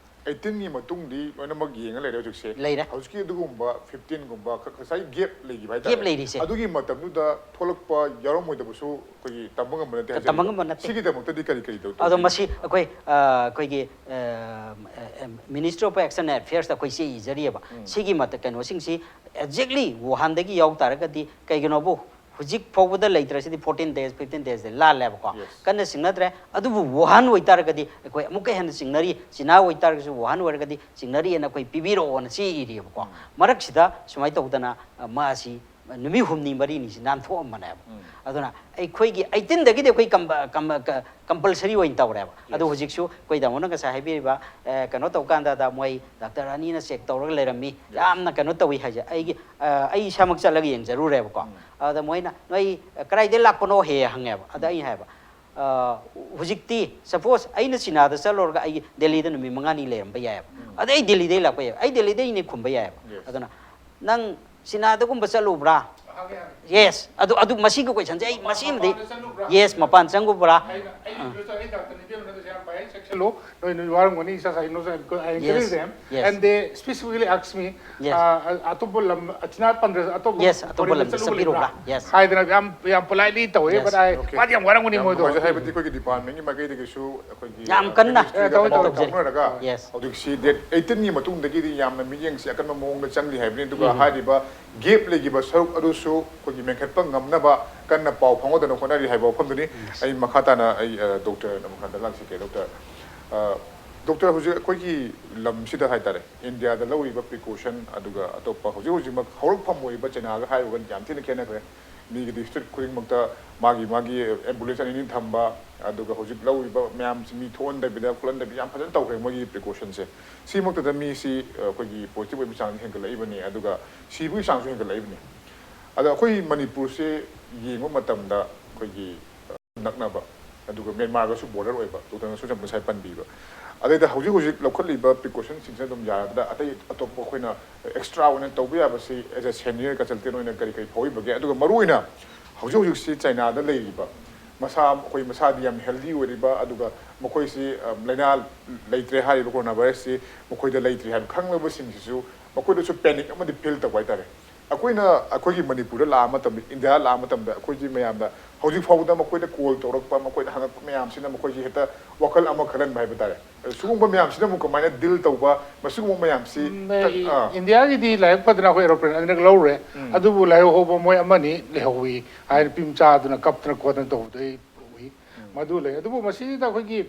ꯑꯩꯠꯇꯤꯟꯒꯤ ꯃꯇꯨꯡꯗꯤ ꯂꯣꯏꯅꯃꯛ ꯌꯦꯡꯉ ꯂꯩꯔꯦ ꯍꯧꯖꯤꯛꯁꯦ꯫ ꯂꯩꯔꯦ꯫ ꯍꯧꯖꯤꯛꯀꯤ ꯑꯗꯨꯒꯨꯝꯕ ꯐꯤꯐꯇꯤꯟꯒꯨꯝꯕ ꯈ-, ꯉꯁꯥꯏ ꯒꯦꯞ ꯂꯩꯈꯤꯕ ꯍꯥꯏꯇꯥꯔꯦ꯫ ꯒꯦꯞ ꯂꯩꯔꯤꯁꯦ꯫ ꯑꯗꯨꯒꯤ ꯃꯇꯝꯗꯨꯗ ꯊꯣꯛꯂꯛꯄ ꯌꯥꯎꯔꯝꯃꯣꯏꯗꯕꯁꯨ ꯑꯩꯈꯣꯏꯒꯤ ꯇꯝꯕ ꯉꯝꯕ ꯅꯠꯇꯦ ꯍꯥꯏꯖꯔꯤꯕ꯫ ꯇꯝꯕ ꯉꯝꯕ ꯅꯠꯇꯦ꯫ ꯁꯤꯒꯤꯗꯃꯛꯇꯗꯤ ꯀꯔꯤ ꯀꯔꯤ ꯇꯧ-, ꯑꯗꯣ ꯇꯧꯕꯤꯔꯤ? ꯃꯁꯤ ꯑꯩꯈꯣꯏ, ꯑ, ꯑꯩꯈꯣꯏꯒꯤ, ꯑ, Ministry of Action and Affairsꯇ ꯑꯩꯈꯣꯏ ꯆꯦ ꯏꯖꯔꯤꯑꯕ꯫ ꯁꯤꯒꯤ ꯃꯇ-, ꯀꯩꯅꯣꯁꯤꯡꯁꯤ exactly ꯋꯨꯍꯥꯟꯗꯒꯤ ꯌꯥꯎ ꯇꯥꯔꯒꯗꯤ, ꯀꯩꯒꯤꯅꯣꯕꯨ ꯍꯧꯖꯤꯛ ꯐꯥꯎꯕꯗ ꯂꯩꯇ꯭ꯔꯁꯤꯗꯤ fourteen days, fifteen daysꯗꯤ ꯂꯥꯜꯂꯦꯕꯀꯣ꯫ Yes꯫ ꯀꯟꯅ ꯆꯤꯡꯅꯗ꯭ꯔꯦ꯫ ꯑꯗꯨꯕꯨ ꯋꯨꯍꯥꯟ ꯑꯣꯏꯇꯥꯔꯒꯗꯤ ꯑꯩꯈꯣꯏ ꯑꯃꯨꯛꯀ ꯍꯦꯟꯅ ꯆꯤꯡꯅꯔꯤ꯫ ꯆꯤꯅꯥ ꯑꯣꯏꯇꯥꯔꯒꯁꯨ, ꯋꯨꯍꯥꯟ ꯑꯣꯏꯔꯒꯗꯤ ꯆꯤꯡꯅꯔꯤꯑꯅ ꯑꯩꯈꯣꯏ ꯄꯤꯕꯤꯔꯛꯑꯣꯅ ꯆꯦ ꯏꯔꯤꯑꯕꯀꯣ꯫ ꯃꯔꯛꯁꯤꯗ ꯁꯨꯃꯥꯏꯅ ꯇꯧꯗꯅ, ꯑ, ꯃꯥꯁꯤ ꯅꯨꯃꯤꯠ ꯍꯨꯝꯅꯤ ꯃꯔꯤꯅꯤꯁꯤ ꯅꯥꯟꯊꯣꯛꯑꯝꯕꯅꯦꯕ꯫ ꯑꯗꯨꯅ ꯑꯩꯈꯣꯏꯒꯤ ꯑꯩꯠꯇꯤꯟꯗꯒꯤꯗꯤ ꯑꯩꯈꯣꯏ ꯀꯝꯕ-, ꯀꯝꯕ-, ꯀ-, compulsory ꯑꯣꯏꯅ ꯇꯧꯔꯦꯕ꯫ ꯑꯗꯣ Yes꯫ ꯍꯧꯖꯤꯛꯁꯨ ꯑꯩꯈꯣꯏ ꯇꯥꯃꯣꯅ ꯉꯁꯥꯏ ꯍꯥꯏꯕꯤꯔꯤꯕ, ꯑꯦ, ꯀꯩꯅꯣ ꯇꯧꯀꯥꯟꯗ ꯃꯣꯏ ꯗꯥꯛꯇꯔ ꯑꯅꯤꯅ ꯆꯦꯛ ꯇꯧꯔꯒ ꯂꯩꯔꯝꯃꯤ꯫ Yes꯫ ꯌꯥꯝꯅ ꯀꯩꯅꯣ ꯇꯧꯏ ꯍꯥꯏꯁꯦ꯫ ꯑꯩꯒꯤ, ꯑ, ꯑꯩ ꯏꯁꯥꯃꯛ ꯆꯠꯂꯒ ꯌꯦꯡꯖꯔꯨꯔꯦꯕꯀꯣ꯫ ꯑꯗ ꯃꯣꯏꯅ, "ꯅꯣꯏ ꯀꯗꯥꯏꯗꯩ ꯂꯥꯛꯄꯅꯣ?" ꯍꯦꯛ ꯍꯪꯉꯦꯕ꯫ ꯑꯗ ꯑꯩ ꯍꯥꯏꯕ, ꯑ, ꯍꯧꯖꯤꯛꯇꯤ suppose ꯑꯩꯅ ꯆꯤꯅꯥꯗ ꯆꯠꯂꯨꯔꯒ ꯑꯩꯒꯤ ꯗꯦꯜꯂꯤꯗ ꯅꯨꯃꯤꯠ ꯃꯉꯥꯅꯤ ꯂꯩꯔꯝꯕ ꯌꯥꯏꯑꯕ꯫ ꯑꯗ ꯑꯩ ꯗꯦꯜꯂꯤꯗꯩ ꯂꯥꯛꯄ ꯌꯥꯏꯑꯕ꯫ ꯑꯩ ꯗꯦꯜꯂꯤꯗꯩꯅꯦ ꯈꯨꯝꯕ ꯌꯥꯏꯑꯕ꯫ Yes꯫ ꯑꯗꯨꯅ ꯅꯪ ꯆꯤꯅꯥꯗꯒꯨꯝꯕ ꯆꯠꯂꯨꯕ꯭ꯔꯥ? ꯍꯪꯉꯦ, ꯍꯪꯉꯦ꯫ Yes꯫ ꯑꯗꯨ, ꯑꯗꯨ ꯃꯁꯤꯒꯤ questionꯁꯦ ꯑꯩ ꯃꯁꯤꯃꯗꯤ, ꯃꯄꯥꯟꯗ ꯆꯠꯂꯨꯕ꯭ꯔꯥ? Yes, ꯃꯄꯥꯟ ꯆꯪꯉꯨꯕ꯭ꯔꯥ? ꯑꯩꯅ, ꯑꯩꯒꯤ ꯑꯥ꯫ Interest, ꯑꯩ ꯗꯥꯛꯇꯔ ꯅꯤꯕꯦꯝꯅꯗꯁꯨ ꯌꯥꯝ ꯐꯩ, ꯆꯦꯛꯁꯤꯜꯂꯨ꯫ ꯅꯣꯏ, ꯅꯣꯏ ꯋꯥꯔꯝꯒꯅꯤ, ꯏꯁꯥ ꯏꯁꯥ ꯏꯅꯣꯁꯦ, I encourage Yes, them. Yes꯫ And they specifically ask me, Yes꯫ ꯑꯥ, ꯑꯇꯣꯞꯄ ꯂꯝ, ꯆꯤꯅꯥ ꯄꯟꯗ꯭ꯔꯁꯨ ꯑꯇꯣꯞꯄ Yes, ꯑꯇꯣꯞꯄ foreignꯗ ꯂꯝꯗ ꯆꯠꯂꯨꯕ ꯆꯠꯄꯤꯔꯨꯕ꯭ꯔꯥ? ꯂꯩꯕ꯭ꯔꯥ? Yes꯫ ꯍꯥꯏꯗꯅ ꯌꯥꯝ, ꯌꯥꯝ politely ꯇꯧꯋꯦ, Yes꯫ But I, Okay꯫ ꯃꯥꯗꯤ ꯌꯥꯝ ꯋꯥꯔꯝꯒꯅꯤ ꯌꯥꯝ ꯃꯣꯏꯗꯣ꯫ ꯅꯨꯡꯉꯥꯏꯖꯩ, ꯍꯥꯏꯕꯗꯤ ꯑꯩꯈꯣꯏꯒꯤ departmentꯀꯤ ꯃꯥꯏꯀꯩꯗꯒꯤꯁꯨ ꯑꯩꯈꯣꯏꯒꯤ, ꯌꯥꯝ ꯑ, ꯀꯟꯅ Ministryꯒ ꯇꯧꯋꯦ, ꯄꯥꯎ ꯇꯧꯖꯩ꯫ ꯐꯥꯎꯅꯔꯒ Yes꯫ ꯍꯧꯖꯤꯛꯁꯤ date eighteenꯒꯤ ꯃꯇꯨꯡꯗꯒꯤꯗꯤ ꯌꯥꯝꯅ ꯃꯤꯠꯌꯦꯡꯁꯤ ꯑꯀꯟꯕ ꯃꯑꯣꯡꯗ ꯆꯪꯂꯤ ꯍꯥꯏꯕꯅꯤ꯫ ꯑꯗꯨꯒ ꯎꯝ꯫ ꯍꯥꯏꯔꯤꯕ gap ꯂꯩꯈꯤꯕ ꯁꯔꯨꯛ ꯑꯗꯨꯁꯨ ꯑꯩꯈꯣꯏꯒꯤ ꯃꯦꯟꯈꯠꯄ ꯉꯝꯅꯕ ꯀꯟꯅ ꯄꯥꯎ ꯐꯥꯎꯅꯗꯅ ꯍꯣꯠꯅꯔꯤ ꯍꯥꯏꯕ ꯋꯥꯐꯝꯗꯨꯅꯤ꯫ Yes꯫ ꯑꯩ ꯃꯈꯥ ꯇꯥꯅ ꯑꯩ, ꯑ, Doctor ꯑꯃꯨꯛ ꯍꯟꯗꯛ ꯂꯥꯛꯆꯒꯦ꯫ Doctor, ꯑ, Doctor, ꯍꯧꯖꯤꯛ ꯑꯩꯈꯣꯏꯒꯤ ꯂꯝꯁꯤꯗ ꯍꯥꯏꯇꯥꯔꯦ, Indiaꯗ ꯂꯧꯔꯤꯕ precaution, ꯑꯗꯨꯒ ꯑꯇꯣꯞꯄ ꯍꯧꯖꯤꯛ ꯍꯧꯖꯤꯛꯃꯛ ꯍꯧꯔꯛꯐꯝ ꯑꯣꯏꯔꯤꯕ ꯆꯩꯅꯥꯒ ꯍꯥꯏꯔꯨꯔꯒꯗꯤ ꯌꯥꯝ ꯊꯤꯅ ꯈꯦꯠꯅꯈ꯭ꯔꯦ꯫ ꯃꯤꯒꯤ ꯗꯤꯁꯇ꯭ꯔꯤꯛ ꯈꯨꯗꯤꯡꯃꯛꯇ ꯃꯥꯒꯤ ꯃꯥꯒꯤ ꯑꯦꯝꯕꯨꯂꯦꯟꯁ ꯑꯅꯤ ꯑꯅꯤ ꯊꯝꯕ, ꯑꯗꯨꯒ ꯍꯧꯖꯤꯛ ꯂꯧꯔꯤꯕ ꯃꯌꯥꯝꯁꯤ ꯃꯤ ꯊꯣꯛꯍꯟꯗꯕꯤꯗ ꯈꯣꯠꯍꯟꯗꯕꯤꯗ ꯌꯥꯝ ꯐꯖꯅ ꯇꯧꯈ꯭ꯔꯦ ꯃꯣꯏꯒꯤ ꯄ꯭ꯔꯤꯀꯣꯁꯟꯁꯦ꯫ ꯁꯤꯃꯛꯇꯗ ꯃꯤꯁꯤ ꯑꯩꯈꯣꯏꯒꯤ ꯄꯣꯖꯤꯇꯤꯚ ꯑꯣꯏꯕ ꯆꯥꯡꯁꯤ ꯍꯦꯟꯒꯠꯂꯛꯏꯕꯅꯤ, ꯑꯗꯨꯒ ꯁꯤꯕꯒꯤ ꯆꯥꯡꯁꯨ ꯍꯦꯟꯒꯠꯂꯛꯏꯕꯅꯤ꯫ ꯑꯗꯣ ꯑꯩꯈꯣꯏ ꯃꯅꯤꯄꯨꯔꯁꯦ ꯌꯦꯡꯕ ꯃꯇꯝꯗ ꯑꯩꯈꯣꯏꯒꯤ ꯅꯛꯅꯕ, ꯑꯗꯨꯒ ꯃ꯭ꯌꯥꯟꯃꯥꯔꯒꯁꯨ ꯕꯣꯔꯗꯔ ꯑꯣꯏꯕ, ꯗꯣꯛꯇꯔꯅꯁꯨ ꯉꯁꯥꯏ ꯄꯟꯕꯤꯕ꯫ ꯑꯗꯩꯗ ꯍꯧꯖꯤꯛ ꯍꯧꯖꯤꯛ ꯂꯧꯈꯠꯂꯤꯕ ꯄ꯭ꯔꯤꯀꯣꯁꯟꯁꯤꯡꯁꯤꯅ ꯑꯗꯨꯝ ꯌꯥꯔꯕꯗ ꯑꯇꯩ ꯑꯇꯣꯞꯄ ꯑꯩꯈꯣꯏꯅ ꯑꯦꯛꯁꯇ꯭ꯔꯥ ꯑꯣꯏꯅ ꯇꯧꯕ ꯌꯥꯕꯁꯤ as a senior consultant ꯑꯣꯏꯅ ꯀꯔꯤ ꯀꯔꯤ ꯐꯥꯎꯕꯤꯕꯒꯦ? ꯑꯗꯨꯒ ꯃꯔꯨꯑꯣꯏꯅ ꯍꯧꯖꯤꯛ ꯍꯧꯖꯤꯛꯁꯤ ꯆꯥꯏꯅꯥꯗ ꯂꯩꯔꯤꯕ ꯃꯁꯥ, ꯑꯩꯈꯣꯏ ꯃꯁꯥꯗꯤ ꯌꯥꯝ ꯍꯦꯜꯗꯤ ꯑꯣꯏꯔꯤꯕ, ꯑꯗꯨꯒ ꯃꯈꯣꯏꯁꯤ ꯑ, ꯂꯥꯏꯅꯥ ꯂꯩꯇ꯭ꯔꯦ ꯍꯥꯏꯔꯤꯕ ꯀꯣꯔꯣꯅꯥ ꯚꯥꯏꯔꯁꯁꯤ ꯃꯈꯣꯏꯗ ꯂꯩꯇ꯭ꯔꯦ ꯍꯥꯏꯕ ꯈꯪꯂꯕꯁꯤꯡꯁꯤꯁꯨ ꯃꯈꯣꯏꯗꯁꯨ ꯄꯦꯅꯤꯛ ꯑꯃꯗꯤ ꯐꯤꯜ ꯇꯧꯕ ꯍꯥꯏꯇꯥꯔꯦ꯫ ꯑꯩꯈꯣꯏꯅ ꯑꯩꯈꯣꯏꯒꯤ ꯃꯅꯤꯄꯨꯔꯗ ꯂꯥꯛꯑ ꯃꯇꯝꯗ, ꯏꯟꯗꯤꯌꯥꯗ ꯂꯥꯛꯑ ꯃꯇꯝꯗ ꯑꯩꯈꯣꯏꯒꯤ ꯃꯌꯥꯝꯗ ꯍꯧꯖꯤꯛ ꯐꯥꯎꯕꯗ ꯃꯈꯣꯏꯗ ꯀꯣꯜ ꯇꯧꯔꯛꯄ, ꯃꯈꯣꯏꯗ ꯍꯪꯉꯛꯄ ꯃꯌꯥꯝꯁꯤꯅ ꯃꯈꯣꯏꯁꯤ ꯍꯦꯛꯇ ꯋꯥꯈꯜ ꯑꯃ ꯈꯜꯍꯟꯕ ꯍꯥꯏꯕ ꯇꯥꯔꯦ꯫ ꯑꯗꯨ ꯁꯤꯒꯨꯝꯕ ꯃꯌꯥꯝꯁꯤꯅ ꯑꯃꯨꯛ ꯀꯃꯥꯏꯅ ꯗꯤꯜ ꯇꯧꯕ, ꯃꯁꯤꯒꯨꯝꯕ ꯃꯌꯥꯝꯁꯤ ꯎꯝ, ꯇ-, ꯑꯥ꯫ ꯏꯟꯗꯤꯌꯥꯒꯤꯗꯤ ꯂꯥꯏꯕꯛ ꯐꯗꯅ ꯑꯩꯈꯣꯏ ꯑꯦꯔꯣꯄ꯭ꯂꯦꯟ ꯑꯅꯤꯔꯛ ꯂꯧꯔꯨꯔꯦ꯫ ꯎꯝ꯫ ꯑꯗꯨꯕꯨ ꯂꯥꯏꯍꯧ ꯍꯧꯕ ꯃꯣꯏ ꯑꯃꯅꯤ ꯂꯩꯍꯧꯋꯤ ꯍꯥꯏꯅ ꯅꯨꯄꯤ ꯃꯆꯥꯗꯨꯅ ꯀꯞꯇꯅ ꯈꯣꯠꯇꯅ ꯇꯧꯕꯗꯣ ꯑꯩ ꯎꯏ꯫ ꯎꯝ꯫ ꯃꯗꯨ ꯂꯩ꯫ ꯑꯗꯨꯕꯨ ꯃꯁꯤꯗ ꯑꯩꯈꯣꯏꯒꯤ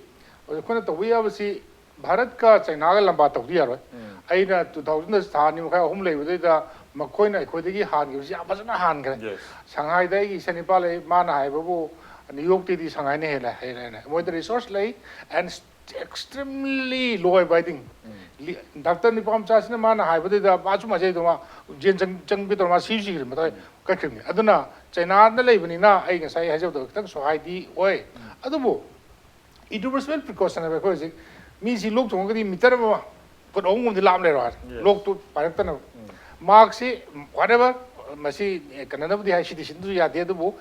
ꯑꯩꯈꯣꯏꯅ ꯇꯧꯕ ꯌꯥꯕꯁꯤ ꯚꯥꯔꯠꯀ ꯆꯩꯅꯥꯒ ꯂꯝꯕꯥ ꯇꯧꯗꯤ ꯌꯥꯔꯣꯏ꯫ ꯎꯝ꯫ ꯑꯩꯅ two thousand ꯊꯥ ꯑꯅꯤ ꯃꯈꯥꯏ ꯑꯍꯨꯝ ꯂꯩꯕꯗꯩꯗ ꯃꯈꯣꯏꯅ ꯑꯩꯈꯣꯏꯗꯒꯤ ꯍꯥꯟꯈꯤꯕꯁꯤ ꯌꯥꯝ ꯐꯖꯅ ꯍꯥꯟꯈ꯭ꯔꯦ꯫ Yes꯫ ꯁꯪꯍꯥꯏꯗ ꯑꯩꯒꯤ ꯏꯆꯟ ꯅꯤꯄꯥ ꯂꯩ, ꯃꯥꯅ ꯍꯥꯏꯕꯕꯨ ꯅ꯭ꯌꯨ ꯌꯣꯔꯛꯇꯩꯗꯤ ꯁꯪꯍꯥꯏꯅ ꯍꯦꯜꯂꯦ, ꯍꯦꯜꯂꯦ, ꯍꯦꯜꯂꯦ꯫ ꯃꯣꯏꯗ ꯔꯤꯁꯣꯔꯁ ꯂꯩ, and extremely law abiding꯫ ꯎꯝ꯫ ꯂꯤ-, ꯗꯥꯛꯇꯔ ꯅꯤꯄꯥ ꯃꯆꯥꯁꯤꯅ ꯃꯥꯅ ꯍꯥꯏꯕꯗꯨꯗ ꯃꯥꯁꯨ ꯃꯁꯩꯗꯣ ꯃꯥ ꯖꯦꯟ ꯆꯪ-, ꯆꯪꯒꯦ ꯇꯧꯔ ꯃꯥ ꯁꯤꯁꯨ ꯁꯤꯈ꯭ꯔꯦ, ꯃꯊꯥꯏ ꯎꯝ꯫ ꯀꯠꯈ꯭ꯔꯤꯕꯅꯤ꯫ ꯑꯗꯨꯅ ꯆꯩꯅꯥꯗ ꯂꯩꯕꯅꯤꯅ ꯑꯩ ꯉꯁꯥꯏ ꯍꯥꯏꯖꯕꯗꯣ ꯈꯤꯇꯪ ꯁꯣꯍꯥꯏꯗꯤ ꯑꯣꯏ꯫ ꯎꯝ꯫ ꯑꯗꯨꯕꯨ irreversible precaution ꯍꯥꯏꯕ ꯑꯩꯈꯣꯏ ꯍꯧꯖꯤꯛ ꯃꯤꯁꯤ ꯂꯣꯛ ꯊꯨꯡꯉꯒꯗꯤ ꯃꯤꯇꯔ ꯑꯃ, ꯐꯨꯠ ꯑꯍꯨꯝꯒꯨꯝꯕꯗꯤ ꯂꯥꯞꯅ ꯂꯩꯔꯣ ꯍꯥꯏꯔꯦ꯫ Yes꯫ ꯂꯣꯛꯇꯨ ꯄꯥꯏꯔꯛꯇꯅꯕ꯫ ꯎꯝ꯫ ꯃꯥꯛꯁꯤ whatever, ꯃꯁꯤ ꯀꯩꯅꯣꯅꯕꯨꯗꯤ ꯍꯥꯏ, ꯁꯤꯗꯤ ꯁꯤꯟꯗꯁꯨ ꯌꯥꯗꯦ, ꯑꯗꯨꯕꯨ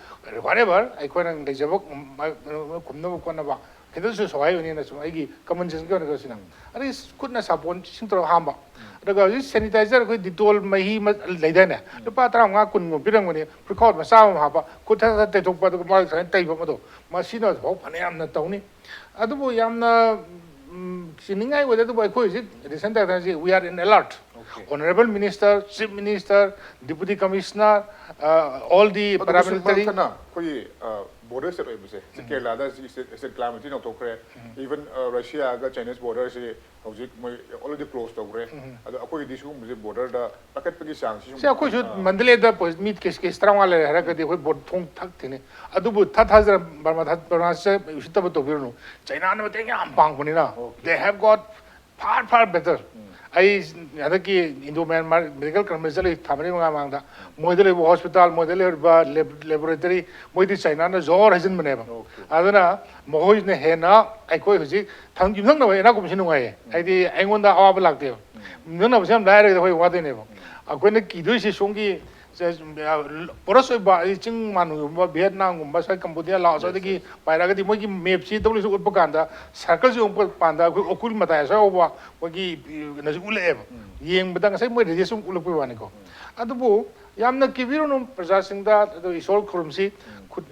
whatever ꯑꯩꯈꯣꯏꯅ ꯂꯩꯖꯕ, ꯎꯝ, ꯃ-, ꯈꯨꯝꯅꯕ ꯈꯣꯠꯅꯕ ꯈꯤꯇꯪꯁꯨ ꯁꯣꯍꯥꯏ ꯑꯣꯏꯅꯤꯅ ꯁꯨꯝ ꯑꯩꯒꯤ common sense ꯀꯤ ꯑꯣꯏꯅ ꯁꯤꯅ꯫ ꯎꯝ꯫ ꯑꯗꯒꯤ ꯈꯨꯠꯅ ꯁꯥꯄꯣꯟ ꯏꯁꯤꯡ ꯇꯧꯔꯒ ꯍꯥꯝꯕ꯫ ꯎꯝ꯫ ꯑꯗꯨꯒ ꯍꯧꯖꯤꯛ sanitizer ꯑꯩꯈꯣꯏ Dettol ꯃꯍꯤ ꯑꯃ ꯂꯩꯗꯥꯏꯅꯦ? ꯎꯝ꯫ ꯂꯨꯄꯥ ꯇꯔꯥꯃꯉꯥ ꯀꯨꯟꯒꯨꯝꯕ ꯄꯤꯔꯝꯒꯅꯤ, ꯐꯨꯔꯤꯠꯈꯥꯎ ꯃꯆꯥ ꯑꯃ ꯍꯥꯞꯄ, ꯈꯨꯠ ꯊꯥ ꯊꯥ ꯇꯩꯊꯣꯛꯄ, ꯑꯗꯨꯒ ꯃꯥꯒꯤ ꯁꯨꯃꯥꯏꯅ ꯇꯩꯕ ꯑꯃꯗꯣ, ꯃꯁꯤꯅꯐꯥꯎ ꯐꯅꯌꯥꯝꯅ ꯇꯧꯅꯤ꯫ ꯑꯗꯨꯕꯨ ꯌꯥꯝꯅ, ꯎꯝ, ꯆꯤꯡꯅꯤꯡꯉꯥꯏ ꯑꯣꯏꯗꯦ꯫ ꯑꯗꯨꯕꯨ ꯑꯩꯈꯣꯏ ꯍꯧꯖꯤꯛ recent timeꯁꯤ we are in alert꯫ Okay꯫ Honourable Minister, Chief Minister, Deputy Commissioner, uh, all the ꯑꯗꯨꯒ ꯁꯨꯝ paramilitary ꯃꯔꯛ ꯊꯠꯅ ꯑꯩꯈꯣꯏꯒꯤ, ꯑ, ꯕꯣꯔꯗꯔ ꯁ꯭ꯇꯦꯠ ꯑꯣꯏꯕꯁꯦ, ꯁꯤ ꯀꯦꯔꯂꯥꯗ ꯁꯤ ꯁ꯭ꯇꯦꯠ ꯁ꯭ꯇꯦꯠ ꯀ꯭ꯂꯥꯏꯃꯦꯠꯁꯤ ꯂꯧꯊꯣꯛꯈ꯭ꯔꯦ꯫ ꯏꯚꯟ ꯔꯁꯤꯌꯥꯒ ꯆꯥꯏꯅꯤꯁ ꯕꯣꯔꯗꯔꯁꯤ ꯍꯧꯖꯤꯛ ꯃꯣꯏ ꯑꯣꯜꯔꯦꯗꯤ ꯀ꯭ꯂꯣꯖ ꯇꯧꯈ꯭ꯔꯦ꯫ ꯑꯗꯣ ꯑꯩꯈꯣꯏꯒꯤꯗꯤ ꯁꯤꯒꯨꯝꯕꯁꯦ ꯕꯣꯔꯗꯔꯗ ꯄꯥꯏꯈꯠꯄꯒꯤ ꯆꯥꯡꯁꯤ ꯁꯤ ꯑꯩꯈꯣꯏꯁꯨ ꯃꯟꯗꯂꯦꯗ ꯃꯤ ꯀꯦꯁ ꯀꯦꯁ ꯇꯔꯥꯃꯉꯥ ꯂꯩꯔꯦ ꯍꯥꯏꯔꯒꯗꯤ ꯑꯩꯈꯣꯏ ꯕꯣꯔꯗ ꯊꯣꯡ ꯊꯛ ꯊꯤꯡꯅꯤ꯫ ꯑꯗꯨꯕꯨ ꯊꯥ ꯊꯥꯖꯔ ꯕꯔꯃꯥ ꯊꯥ- ꯕꯔꯃꯥꯁꯦ ꯎꯁꯤꯠꯇꯕ ꯇꯧꯕꯤꯔꯨꯅꯨ꯫ ꯆꯩꯅꯥꯅ ꯃꯇꯦꯡ ꯌꯥꯝ ꯄꯥꯡꯕꯅꯤꯅ they have got far far better. ꯑꯩ ꯍꯟꯗꯛꯀꯤ ꯏꯟꯗꯣ ꯃ꯭ꯌꯥꯟꯃꯥꯔ ꯃꯦꯗꯤꯀꯦꯜ ꯀꯟꯐ꯭ꯔꯦꯟꯁ ꯆꯠꯂꯨꯏ ꯊꯥ ꯃꯔꯤ ꯃꯉꯥ ꯃꯃꯥꯡꯗ꯫ ꯃꯣꯏꯗ ꯂꯩꯕ ꯍꯣꯁꯄꯤꯇꯥꯜ, ꯃꯣꯏꯗ ꯂꯩꯔꯤꯕ ꯂꯦꯕꯣꯔꯦꯇꯔꯤ, ꯃꯣꯏꯗꯤ ꯆꯩꯅꯥꯅ ꯖꯣꯔ ꯍꯩꯖꯤꯟꯕꯅꯦꯕ꯫ ꯑꯗꯨꯅ ꯃꯈꯣꯏꯅ ꯍꯦꯟꯅ ꯑꯩꯈꯣꯏ ꯍꯧꯖꯤꯛ ꯊꯝ- ꯌꯨꯝꯊꯪꯅꯕ ꯏꯅꯥꯛ ꯈꯨꯟꯕꯁꯤ ꯅꯨꯡꯉꯥꯏꯌꯦ꯫ ꯍꯥꯏꯗꯤ ꯑꯩꯉꯣꯟꯗ ꯑꯋꯥꯕ ꯂꯥꯛꯇꯦꯕ꯫ ꯌꯨꯝꯊꯪꯅꯕꯁꯤ ꯌꯥꯝ ꯂꯥꯏꯔꯒꯗꯤ ꯑꯩꯈꯣꯏ ꯋꯥꯗꯣꯏꯅꯦꯕ꯫ ꯑꯩꯈꯣꯏꯅ ꯀꯤꯗꯣꯏꯁꯤ ꯁꯣꯝꯒꯤ ꯄꯣꯔꯁ ꯑꯣꯏꯕ, ꯑꯩ ꯆꯤꯡ ꯃꯥꯟꯒꯨꯝꯕ, ꯚꯤꯌꯦꯠꯅꯥꯝꯒꯨꯝꯕ, ꯁ꯭ꯋꯥꯏ ꯀꯝꯕꯣꯗꯤꯌꯥ, ꯂꯥꯑꯣꯁ, ꯁ꯭ꯋꯥꯏꯗꯒꯤ ꯄꯥꯏꯔꯛꯑꯒꯗꯤ ꯃꯣꯏꯒꯤ ꯃꯦꯞꯁꯤ ꯗꯕ꯭ꯂꯤꯎ ꯑꯦꯁ ꯎꯠꯄ ꯀꯥꯟꯗ ꯁꯔꯀꯜꯁꯤ ꯎꯠꯄ ꯀꯥꯟꯗ ꯑꯩꯈꯣꯏ ꯎꯈ꯭ꯔꯨꯜ ꯃꯇꯥꯏ ꯑꯁ꯭ꯋꯥꯏ ꯐꯥꯎꯕ ꯃꯣꯏꯒꯤ ꯀꯩꯅꯣꯁꯤ ꯎꯠꯂꯛꯑꯦꯕ꯫ ꯌꯦꯡꯕꯗ ꯉꯁꯥꯏ ꯃꯣꯏ ꯔꯦꯗꯤꯌꯁ ꯑꯗꯨꯝ ꯎꯠꯂꯛꯄꯩ ꯋꯥꯅꯤꯀꯣ꯫ ꯑꯗꯨꯕꯨ ꯌꯥꯝꯅ ꯀꯤꯕꯤꯔꯨꯅꯨ ꯄ꯭ꯔꯖꯥꯁꯤꯡꯗ, ꯑꯗꯣ ꯏꯁꯣꯔ ꯈꯨꯔꯨꯝꯁꯤ꯫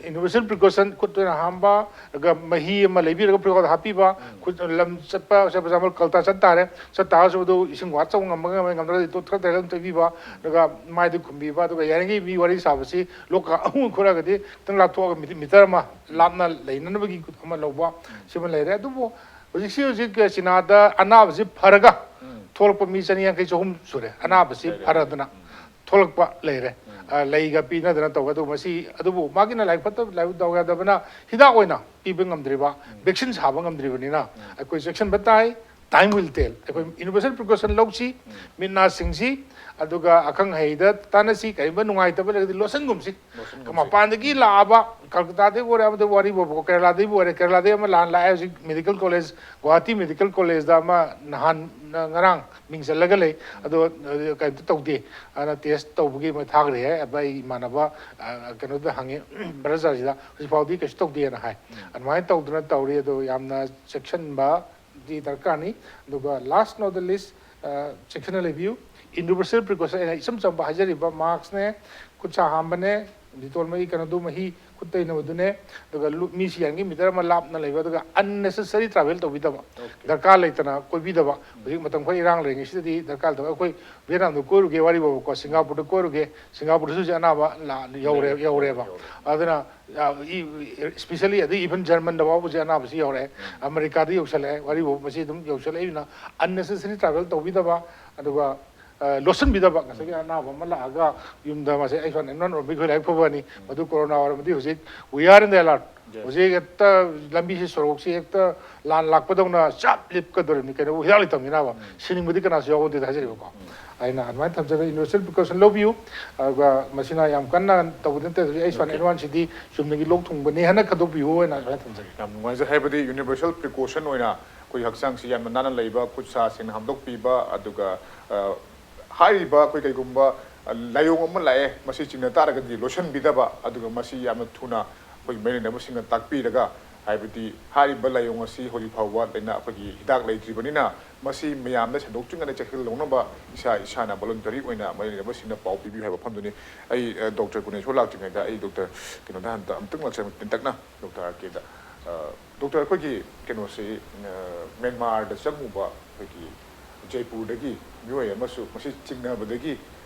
ꯌꯨꯅꯤꯚꯔꯁꯦꯜ ꯄ꯭ꯔꯤꯀꯣꯁꯟ, ꯈꯨꯠ ꯑꯣꯏꯅ ꯍꯥꯝꯕ, ꯑꯗꯨꯒ ꯃꯍꯤ ꯑꯃ ꯂꯩꯕꯤꯔꯒ ꯐꯤꯔꯣꯜꯗ ꯍꯥꯞꯄꯤꯕ, ꯈꯨꯠ ꯂꯝ ꯆꯠꯄ, ꯆꯠꯄ ꯆꯥꯝꯕ ꯀꯜꯇꯥ ꯆꯠ ꯇꯥꯔꯦ꯫ ꯆꯠ ꯇꯥꯔꯁꯨ ꯑꯗꯨ ꯏꯁꯤꯡ ꯋꯥꯠ ꯆꯧꯕ ꯉꯝꯕ ꯉꯝꯕ ꯉꯝꯗ꯭ꯔꯒꯗꯤ ꯇꯣꯠ ꯈꯔ ꯇꯧꯔꯒ ꯑꯗꯨꯝ ꯇꯩꯕꯤꯕ, ꯑꯗꯨꯒ ꯃꯥꯏꯗ ꯈꯨꯝꯕꯤꯕ, ꯑꯗꯨꯒ ꯌꯥꯔꯤꯉꯩ ꯃꯤ ꯋꯥꯔꯤ ꯁꯥꯕꯁꯤ ꯂꯣꯛꯀ ꯑꯃꯨꯛ ꯈꯣꯠꯂꯒꯗꯤ ꯈꯤꯇꯪ ꯂꯥꯞꯊꯣꯛꯑꯒ ꯃꯤꯇꯔ ꯑꯃ ꯂꯥꯞꯅ ꯂꯩꯅꯅꯕꯒꯤ ꯑꯃ ꯂꯧꯕ, ꯁꯤꯃ ꯂꯩꯔꯦ꯫ ꯑꯗꯨꯕꯨ ꯍꯧꯖꯤꯛꯁꯤ ꯍꯧꯖꯤꯛ ꯆꯤꯅꯥꯗ ꯑꯅꯥꯕꯁꯤ ꯐꯔꯒ ꯊꯣꯛꯂꯛꯄ ꯃꯤ ꯆꯅꯤ ꯌꯥꯡꯈꯩ ꯆꯍꯨꯝ ꯁꯨꯔꯦ ꯑꯅꯥꯕꯁꯤ ꯐꯔꯗꯅ ꯊꯣꯛꯂꯛꯄ ꯂꯩꯔꯦ꯫ ꯑ, ꯂꯩꯒ ꯄꯤꯅꯗꯅ ꯇꯧꯕ꯫ ꯑꯗꯨ ꯃꯁꯤ, ꯑꯗꯨꯕꯨ ꯃꯥꯒꯤꯅ ꯂꯥꯏꯔꯤꯛ ꯐꯠꯇꯕ, ꯂꯥꯏꯔꯤꯛ ꯗꯥꯎ ꯌꯥꯗꯕꯅ ꯍꯤꯗꯥꯛ ꯑꯣꯏꯅ ꯄꯤꯕ ꯉꯝꯗ꯭ꯔꯤꯕ, ꯚꯦꯛꯁꯤꯟ ꯁꯥꯕ ꯉꯝꯗ꯭ꯔꯤꯕꯅꯤꯅ ꯑꯩꯈꯣꯏ ꯆꯦꯛꯁꯤꯟꯕ ꯇꯥꯏ꯫ Time will tell꯫ ꯑꯩꯈꯣꯏ ꯌꯨꯅꯤꯚꯔꯁꯦꯜ ꯄ꯭ꯔꯤꯀꯣꯁꯟ ꯂꯧꯁꯤ, ꯃꯤꯠ ꯅꯥ ꯁꯤꯡꯁꯤ, ꯑꯗꯨꯒ ꯑꯈꯪ ꯑꯍꯩꯗ ꯇꯥꯟꯅꯁꯤ꯫ ꯀꯔꯤꯒꯨꯝꯕ ꯅꯨꯡꯉꯥꯏꯇꯕ ꯂꯩꯔꯒꯗꯤ ꯂꯣꯠꯁꯟꯒꯨꯝꯁꯤ꯫ ꯃꯄꯥꯟꯗꯒꯤ ꯂꯥꯛꯑꯕ, ꯀꯜꯀꯇꯥꯗꯒꯤ ꯑꯣꯏꯔꯦ, ꯑꯃꯗ ꯋꯥꯔꯤ ꯕꯣꯕ ꯀꯦꯔꯂꯥꯗꯒꯤꯕꯨ ꯑꯣꯏꯔꯦ, ꯀꯦꯔꯂꯥꯗꯒꯤ ꯑꯃ ꯂꯥꯟ ꯂꯥꯛꯑꯦ ꯍꯧꯖꯤꯛ ꯃꯦꯗꯤꯀꯦꯜ ꯀꯣꯂꯦꯖ, ꯒꯨꯋꯥꯍꯥꯇꯤ ꯃꯦꯗꯤꯀꯦꯜ ꯀꯣꯂꯦꯖꯇ ꯑꯃ ꯅꯍꯥꯟ ꯉꯔꯥꯡ ꯃꯤꯡ ꯆꯜꯂꯒ ꯂꯩ꯫ ꯑꯗꯣ ꯀꯩꯝꯇ ꯇꯧꯗꯦ꯫ ꯑꯗꯨꯅ ꯇꯦꯁ ꯇꯧꯕꯒꯤ ꯑꯃ ꯊꯥꯈ꯭ꯔꯦ ꯍꯥꯏ꯫ ꯑꯗ ꯑꯩ ꯏꯃꯥꯟꯅꯕ, ꯑ, ꯀꯩꯅꯣꯗ ꯍꯪꯉꯦ, ꯕ꯭ꯔꯗꯔꯁꯤꯗ ꯍꯧꯖꯤꯛ ꯐꯥꯎꯗꯤ ꯀꯩꯁꯨ ꯇꯧꯗꯦꯅ ꯍꯥꯏ꯫ ꯑꯗꯨꯃꯥꯏꯅ ꯇꯧꯗꯅ ꯇꯧꯔꯤ꯫ ꯑꯗꯣ ꯌꯥꯝꯅ ꯆꯦꯛꯁꯤꯟꯕꯗꯤ ꯗꯔꯀꯥꯔꯅꯤ꯫ ꯑꯗꯨꯒ last not the least, ꯑ, ꯆꯦꯛꯁꯤꯟꯅ ꯂꯩꯕꯤꯌꯨ꯫ ꯌꯨꯅꯤꯚꯔꯁꯦꯜ ꯄ꯭ꯔꯤꯀꯣꯁꯟ ꯑꯩꯅ ꯏꯆꯝ ꯆꯝꯕ ꯍꯥꯏꯖꯔꯤꯕ ꯃꯥꯛꯁꯅꯦ, ꯈꯨꯠ ꯁꯥ ꯍꯥꯝꯕꯅꯦ, ꯗꯤꯇꯣꯜ ꯃꯍꯤ, ꯀꯩꯅꯣꯗꯨ, ꯃꯍꯤ ꯈꯨꯠ ꯇꯩꯅꯕꯗꯨꯅꯦ꯫ ꯑꯗꯨꯒ ꯂꯨ- ꯃꯤꯁꯤ ꯌꯥꯔꯤꯉꯩ ꯃꯤꯇꯔ ꯑꯃ ꯂꯥꯞꯅ ꯂꯩꯕ, ꯑꯗꯨꯒ unnecessary travel ꯇꯧꯕꯤꯗꯕ, ꯗꯔꯀꯥꯔ ꯂꯩꯇꯅ ꯀꯣꯏꯕꯤꯗꯕ꯫ ꯍꯧꯖꯤꯛ ꯃꯇꯝ ꯈꯔ ꯏꯔꯥꯡ ꯂꯩꯔꯤꯉꯩꯁꯤꯗꯗꯤ ꯗꯔꯀꯥꯔ ꯂꯩꯇꯕ꯫ ꯑꯩꯈꯣꯏ ꯚꯤꯌꯦꯠꯅꯥꯝꯗ ꯀꯣꯏꯔꯨꯒꯦ ꯋꯥꯔꯤꯕꯣꯀꯣ, ꯁꯤꯡꯒꯥꯄꯨꯔꯗ ꯀꯣꯏꯔꯨꯒꯦ, ꯁꯤꯡꯒꯥꯄꯨꯔꯗꯁꯨ ꯍꯧꯖꯤꯛ ꯑꯅꯥꯕ ꯂꯥ- ꯌꯧꯔꯦ, ꯌꯧꯔꯦꯕ꯫ ꯑꯗꯨꯅ especially ꯑꯗꯩ even ꯖꯔꯃꯟꯗ ꯐꯥꯎꯕ ꯍꯧꯖꯤꯛ ꯑꯅꯥꯕꯁꯤ ꯌꯧꯔꯛꯑꯦ꯫ ꯑꯃꯦꯔꯤꯀꯥꯗ ꯌꯧꯁꯜꯂꯛꯑꯦ, ꯋꯥꯔꯤꯕꯣ, ꯃꯁꯤ ꯑꯗꯨꯝ ꯌꯧꯁꯜꯂꯛꯏꯅ unnecessary travel ꯇꯧꯕꯤꯗꯕ꯫ ꯑꯗꯨꯒ ꯂꯣꯠꯁꯤꯟꯕꯤꯗꯕ꯫ ꯉꯁꯥꯏꯒꯤ ꯑꯅꯥꯕ ꯑꯃ ꯂꯥꯛꯑꯒ ꯌꯨꯝꯗ ꯃꯁꯦ ꯑꯩ ꯁꯣꯟ ꯑꯦꯝꯅꯣꯟ ꯑꯣꯏꯔꯝꯕ ꯑꯩꯈꯣꯏ ꯂꯥꯏꯔꯤꯛ ꯐꯕꯅꯤ꯫ ꯃꯗꯨ ꯀꯣꯔꯣꯅꯥ ꯑꯣꯏꯔꯝꯃꯗꯤ ꯍꯧꯖꯤꯛ we are in the alert꯫ ꯍꯧꯖꯤꯛ ꯍꯦꯛꯇ ꯂꯝꯕꯤꯁꯤ, ꯁꯣꯔꯣꯛꯁꯤ ꯍꯦꯛꯇ ꯂꯥꯟ ꯂꯥꯛꯄꯗꯧꯅ ꯆꯞ ꯂꯤꯞꯀꯗꯧꯔꯤꯕꯅꯤ꯫ ꯀꯩꯅꯣ, ꯍꯤꯗꯥꯛ ꯂꯩꯇꯕꯅꯤꯅꯕ ꯁꯤꯅꯤꯡꯕꯗꯤ ꯀꯅꯥꯁꯨ ꯌꯥꯎꯔꯝꯗꯦ ꯍꯥꯏꯖꯔꯤꯕꯀꯣ꯫ ꯑꯩꯅ ꯑꯗꯨꯃꯥꯏꯅ ꯊꯝꯖꯔꯦ, universal precaution ꯂꯧꯕꯤꯌꯨ꯫ ꯑꯗꯨꯒ ꯃꯁꯤꯅ ꯌꯥꯝ ꯀꯟꯅ ꯇꯧꯕꯗꯤ ꯅꯠꯇꯦ, ꯑꯩ ꯁꯣꯟ ꯑꯦꯟ ꯋꯥꯟ ꯁꯤꯗꯤ ꯆꯨꯝꯅꯒꯤ ꯂꯣꯛ ꯊꯨꯡꯕꯅꯤ ꯍꯥꯏꯅ ꯈꯟꯗꯣꯛꯄꯤꯌꯨ ꯍꯥꯏꯅ ꯑꯗꯨꯃꯥꯏꯅ ꯊꯝꯖꯒꯦ꯫ ꯌꯥꯝ ꯅꯨꯡꯉꯥꯏꯖꯩ꯫ ꯍꯥꯏꯕꯗꯤ universal precaution ꯑꯣꯏꯅ ꯑꯩꯈꯣꯏ ꯍꯛꯆꯥꯡꯁꯤ ꯌꯥꯝꯅ ꯅꯥꯟꯅ ꯂꯩꯕ, ꯈꯨꯠ ꯁꯥ ꯁꯦꯡꯅ ꯍꯥꯝꯗꯣꯛꯄꯤꯕ, ꯑꯗꯨꯒ, ꯑ, ꯍꯥꯏꯔꯤꯕ ꯑꯩꯈꯣꯏ ꯀꯩꯒꯨꯝꯕ, ꯑ, ꯂꯥꯏꯑꯣꯡ ꯑꯃ ꯂꯥꯛꯑꯦ, ꯃꯁꯤ ꯆꯤꯡꯅ ꯇꯥꯔꯒꯗꯤ ꯂꯣꯠꯁꯤꯟꯕꯤꯗꯕ, ꯑꯗꯨꯒ ꯃꯁꯤ ꯌꯥꯝꯅ ꯊꯨꯅ ꯑꯩꯈꯣꯏ ꯃꯔꯤ ꯂꯩꯅꯕꯁꯤꯡꯅ ꯇꯥꯛꯄꯤꯔꯒ, ꯍꯥꯏꯕꯗꯤ ꯍꯥꯏꯔꯤꯕ ꯂꯥꯏꯑꯣꯡ ꯑꯁꯤ ꯍꯧꯖꯤꯛ ꯐꯥꯎꯕ ꯂꯩꯅꯥ ꯑꯩꯈꯣꯏꯒꯤ ꯍꯤꯗꯥꯛ ꯂꯩꯇ꯭ꯔꯤꯕꯅꯤꯅ, ꯃꯁꯤ ꯃꯌꯥꯝꯗ ꯁꯟꯗꯣꯛꯇ꯭ꯔꯤꯉꯩꯗ ꯆꯦꯛꯁꯤꯜꯍꯧꯅꯕ ꯏꯁꯥ ꯏꯁꯥꯅ voluntary ꯑꯣꯏꯅ ꯃꯔꯤ ꯂꯩꯅꯕꯁꯤꯡꯅ ꯄꯥꯎ ꯄꯤꯕꯤꯌꯨ ꯍꯥꯏꯕ ꯋꯥꯐꯝꯗꯨꯅꯤ꯫ ꯑꯩ, ꯑ, ꯗꯣꯛꯇꯔ ꯀꯨꯅꯦꯁꯣꯔ ꯂꯥꯛꯇ꯭ꯔꯤꯉꯩꯗ ꯑꯩ ꯗꯣꯛꯇꯔ ꯀꯩꯅꯣꯗ ꯍꯟꯇ ꯑꯃꯨꯛꯇꯪ ꯂꯥꯛꯆ-, ꯇꯦꯟꯇꯛꯅ ꯗꯣꯛꯇꯔ ꯑꯥꯔ ꯀꯦꯗ꯫ ꯑ, ꯗꯣꯛꯇꯔ, ꯑꯩꯈꯣꯏꯒꯤ ꯀꯩꯅꯣꯁꯤ, ꯑ, ꯃ꯭ꯌꯥꯟꯃꯥꯔꯗ ꯆꯪꯉꯨꯕ ꯑꯩꯈꯣꯏꯒꯤ ꯖꯩꯄꯨꯔꯗꯒꯤ ꯃꯤꯑꯣꯏ ꯑꯃꯁꯨ ꯃꯁꯤ ꯆꯤꯡꯅꯕꯗꯒꯤ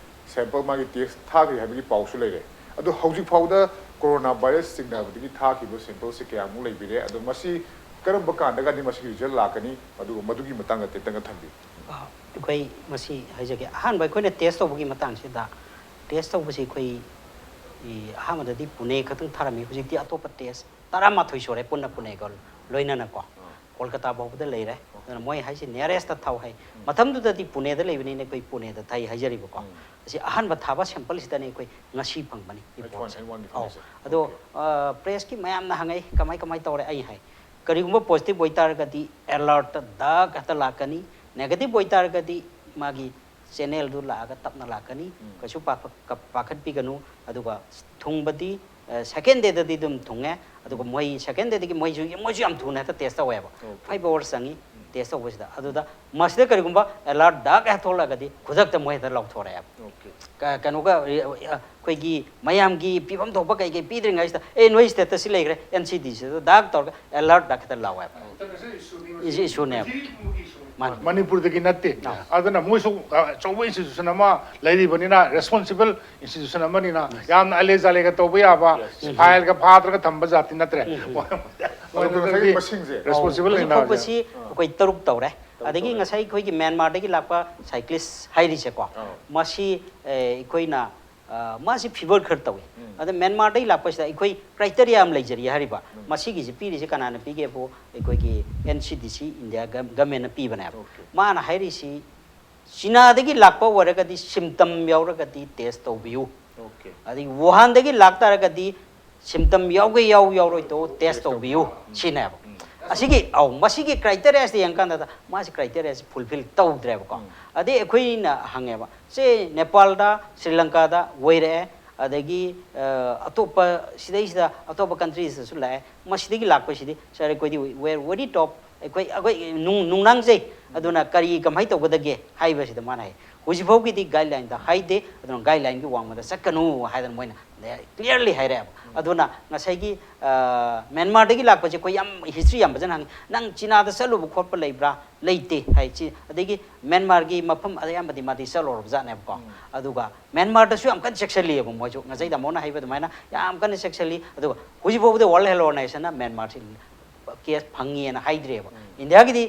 sample ꯃꯥꯒꯤ test ꯊꯥꯈ꯭ꯔꯦ ꯍꯥꯏꯕꯒꯤ ꯄꯥꯎꯁꯨ ꯂꯩꯔꯦ꯫ ꯑꯗꯣ ꯍꯧꯖꯤꯛ ꯐꯥꯎꯗ ꯀꯣꯔꯣꯅꯥ ꯚꯥꯏꯔꯁ ꯆꯤꯡꯅꯕꯗꯒꯤ ꯊꯥꯈꯤꯕ sampleꯁꯤ ꯀꯌꯥꯃꯨꯛ ꯂꯩꯕꯤꯔꯦ? ꯑꯗꯣ ꯃꯁꯤ ꯀꯔꯝꯕ ꯀꯥꯟꯗꯒꯗꯤ ꯃꯁꯤꯒꯤ result ꯂꯥꯛꯀꯅꯤ? ꯑꯗꯨꯒ ꯃꯗꯨꯒꯤ ꯃꯇꯥꯡꯗ ꯇꯦꯟꯇꯛꯅ ꯊꯝꯕꯤꯌꯨ꯫ ꯑ, ꯑꯩꯈꯣꯏ ꯃꯁꯤ ꯍꯥꯏꯖꯒꯦ, ꯑꯍꯥꯟꯕ ꯑꯩꯈꯣꯏꯅ test ꯇꯧꯕꯒꯤ ꯃꯇꯥꯡꯁꯤꯗ, test ꯇꯧꯕꯁꯤ ꯑꯩꯈꯣꯏ, ꯏ, ꯑꯍꯥꯟꯕꯗꯗꯤ ꯄꯨꯅꯦ ꯈꯛꯇꯪ ꯊꯥꯔꯝꯃꯤ, ꯍꯧꯖꯤꯛꯇꯤ ꯑꯇꯣꯞꯄ test ꯇꯔꯥꯃꯥꯊꯣꯏ ꯁꯨꯔꯦ ꯄꯨꯟꯅ ꯄꯨꯅꯦꯒ ꯂꯣꯏꯅꯅꯀꯣ꯫ ꯀꯣꯜꯀꯇꯥ ꯐꯥꯎꯕꯗ ꯂꯩꯔꯦ꯫ ꯑꯗꯨꯅ ꯃꯣꯏ ꯍꯥꯏꯁꯤ nearest ꯊꯥꯎ ꯍꯥꯏ꯫ ꯃꯇꯝꯗꯨꯗꯗꯤ ꯄꯨꯅꯦꯗ ꯂꯩꯕꯅꯤꯅ ꯑꯩꯈꯣꯏ ꯄꯨꯅꯦꯗ ꯊꯥꯏ ꯍꯥꯏꯖꯔꯤꯕꯀꯣ꯫ ꯑꯁꯤ ꯑꯍꯥꯟꯕ ꯊꯥꯕ sampleꯁꯤꯗꯅꯤ ꯑꯩꯈꯣꯏ ꯉꯁꯤ ꯐꯪꯕꯅꯤ reportꯁꯦ꯫ ꯑꯧ꯫ ꯑꯗꯣ, ꯑ, pressꯀꯤ ꯃꯌꯥꯝꯅ ꯍꯪꯉꯛꯏ, "ꯀꯃꯥꯏ, ꯀꯃꯥꯏ ꯇꯧꯔꯦ?" ꯑꯩ ꯍꯥꯏ, ꯀꯔꯤꯒꯨꯝꯕ positive ꯑꯣꯏꯇꯥꯔꯒꯗꯤ alertꯇ ꯗꯛ ꯍꯦꯛꯇ ꯂꯥꯛꯀꯅꯤ, negative ꯑꯣꯏꯇꯥꯔꯒꯗꯤ ꯃꯥꯒꯤ channelꯗꯨ ꯂꯥꯛꯑꯒ ꯇꯞꯅ ꯂꯥꯛꯀꯅꯤ꯫ ꯀꯩꯁꯨ ꯄꯥꯈꯠ-, ꯀ-, ꯄꯥꯈꯠꯄꯤꯒꯅꯨ꯫ ꯑꯗꯨꯒ ꯊꯨꯡꯕꯗꯤ, ꯑ, second dayꯗꯗꯤ ꯑꯗꯨꯝ ꯊꯨꯡꯉꯦ꯫ ꯑꯗꯨꯒ ꯃꯣꯏ second dayꯗꯒꯤ ꯃꯣꯏꯁꯨ, ꯃꯣꯏꯁꯨ ꯌꯥꯝ ꯊꯨꯅ ꯍꯦꯛꯇ test ꯇꯧꯋꯦꯕ꯫ Five hours ꯆꯪꯉꯤ꯫ ꯇꯦꯁ ꯇꯧꯕꯁꯤꯗ꯫ ꯑꯗꯨꯗ ꯃꯁꯤꯗ ꯀꯔꯤꯒꯨꯝꯕ ꯑꯦꯂꯔꯠ ꯗꯥꯛ ꯍꯦꯛ ꯊꯣꯛꯂꯛꯑꯒꯗꯤ ꯈꯨꯗꯛꯇ ꯃꯣꯏ ꯍꯦꯛꯇ ꯂꯥꯎꯊꯣꯔꯛꯑꯦꯕ꯫ ꯑꯣꯀꯦ꯫ ꯀ- ꯀꯩꯅꯣꯒ ꯑ, ꯑꯩꯈꯣꯏꯒꯤ ꯃꯌꯥꯝꯒꯤ ꯄꯤꯐꯝ ꯊꯣꯛꯄ ꯀꯩ ꯀꯩ ꯄꯤꯗ꯭ꯔꯤꯉꯩꯁꯤꯗ, "ꯑꯦ, ꯅꯣꯏ ꯁ꯭ꯇꯦꯇꯁꯁꯤ ꯂꯩꯈ꯭ꯔꯦ, ꯑꯦꯟ ꯁꯤ ꯗꯤ ꯁꯤꯗ ꯗꯥꯛ ꯇꯧꯔꯒ ꯑꯦꯂꯔꯠ ꯗꯥꯛ ꯈꯤꯇ ꯂꯥꯎꯋꯦꯕ"꯫ ꯏꯁꯨ ꯏꯁꯨꯅꯦꯕ꯫ ꯃꯥꯅꯤ꯫ ꯃꯅꯤꯄꯨꯔꯗꯒꯤ ꯅꯠꯇꯦ꯫ ꯑꯗꯨꯅ ꯃꯣꯏꯁꯨ ꯑ, ꯑꯆꯧꯕ ꯏꯟꯁꯇꯤꯇ꯭ꯌꯨꯁꯟ ꯑꯃ ꯂꯩꯔꯤꯕꯅꯤꯅ, ꯔꯦꯁꯄꯣꯟꯁꯤꯕꯜ ꯏꯟꯁꯇꯤꯇ꯭ꯌꯨꯁꯟ ꯑꯃꯅꯤꯅ ꯌꯥꯝꯅ ꯑꯂꯦ ꯖꯥꯂꯦꯒ ꯇꯧꯕ ꯌꯥꯕ, ꯐꯥꯏꯜꯒ ꯐꯥꯗ꯭ꯔꯒ ꯊꯝꯕ ꯖꯥꯇꯤ ꯅꯠꯇ꯭ꯔꯦ꯫ ꯑꯗꯣ ꯉꯁꯥꯏꯒꯤ ꯃꯁꯤꯡꯁꯦ ꯔꯦꯁꯄꯣꯟꯁꯤꯕꯜ ꯍꯧꯖꯤꯛ ꯂꯩꯅ ꯐꯥꯎꯕꯁꯤ ꯑꯩꯈꯣꯏ ꯇꯔꯨꯛ ꯇꯧꯔꯦ꯫ ꯑꯗꯒꯤ ꯉꯁꯥꯏ ꯑꯩꯈꯣꯏꯒꯤ ꯃ꯭ꯌꯥꯟꯃꯥꯔꯗꯒꯤ ꯂꯥꯛꯄ ꯁꯥꯏꯀ꯭ꯂꯤꯁ ꯍꯥꯏꯔꯤꯁꯦꯀꯣ, ꯑꯧ꯫ ꯃꯁꯤ ꯑꯦ, ꯑꯩꯈꯣꯏꯅ ꯑ, ꯃꯥꯁꯤ ꯐꯤꯚꯔ ꯈꯔ ꯇꯧꯏ꯫ ꯎꯝ꯫ ꯑꯗ ꯃ꯭ꯌꯥꯟꯃꯥꯔꯗꯒꯤ ꯂꯥꯛꯄꯁꯤꯗ ꯑꯩꯈꯣꯏ ꯀ꯭ꯔꯥꯏꯇꯦꯔꯤꯌꯥ ꯑꯃ ꯂꯩꯖꯔꯤ ꯍꯥꯏꯔꯤꯕ꯫ ꯃꯁꯤꯒꯤꯁꯤ ꯄꯤꯔꯤꯁꯤ ꯀꯅꯥꯅ ꯄꯤꯒꯦꯕꯨ ꯑꯩꯈꯣꯏꯒꯤ ꯑꯦꯟ ꯁꯤ ꯗꯤ ꯁꯤ ꯏꯟꯗꯤꯌꯥ ꯒꯝ- ꯒꯃꯦꯟꯅ ꯄꯤꯕꯅꯦꯕ꯫ ꯑꯣꯀꯦ꯫ ꯃꯥꯅ ꯍꯥꯏꯔꯤꯁꯤ ꯆꯤꯅꯥꯗꯒꯤ ꯂꯥꯛꯄ ꯑꯣꯏꯔꯒꯗꯤ ꯁꯤꯝꯇꯝ ꯌꯥꯎꯔꯒꯗꯤ ꯇꯦꯁ ꯇꯧꯕꯤꯌꯨ꯫ ꯑꯣꯀꯦ꯫ ꯑꯗꯒꯤ ꯋꯨꯍꯥꯟꯗꯒꯤ ꯂꯥꯛꯇꯥꯔꯒꯗꯤ ꯁꯤꯝꯇꯝ ꯌꯥꯎꯒꯦ ꯌꯥꯎ ꯌꯥꯎꯔꯣꯏꯗꯣ ꯇꯦꯁ ꯇꯧꯕꯤꯌꯨ ꯁꯤꯅꯦꯕ꯫ ꯑꯁꯤꯒꯤ ꯑꯧ ꯃꯁꯤꯒꯤ ꯀ꯭ꯔꯥꯏꯇꯦꯔꯤꯌꯥꯁꯤꯗ ꯌꯦꯡꯀꯥꯟꯗ ꯃꯥꯁꯤ ꯀ꯭ꯔꯥꯏꯇꯦꯔꯤꯌꯥꯁꯤ ꯐꯨꯜꯐꯤꯜ ꯇꯧꯗ꯭ꯔꯦꯕꯀꯣ꯫ ꯑꯗꯩ ꯑꯩꯈꯣꯏꯅ ꯍꯪꯉꯦꯕ, ꯁꯦ ꯅꯦꯄꯥꯜꯗ, ꯁ꯭ꯔꯤ ꯂꯪꯀꯥꯗ ꯑꯣꯏꯔꯛꯑꯦ, ꯑꯗꯒꯤ ꯑ, ꯑꯇꯣꯞꯄ ꯁꯤꯗꯩꯁꯤꯗ ꯑꯇꯣꯞꯄ ꯀꯟꯇ꯭ꯔꯤꯁꯤꯗꯁꯨ ꯂꯥꯛꯑꯦ, ꯃꯁꯤꯗꯒꯤ ꯂꯥꯛꯄꯁꯤꯗꯤ ꯁꯥꯔ ꯑꯩꯈꯣꯏꯗꯤ ꯋꯦꯔ ꯋꯦꯔꯤ ꯇꯣꯞ, ꯑꯩꯈꯣꯏ ꯑꯩꯈꯣꯏ ꯅꯨꯡ ꯅꯨꯡꯅꯥꯡꯖꯩ꯫ ꯑꯗꯨꯅ ꯀꯔꯤ ꯀꯃꯥꯏꯅ ꯇꯧꯒꯗꯒꯦ ꯍꯥꯏꯕꯁꯤꯗ ꯃꯥꯅ ꯍꯥꯏ, ꯍꯧꯖꯤꯛ ꯐꯥꯎꯒꯤꯗꯤ ꯒꯥꯏꯗꯂꯥꯏꯟꯗ ꯍꯥꯏꯗꯦ, ꯑꯗꯨꯅ ꯒꯥꯏꯗꯂꯥꯏꯟꯒꯤ ꯋꯥꯡꯃꯗ ꯆꯠꯀꯅꯨ ꯍꯥꯏꯗꯅ ꯃꯣꯏꯅ ꯀ꯭ꯂꯤꯌꯥꯔꯂꯤ ꯍꯥꯏꯔꯛꯑꯦꯕ꯫ ꯑꯗꯨꯅ ꯉꯁꯥꯏꯒꯤ ꯑ, ꯃ꯭ꯌꯥꯟꯃꯥꯔꯗꯒꯤ ꯂꯥꯛꯄꯁꯦ ꯑꯩꯈꯣꯏ ꯌꯥꯝ ꯍꯤꯁꯇ꯭ꯔꯤ ꯌꯥꯝ ꯐꯖꯅ ꯍꯪꯉꯤ, "ꯅꯪ ꯆꯤꯅꯥꯗ ꯆꯠꯂꯨꯕ ꯈꯣꯠꯄ ꯂꯩꯕ꯭ꯔꯥ?" ꯂꯩꯇꯦ ꯍꯥꯏ꯫ ꯆꯤ- ꯑꯗꯒꯤ ꯃ꯭ꯌꯥꯟꯃꯥꯔꯒꯤ ꯃꯐꯝ ꯑꯌꯥꯝꯕꯗꯤ ꯃꯥꯗꯤ ꯆꯠꯂꯨꯔꯕ ꯖꯥꯠꯅꯦꯕꯀꯣ꯫ ꯑꯗꯨꯒ ꯃ꯭ꯌꯥꯟꯃꯥꯔꯗꯁꯨ ꯌꯥꯝ ꯀꯟꯅ ꯆꯦꯛꯁꯤꯜꯂꯤꯑꯕ ꯃꯣꯏꯁꯨ, ꯉꯁꯥꯏ ꯇꯥꯃꯣꯅ ꯍꯥꯏꯕ ꯑꯗꯨꯃꯥꯏꯅ ꯌꯥꯝ ꯀꯟꯅ ꯆꯦꯛꯁꯤꯜꯂꯤ꯫ ꯑꯗꯨꯒ ꯍꯧꯖꯤꯛ ꯐꯥꯎꯕꯗ ꯋꯥꯔꯜ ꯍꯦꯜꯊ ꯑꯣꯔꯒꯅꯥꯏꯖꯦꯁꯟꯅ ꯃ꯭ꯌꯥꯟꯃꯥꯔꯁꯤ ꯀꯦꯁ ꯐꯪꯉꯦꯅ ꯍꯥꯏꯗ꯭ꯔꯦꯕ꯫ ꯏꯟꯗꯤꯌꯥꯒꯤꯗꯤ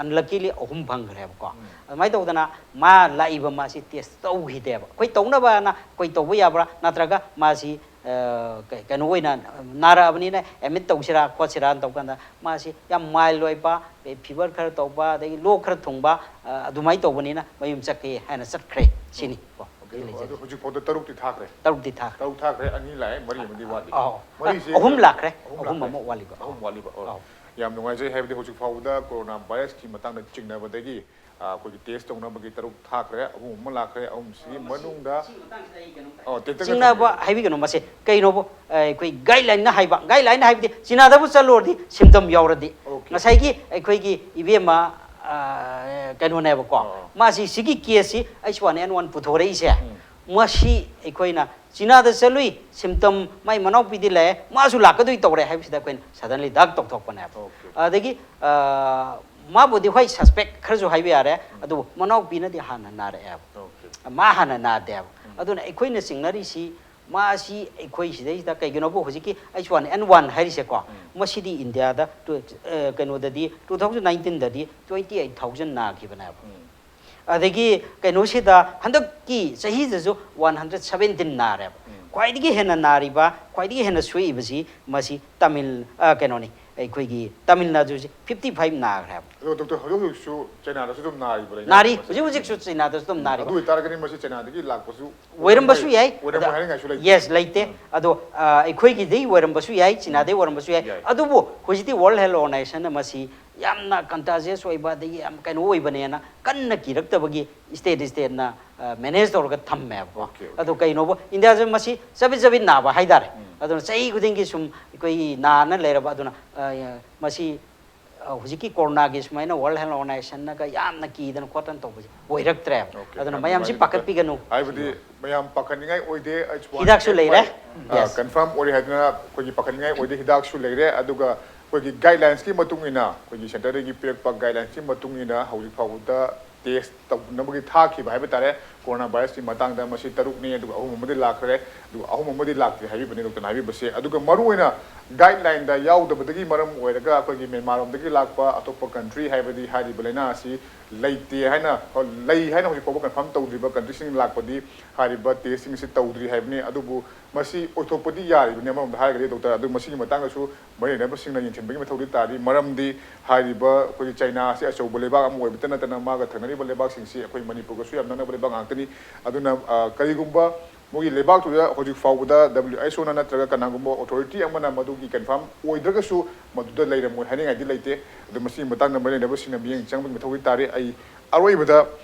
ꯑꯟꯂꯛꯀꯤꯂꯤ ꯑꯍꯨꯝ ꯐꯪꯈ꯭ꯔꯦꯕꯀꯣ꯫ ꯑꯗꯨꯃꯥꯏꯅ ꯇꯧꯗꯅ ꯃꯥ ꯂꯥꯛꯏꯕ ꯃꯥꯁꯤ ꯇꯦꯁ ꯇꯧꯈꯤꯗꯦꯕ꯫ ꯑꯩꯈꯣꯏ ꯇꯧꯅꯕꯅ ꯑꯩꯈꯣꯏ ꯇꯧꯕ ꯌꯥꯕ꯭ꯔꯥ, ꯅꯠꯇ꯭ꯔꯒ ꯃꯥꯁꯤ ꯑ, ꯀ- ꯀꯩꯅꯣ ꯑꯣꯏꯅ ꯅꯥꯔꯛꯑꯕꯅꯤꯅ ꯑꯦꯗꯃꯤꯠ ꯇꯧꯁꯤꯔꯥ ꯈꯣꯠꯁꯤꯔꯥꯅ ꯇꯧ ꯀꯥꯟꯗ ꯃꯥꯁꯤ ꯌꯥꯝ ꯃꯥꯏꯜ ꯑꯣꯏꯕ, ꯐꯤꯚꯔ ꯈꯔ ꯇꯧꯕ, ꯑꯗꯒꯤ ꯂꯣꯛ ꯈꯔ ꯊꯨꯡꯕ, ꯑ, ꯑꯗꯨꯃꯥꯏꯅ ꯇꯧꯕꯅꯤꯅ ꯃꯌꯨꯝ ꯆꯠꯀꯦ ꯍꯥꯏꯅ ꯆꯠꯈ꯭ꯔꯦ ꯁꯤꯅꯤ꯫ ꯀꯣ, ꯑꯗꯨ ꯍꯧꯖꯤꯛ ꯐꯥꯎꯗ ꯇꯔꯨꯛꯇꯤ ꯊꯥꯈ꯭ꯔꯦ꯫ ꯇꯔꯨꯛꯇꯤ ꯊꯥꯈ꯭ꯔꯦ꯫ ꯇꯔꯨꯛ ꯊꯥꯈ꯭ꯔꯦ, ꯑꯅꯤ ꯂꯥꯛꯑꯦ, ꯃꯔꯤ ꯑꯃꯗꯤ ꯋꯥꯠꯂꯤ꯫ ꯑꯧ꯫ ꯃꯔꯤꯁꯦ ꯑꯍꯨꯝ ꯂꯥꯛꯈ꯭ꯔꯦ, ꯑꯍꯨꯝ ꯑꯍꯨꯝ ꯂꯥꯛꯈ꯭ꯔꯦ꯫ ꯑꯃ ꯋꯥꯠꯂꯤꯕ꯫ ꯑꯍꯨꯝ ꯋꯥꯠꯂꯤꯕ꯫ ꯑꯣ꯫ ꯑꯧ꯫ ꯌꯥꯝ ꯅꯨꯡꯉꯥꯏꯖꯩ, ꯍꯥꯏꯕꯗꯤ ꯍꯧꯖꯤꯛ ꯐꯥꯎꯕꯗ ꯀꯣꯔꯣꯅꯥ ꯚꯥꯏꯔꯁꯀꯤ ꯃꯇꯥꯡꯗ ꯆꯤꯡꯅꯕꯗꯒꯤ ꯑꯩꯈꯣꯏꯒꯤ ꯇꯦꯁ ꯇꯧꯅꯕꯒꯤ ꯇꯔꯨꯛ ꯊꯥꯈ꯭ꯔꯦ, ꯑꯍꯨꯝ ꯑꯃ ꯂꯥꯛꯈ꯭ꯔꯦ, ꯑꯍꯨꯝꯁꯤꯒꯤ ꯃꯅꯨꯡꯗ ꯁꯤꯒꯤ ꯃꯇꯥꯡꯁꯤꯗ ꯑꯩ ꯀꯩꯅꯣꯝꯇ ꯑꯣ, ꯇꯦꯟꯇꯛꯅ ꯆꯤꯡꯅꯕ ꯊꯝꯕꯤꯔꯣ꯫ ꯍꯥꯏꯕꯤꯒꯅꯨ, ꯃꯁꯦ ꯀꯩꯅꯣꯕꯨ ꯑꯩꯈꯣꯏ ꯒꯥꯏꯗꯂꯥꯏꯟꯅ ꯍꯥꯏꯕ, ꯒꯥꯏꯗꯂꯥꯏꯟ ꯍꯥꯏꯕꯗꯤ ꯆꯤꯡꯅꯗꯕꯨ ꯆꯠꯂꯨꯔꯗꯤ ꯁꯤꯝꯇꯝ ꯌꯥꯎꯔꯗꯤ꯫ Okay. ꯉꯁꯥꯏꯒꯤ ꯑꯩꯈꯣꯏꯒꯤ ꯏꯕꯦꯝꯃ ꯑ, ꯀꯩꯅꯣꯅꯦꯕꯀꯣ, ꯑꯣ꯫ ꯃꯥꯁꯤ ꯁꯤꯒꯤ ꯀꯦꯁꯁꯤ ꯑꯩꯆ ꯋꯥꯟ ꯑꯦꯟ ꯋꯥꯟ ꯄꯨꯊꯣꯔꯛꯏꯁꯦ, ꯎꯝ꯫ ꯃꯁꯤ ꯑꯩꯈꯣꯏꯅ ꯆꯤꯅꯥꯗ ꯆꯠꯂꯨꯏ, ꯁꯤꯝꯇꯝ ꯃꯥꯏ ꯃꯅꯥꯎꯄꯤꯗꯤ ꯂꯩ, ꯃꯥꯁꯨ ꯂꯥꯛꯀꯗꯣꯏ ꯇꯧꯔꯦ ꯍꯥꯏꯕꯁꯤꯗ ꯑꯩꯈꯣꯏꯅ ꯁꯗꯟꯂꯤ ꯗꯛ ꯇꯧꯊꯣꯛꯄꯅꯦꯕ꯫ Okay. ꯑꯗꯒꯤ ꯑ, ꯃꯥꯕꯨꯗꯤ ꯍꯣꯏ ꯁꯁꯄꯦꯛ ꯈꯔꯁꯨ ꯍꯥꯏꯕ ꯌꯥꯔꯦ, ꯑꯗꯨꯕꯨ ꯃꯅꯥꯎꯄꯤꯅꯗꯤ ꯍꯥꯟꯅ ꯅꯥꯔꯛꯑꯦꯕ, Okay. ꯃꯥ ꯍꯥꯟꯅ ꯅꯥꯗꯦꯕ꯫ ꯑꯗꯨꯅ ꯑꯩꯈꯣꯏꯅ ꯆꯤꯡꯅꯔꯤꯁꯤ ꯃꯥꯁꯤ ꯑꯩꯈꯣꯏ ꯁꯤꯗꯩꯁꯤꯗ ꯀꯩꯒꯤꯅꯣꯕꯨ ꯍꯧꯖꯤꯛꯀꯤ ꯑꯩꯆ ꯋꯥꯟ ꯑꯦꯟ ꯋꯥꯟ ꯍꯥꯏꯔꯤꯁꯦꯀꯣ, ꯃꯁꯤꯗꯤ ꯏꯟꯗꯤꯌꯥꯗ ꯇꯨ-, ꯑ, ꯀꯩꯅꯣꯗꯗꯤ ꯇꯨ ꯊꯥꯎꯖꯟ ꯅꯥꯏꯟꯇꯤꯟꯗꯗꯤ ꯇ꯭ꯋꯦꯟꯇꯤ ꯑꯩꯠ ꯊꯥꯎꯖꯟ ꯅꯥꯈꯤꯕꯅꯦꯕ꯫ ꯑꯗꯒꯤ ꯀꯩꯅꯣꯁꯤꯗ ꯍꯟꯗꯛꯀꯤ ꯆꯍꯤꯗꯁꯨ ꯋꯥꯟ ꯍꯟꯗ꯭ꯔꯦꯠ ꯁꯕꯦꯟꯇꯤꯟ ꯅꯥꯔꯦꯕ꯫ ꯈ꯭ꯋꯥꯏꯗꯒꯤ ꯍꯦꯟꯅ ꯅꯥꯔꯤꯕ, ꯈ꯭ꯋꯥꯏꯗꯒꯤ ꯍꯦꯟꯅ ꯁꯣꯛꯏꯕꯁꯤ ꯃꯁꯤ ꯇꯥꯃꯤꯜ, ꯑ, ꯀꯩꯅꯣꯅꯤ, ꯑꯩꯈꯣꯏꯒꯤ ꯇꯥꯃꯤꯜ ꯅꯥꯗꯨꯁꯤ ꯐꯤꯐꯇꯤ ꯐꯥꯏꯚ ꯅꯥꯈ꯭ꯔꯦꯕ꯫ ꯑꯗꯣ ꯗꯣꯛꯇꯔ, ꯍꯧꯖꯤꯛ ꯍꯧꯖꯤꯛꯁꯨ ꯆꯥꯏꯅꯥꯗꯁꯨ ꯑꯗꯨꯝ ꯅꯥꯔꯤꯕ ꯂꯩꯅꯥ ꯅꯥꯔꯤ, ꯃꯁꯤ? ꯍꯧꯖꯤꯛ ꯍꯧꯖꯤꯛꯁꯨ ꯆꯥꯏꯅꯥꯗꯁꯨ ꯑꯗꯨꯝ ꯅꯥꯔꯤꯕ꯫ ꯑꯗꯨ ꯑꯣꯏꯇꯥꯔꯒꯗꯤ ꯃꯁꯤ ꯆꯥꯏꯅꯥꯗꯒꯤ ꯂꯥꯛꯄꯁꯨ ꯑꯣꯏꯔꯝꯕꯁꯨ ꯌꯥꯏ꯫ ꯑꯣꯏꯔꯝꯃꯣꯏ ꯍꯥꯏꯅꯤꯡꯉꯥꯏꯁꯨ ꯂꯩꯇꯦ꯫ ꯌꯦꯁ, ꯂꯩꯇꯦ꯫ ꯑꯗꯣ ꯑ, ꯑꯩꯈꯣꯏꯒꯤꯗꯤ ꯑꯣꯏꯔꯝꯕꯁꯨ ꯌꯥꯏ, ꯆꯤꯅꯥꯗꯩ ꯑꯣꯏꯔꯝꯕꯁꯨ ꯌꯥꯏ꯫ ꯌꯥꯏ꯫ ꯑꯗꯨꯕꯨ ꯍꯧꯖꯤꯛꯇꯤ ꯋꯥꯔꯜ ꯍꯦꯜꯊ ꯑꯣꯔꯒꯅꯥꯏꯖꯦꯁꯟꯅ ꯃꯁꯤ ꯌꯥꯝꯅ ꯀꯟꯇꯥꯖꯤꯌꯁ ꯑꯣꯏꯕ, ꯑꯗꯒꯤ ꯌꯥꯝ ꯀꯩꯅꯣ ꯑꯣꯏꯕꯅꯦꯅ ꯀꯟꯅ ꯀꯤꯔꯛꯇꯕꯒꯤ ꯁ꯭ꯇꯦꯠ ꯁ꯭ꯇꯦꯠꯅ, ꯑ, ꯃꯦꯅꯦꯖ ꯇꯧꯔꯒ ꯊꯝꯃꯦꯕꯀꯣ꯫ Okay, okay. ꯑꯗꯣ ꯀꯩꯅꯣꯕꯨ ꯏꯟꯗꯤꯌꯥꯁꯦ ꯃꯁꯤ ꯆꯕꯤꯠ ꯆꯕꯤꯠ ꯅꯥꯕ ꯍꯥꯏꯇꯥꯔꯦ꯫ ꯑꯗꯨꯅ ꯆꯍꯤ ꯈꯨꯗꯤꯡꯒꯤ ꯁꯨꯝ ꯑꯩꯈꯣꯏꯒꯤ ꯅꯥꯅ ꯂꯩꯔꯕ, ꯑꯗꯨꯅ, ꯑ, ꯃꯁꯤ ꯑ, ꯍꯧꯖꯤꯛꯀꯤ ꯀꯣꯔꯣꯅꯥꯒꯤ ꯁꯨꯃꯥꯏꯅ ꯋꯥꯔꯜ ꯍꯦꯜꯊ ꯑꯣꯔꯒꯅꯥꯏꯖꯦꯁꯟꯅꯒ ꯌꯥꯝꯅ ꯀꯤꯗꯅ ꯈꯣꯠꯇꯅ ꯇꯧꯕꯁꯦ ꯑꯣꯏꯔꯛꯇ꯭ꯔꯦꯕ꯫ Okay, ꯑꯗꯨꯅ ꯌꯥꯝ ꯃꯌꯥꯝꯁꯤ ꯅꯨꯡꯉꯥꯏꯖꯔꯦ꯫ ꯄꯥꯈꯠꯄꯤꯒꯅꯨ꯫ ꯍꯥꯏꯕꯗꯤ ꯃꯌꯥꯝ ꯄꯥꯈꯠꯅꯤꯡꯉꯥꯏ ꯑꯣꯏꯗꯦ, ꯑꯩꯁꯨ ꯍꯤꯗꯥꯛꯁꯨ ꯂꯩꯔꯦ꯫ ꯑ, Yes. ꯀꯟꯐꯥꯔꯝ ꯑꯣꯏꯔꯦ ꯍꯥꯏꯗꯅ ꯑꯩꯈꯣꯏꯒꯤ ꯄꯥꯈꯠꯅꯤꯡꯉꯥꯏ ꯑꯣꯏꯗꯦ, ꯍꯤꯗꯥꯛꯁꯨ ꯂꯩꯔꯦ꯫ ꯑꯗꯨꯒ ꯑꯩꯈꯣꯏꯒꯤ ꯒꯥꯏꯗꯂꯥꯏꯟꯁꯀꯤ ꯃꯇꯨꯡ ꯏꯟꯅ, ꯑꯩꯈꯣꯏꯒꯤ ꯁꯦꯟꯇꯔꯗꯒꯤ ꯄꯤꯔꯛꯄ ꯒꯥꯏꯗꯂꯥꯏꯟꯁꯀꯤ ꯃꯇꯨꯡ ꯏꯟꯅ ꯍꯧꯖꯤꯛ ꯐꯥꯎꯕꯗ ꯇꯦꯁ ꯇꯧꯅꯕꯒꯤ ꯊꯥꯈꯤꯕ ꯍꯥꯏꯕ ꯇꯥꯔꯦ, ꯀꯣꯔꯣꯅꯥ ꯚꯥꯏꯔꯁꯀꯤ ꯃꯇꯥꯡꯗ ꯃꯁꯤ ꯇꯔꯨꯛꯅꯤ, ꯑꯗꯨꯒ ꯑꯍꯨꯝ ꯑꯃꯗꯤ ꯂꯥꯛꯈ꯭ꯔꯦ, ꯑꯗꯨꯒ ꯑꯍꯨꯝ ꯑꯃꯗꯤ ꯂꯥꯛꯇ꯭ꯔꯤ ꯍꯥꯏꯕꯤꯕꯅꯤ ꯗꯣꯛꯇꯔꯅ ꯍꯥꯏꯕꯤꯕꯁꯦ꯫ ꯑꯗꯨꯒ ꯃꯔꯨꯑꯣꯏꯅ ꯒꯥꯏꯗꯂꯥꯏꯟꯗ ꯌꯥꯎꯗꯕꯗꯒꯤ ꯃꯔꯝ ꯑꯣꯏꯔꯒ ꯑꯩꯈꯣꯏꯒꯤ ꯃ꯭ꯌꯥꯟꯃꯥꯔ ꯂꯣꯝꯗꯒꯤ ꯂꯥꯛꯄ ꯑꯇꯣꯞꯄ ꯀꯟꯇ꯭ꯔꯤ ꯍꯥꯏꯕꯗꯤ ꯍꯥꯏꯔꯤꯕ ꯂꯥꯏꯅꯥ ꯑꯁꯤ ꯂꯩꯇꯦ ꯍꯥꯏꯅ, ꯂꯩ ꯍꯥꯏꯅ ꯍꯧꯖꯤꯛ ꯐꯥꯎꯕ ꯀꯟꯐꯥꯔꯝ ꯇꯧꯗ꯭ꯔꯤꯕ ꯀꯟꯇ꯭ꯔꯤꯁꯤꯡ ꯂꯥꯛꯄꯗꯤ ꯍꯥꯏꯔꯤꯕ ꯇꯦꯁꯁꯤꯡ ꯑꯁꯤ ꯇꯧꯗ꯭ꯔꯤ ꯍꯥꯏꯕꯅꯤ꯫ ꯑꯗꯨꯕꯨ ꯃꯁꯤ ꯑꯣꯏꯊꯣꯛꯄꯗꯤ ꯌꯥꯔꯤꯕꯅꯤ ꯑꯃꯔꯣꯝꯗ ꯍꯥꯏꯔꯒꯗꯤ, ꯗꯣꯛꯇꯔ꯫ ꯑꯗꯨ ꯃꯁꯤꯒꯤ ꯃꯇꯥꯡꯗꯁꯨ ꯃꯔꯤ ꯂꯩꯅꯕꯁꯤꯡꯅ ꯌꯦꯡꯁꯤꯟꯕꯒꯤ ꯃꯊꯧꯗꯤ ꯇꯥꯔꯤ꯫ ꯃꯔꯝꯗꯤ ꯍꯥꯏꯔꯤꯕ ꯑꯩꯈꯣꯏꯒꯤ ꯆꯩꯅꯥ ꯑꯁꯤ ꯑꯆꯧꯕ ꯂꯩꯕꯥꯛ ꯑꯃ ꯑꯣꯏꯕꯇ ꯅꯠꯇꯅ ꯃꯥꯒ ꯊꯪꯅꯔꯤꯕ ꯂꯩꯕꯥꯛꯁꯤꯡꯁꯤ ꯑꯩꯈꯣꯏ ꯃꯅꯤꯄꯨꯔꯒꯁꯨ ꯌꯥꯝ ꯅꯛꯅꯕ ꯂꯩꯕꯥꯛ ꯉꯥꯛꯇꯅꯤ꯫ ꯑꯗꯨꯅ, ꯑ, ꯀꯔꯤꯒꯨꯝꯕ ꯃꯣꯏꯒꯤ ꯂꯩꯕꯥꯛꯇꯨꯗ ꯍꯧꯖꯤꯛ ꯐꯥꯎꯕꯗ W H O ꯅ ꯅꯠꯇ꯭ꯔꯒ ꯀꯅꯥꯒꯨꯝꯕ ꯑꯣꯊꯣꯔꯤꯇꯤ ꯑꯃꯅ ꯃꯗꯨꯒꯤ ꯀꯟꯐꯥꯔꯝ ꯑꯣꯏꯗ꯭ꯔꯒꯁꯨ ꯃꯗꯨꯗ ꯂꯩꯔꯝꯃꯣꯏ ꯍꯥꯏꯅꯤꯡꯉꯥꯏꯗꯤ ꯂꯩꯇꯦ꯫ ꯑꯗꯨ ꯃꯁꯤꯒꯤ ꯃꯇꯥꯡꯗ ꯃꯔꯤ ꯂꯩꯅꯕꯁꯤꯡꯅ ꯃꯤꯠꯌꯦꯡ ꯆꯪꯕꯒꯤ ꯃꯊꯧꯗꯤ ꯇꯥꯔꯤ꯫ ꯑꯩ ꯑꯔꯣꯏꯕꯗ